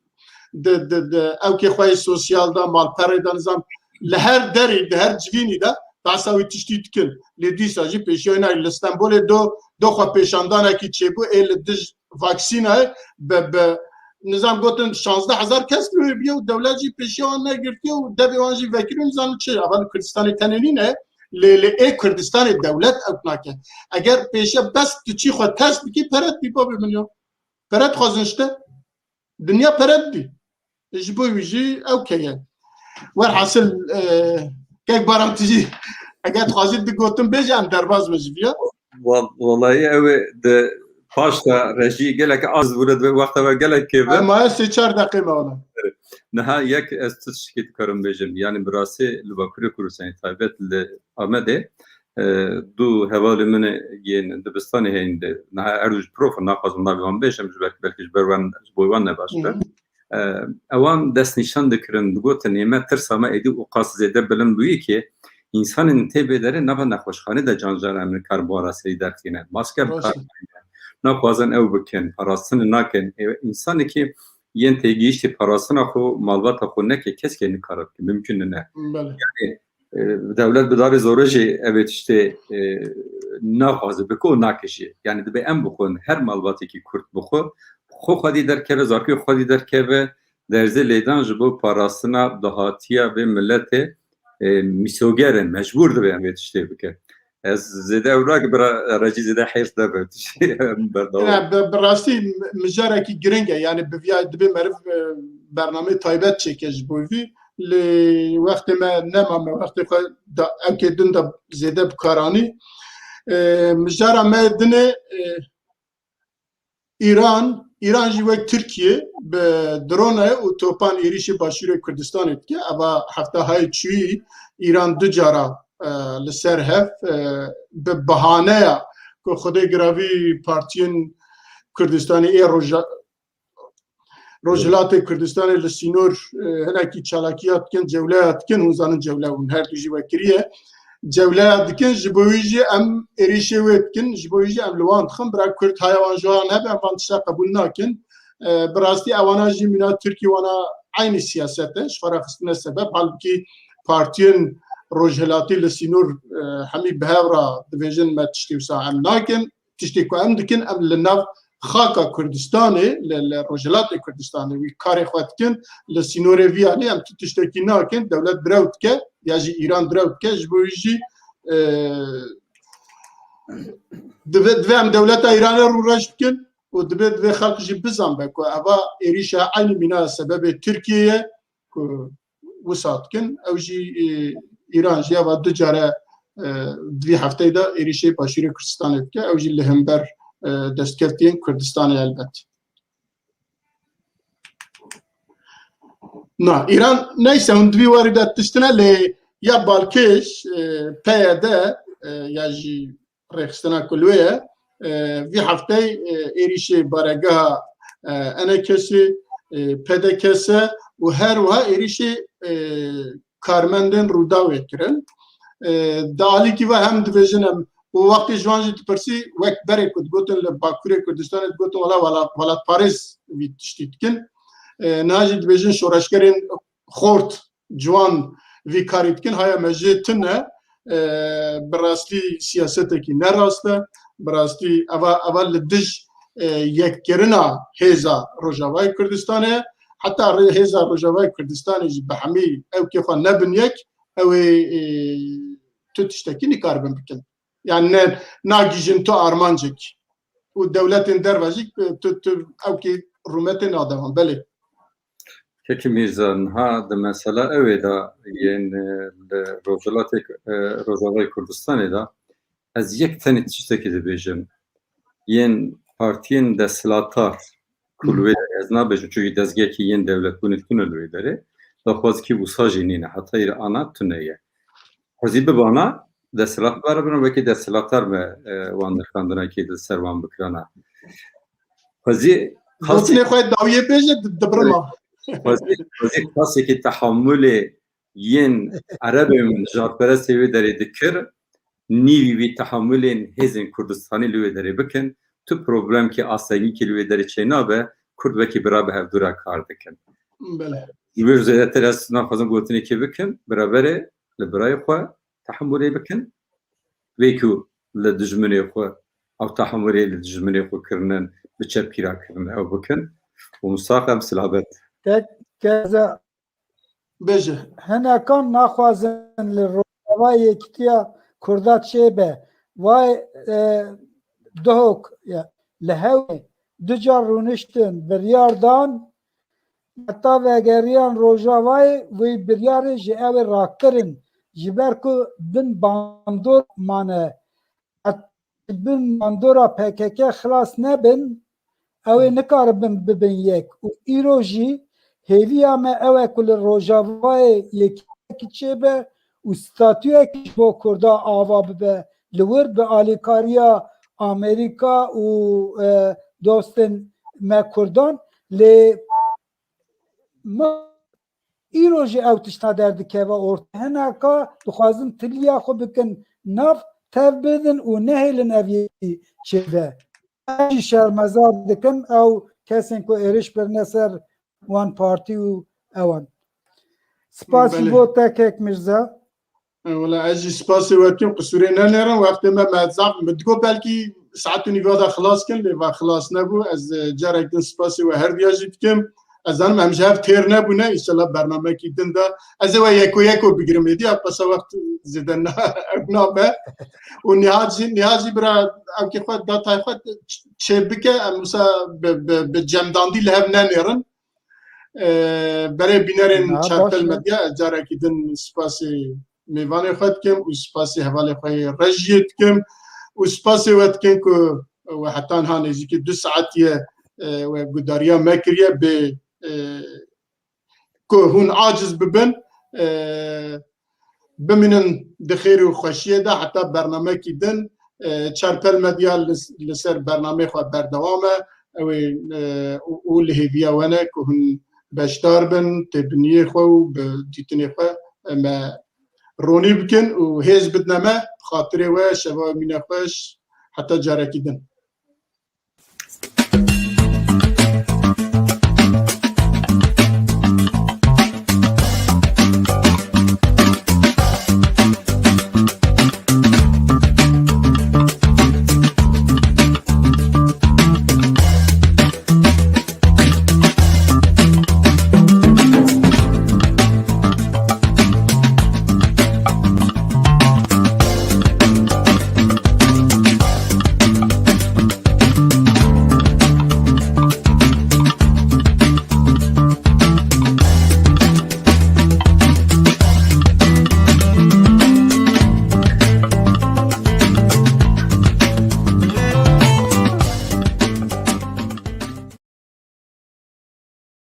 di, di, di ewkê xwe yê sosyal de, malperê de, nizam li her derê, di her civînî de behsa wî tiştî dikin. Lê dîsa jî pêşiya wî nayê. Li Stenbolê do, do xwe pêşandanekî çêbû, ê li dij vaksînayê bi, bi nizam gotin şazdeh hezar kes li wê bûye û dewlet jî pêşiya wan negirtiye û devê wan jî vekiriyo, nizam çi. Ava li Kurdistanê tenê nîne, lê, lê ê Kurdistanê dewlet ew nake. Eger pêşiya bes tu çî xwe test bikî, pere dibî babê min ya. Pere dixwazin ji te. Dinya pere didî. Ji bo wî jî ew keye. Werhasil, e, kek Baran tu jî eger dixwazî du gotin bêje em derbas bin ji viya. Wal-, walayi ew ê di paşta rejî gelek az bûne, di wexta ve gelek kêv e. Em maye sê çar deqê me wana. Niha yek ez tu tiştekî dikarim bêjim. Yani bi rastî li Bakurê Kurdistanê taybet li Amedê, e, du hevalê min yên dibistanê heyîn de. Niha her du jî prof in, naxwazim navê wan bêjim, ji ber, belkî ji ber wan, ji bo wan ne baş be. Hı hı. E, ewan destnîşan dikirin, digotin, ê me tirsa me êdî û qas zêde bilind bûyî ki, însanên tê vê derê nava nexweşxanê de can can em nikar bi wan re serî derxîne. Maske bi kar nayne. Naxwazin ew bikin, parastinê nakin. Ê, însanekî yên têgihiştî parastina xwe, malbata xwe neke, kesekî nikare bike. Mimkun nine. Belê. Yani, e, dewlet bi darê zorê jî ev ê tiştê, e, naxwaze bike û nake jî. Yani dibe em bixwin, her malbatekî Kurd bixwe, xwe xwedî derkeve, zarokê xwedî derkeve, derzê lêdan ji bo parastina dahatiya vê miletê, e, mîsoger e, mecbûr dibe em vê tiştê bike. Ez zêde ew nake, bira Recî zêde hêrs nebe. Em berdewam. Ya, bi, bi rastî mijarekî giring e. Yani bi viya dibê meriv, e, bernameyê taybet çêke ji bo vî. Lê wextê me nema, me wextê xwe da, ewkê din de zêde bi kar anî. E, mijara me dinê, e, Îran, Îran jî wek Tirkiye bi drone û topan êrîşê Başûrê Kurdistanê dike. Eva hefta hay çûyî Îran du cara, e, li ser hev, e, bi bahaneya ku Xwedê giravî partiyên Kurdistanê ê Roja-, Rojhilatê Kurdistanê li sînor, e, hinekî çalakiya dikin, cewleya dikin, hûn zanin cewle hûn her du jî wekiriye. Cewleya dikin, ji bo wî jî em êrîşê wê dikin, ji bo wî jî em li wan dixin, bira Kurd haya wan ji wan hebe, em van tişta qebûl nakin. E, bi rastî ewana jî mîna Tirkî wana eynî siyaset e, ji xwe re xistine sebeb, halbikî partiyên rojhilatî li sînor, e, hemî bi hev re dibêjin me tiştê wisa em nakin. Tiştê ku em dikin, em li nav xaka Kurdistanê, li, li Rojhilatê Kurdistanê wî karê xwe dikin, li sînorê vî yanî em tu tiştekî nakin, dewlet direw dike, ya jî Îran direw dike, ji bo wî jî, e, divê, divê em dewleta Îranê rûreş bikin û divê, divê xelk jî bizanbe ku eva êrîşa eynî mîna sebebê Tirkiye ye, ku wisa dikin. Ew jî, e, Îran jî eva du care, e, di vî hefteyê de êrîşê Başûrê Kurdistanê dike. Ew jî li hember, e, destkeftiyên Kurdistanê helbet. Na, Îran neyse hûn di vî warî de tiştine lê ya balkêş, e, P Y D, e, ya jî rêxistina ku li wê ye, E, vî hefteyê, e, êrîşê baregeha, e, E N K S, e, P D K S û her wiha êrîşê, e, karmendên Rûdawê kirin. E, di alîkî ve hem dibêjin em, û wextê ji wan jî dipirsî, wek berê ku digotin li Bakurê Kurdistanê digotin, wela wela-, welatparêz vî tiştî dikin. E, niha jî dibêjin şoreşgerên xort, ciwan vî karî dikin, haya me jê tune, e, bi rastî siyasetekî ne rast e, bi rastî eva, eva li dij, e, yekkirina hêza Rojavayê Kurdistanê ye. Heta rê-, hêza Rojavayê Kurdistanê jî bi hemî ewkê xwe nebin yek, ew ê, e, tu tiştekî nikaribin bikin. Yani ne, nagihîjin tu armancek. Û dewletên derve jî, e, tu, tu ewkê rûmetê nade wan. Belê. Kekî Mîrza, niha di mesela ew ê de yên, e, li Rojhilatê, e, Rojavayê Kurdistanê de ez yek tenê tiştekî dibêjim. Yên partiyên desthilatdar ku li wê derê, ez nabêjim, çunkî dezgehekî yên dewletbûnê tune li wê derê, daxwazekî wisa jî nîne, heta îro ana tune ye. Xwezî bibana desthilatdar bin, wekî desthilatdar me, e, wan nirxandinekî li ser wan bikirana. Xwezî Gotinê xwe dawiyê bêje, di-, dibirima. Xwezî, xwezî kasekî tehamulê yên Erebê min, nijadperestê wê derê dikir, nîvî vî tehamulên hêzên Kurdistanî li wê derê bikin, tu problemkî astengîkî li wê derê çênabe, Kurd wekî bira bi hevdû re kar dikin. Belê. Ji wê zêdetir ez naxwazim gotinekê bikim, biraberê li birayê xwe tehemûrê bikin, wê ku li dijminê xwe, ew tehemûrê li dijminê xwe kirinin, bi çepkî re kirinin, ew bikin. Û misax em silamet. Tek keza Bêje. Hinekan naxwazin li Rojava Yekîtiya Kurda çêbe. Vay, e, Duhok, ya, li hewê du car rûniştin, biryar dan, heta vegeriyan Rojavayê, wî biryarê ji ew ê rakirin, ji ber ku bin bandor mane. Heta bin bandora P K K xilas nebin, ew ê nikaribin bibin yek. Û îro jî hêviya me ew e ku li Rojavayê yekî çêbe û statuyekî ji bo Kurda ava bibe, li wir bi alîkariya Amerîka û, e, dostên me Kurdan, lê ma îro jî ew tişta derdikeve ortê. Hineka dixwazin tiliya xwe bikin nav, tev bidin û nehêlin ev yekî çêbe. Ez jî şermezar dikim ew kesên ku êrîş birine ser wan partî û ewan. Spasî Belê. Bo te kek Mirza. E, wela ez jî spasê we dikim, qisûrê nenêrin, wextê me, me zaf, min digot belkî saet û nîva de xilas kin, lê va xilas nebû. Ez, e, carek din spasê we herdiya jî dikim. Ez zanim em ji hev têr nebûne, înşallah bernamekî din de. Ez ê we yeko yeko bigirim êdî, ya qesa wext zêde na-, ew nabe. Û niha jî, niha jî bira ewkê xwe, datayê xwe ç-, çê bike, em wisa bi, bi, bi cemdandî li hev nenêrin. E, berê bînerên Çarpel Medya, ez carekî din spasê mêvanê xwe dikim û spasê hevalê xwe yê rejiyê dikim û spasê we dikim ku we heta niha nêzîkî du saetiye, e, we gudariya me kiriye bê, e, ku hûn aciz bibin, e, bimînin di xêr û xweşiyê de heta bernamekî din. E, Çarpel Medya li, li ser bernameyê xwe berdewam e. Ew ê, e, û, û li hêviya we ne ku hûn beşdar bin, têbiniyê xwe û bi dîtinê xwe, e, me ronî bikin û hêz bidine me. Bi xatirê we, şeva we mîne xweş, heta carekî din.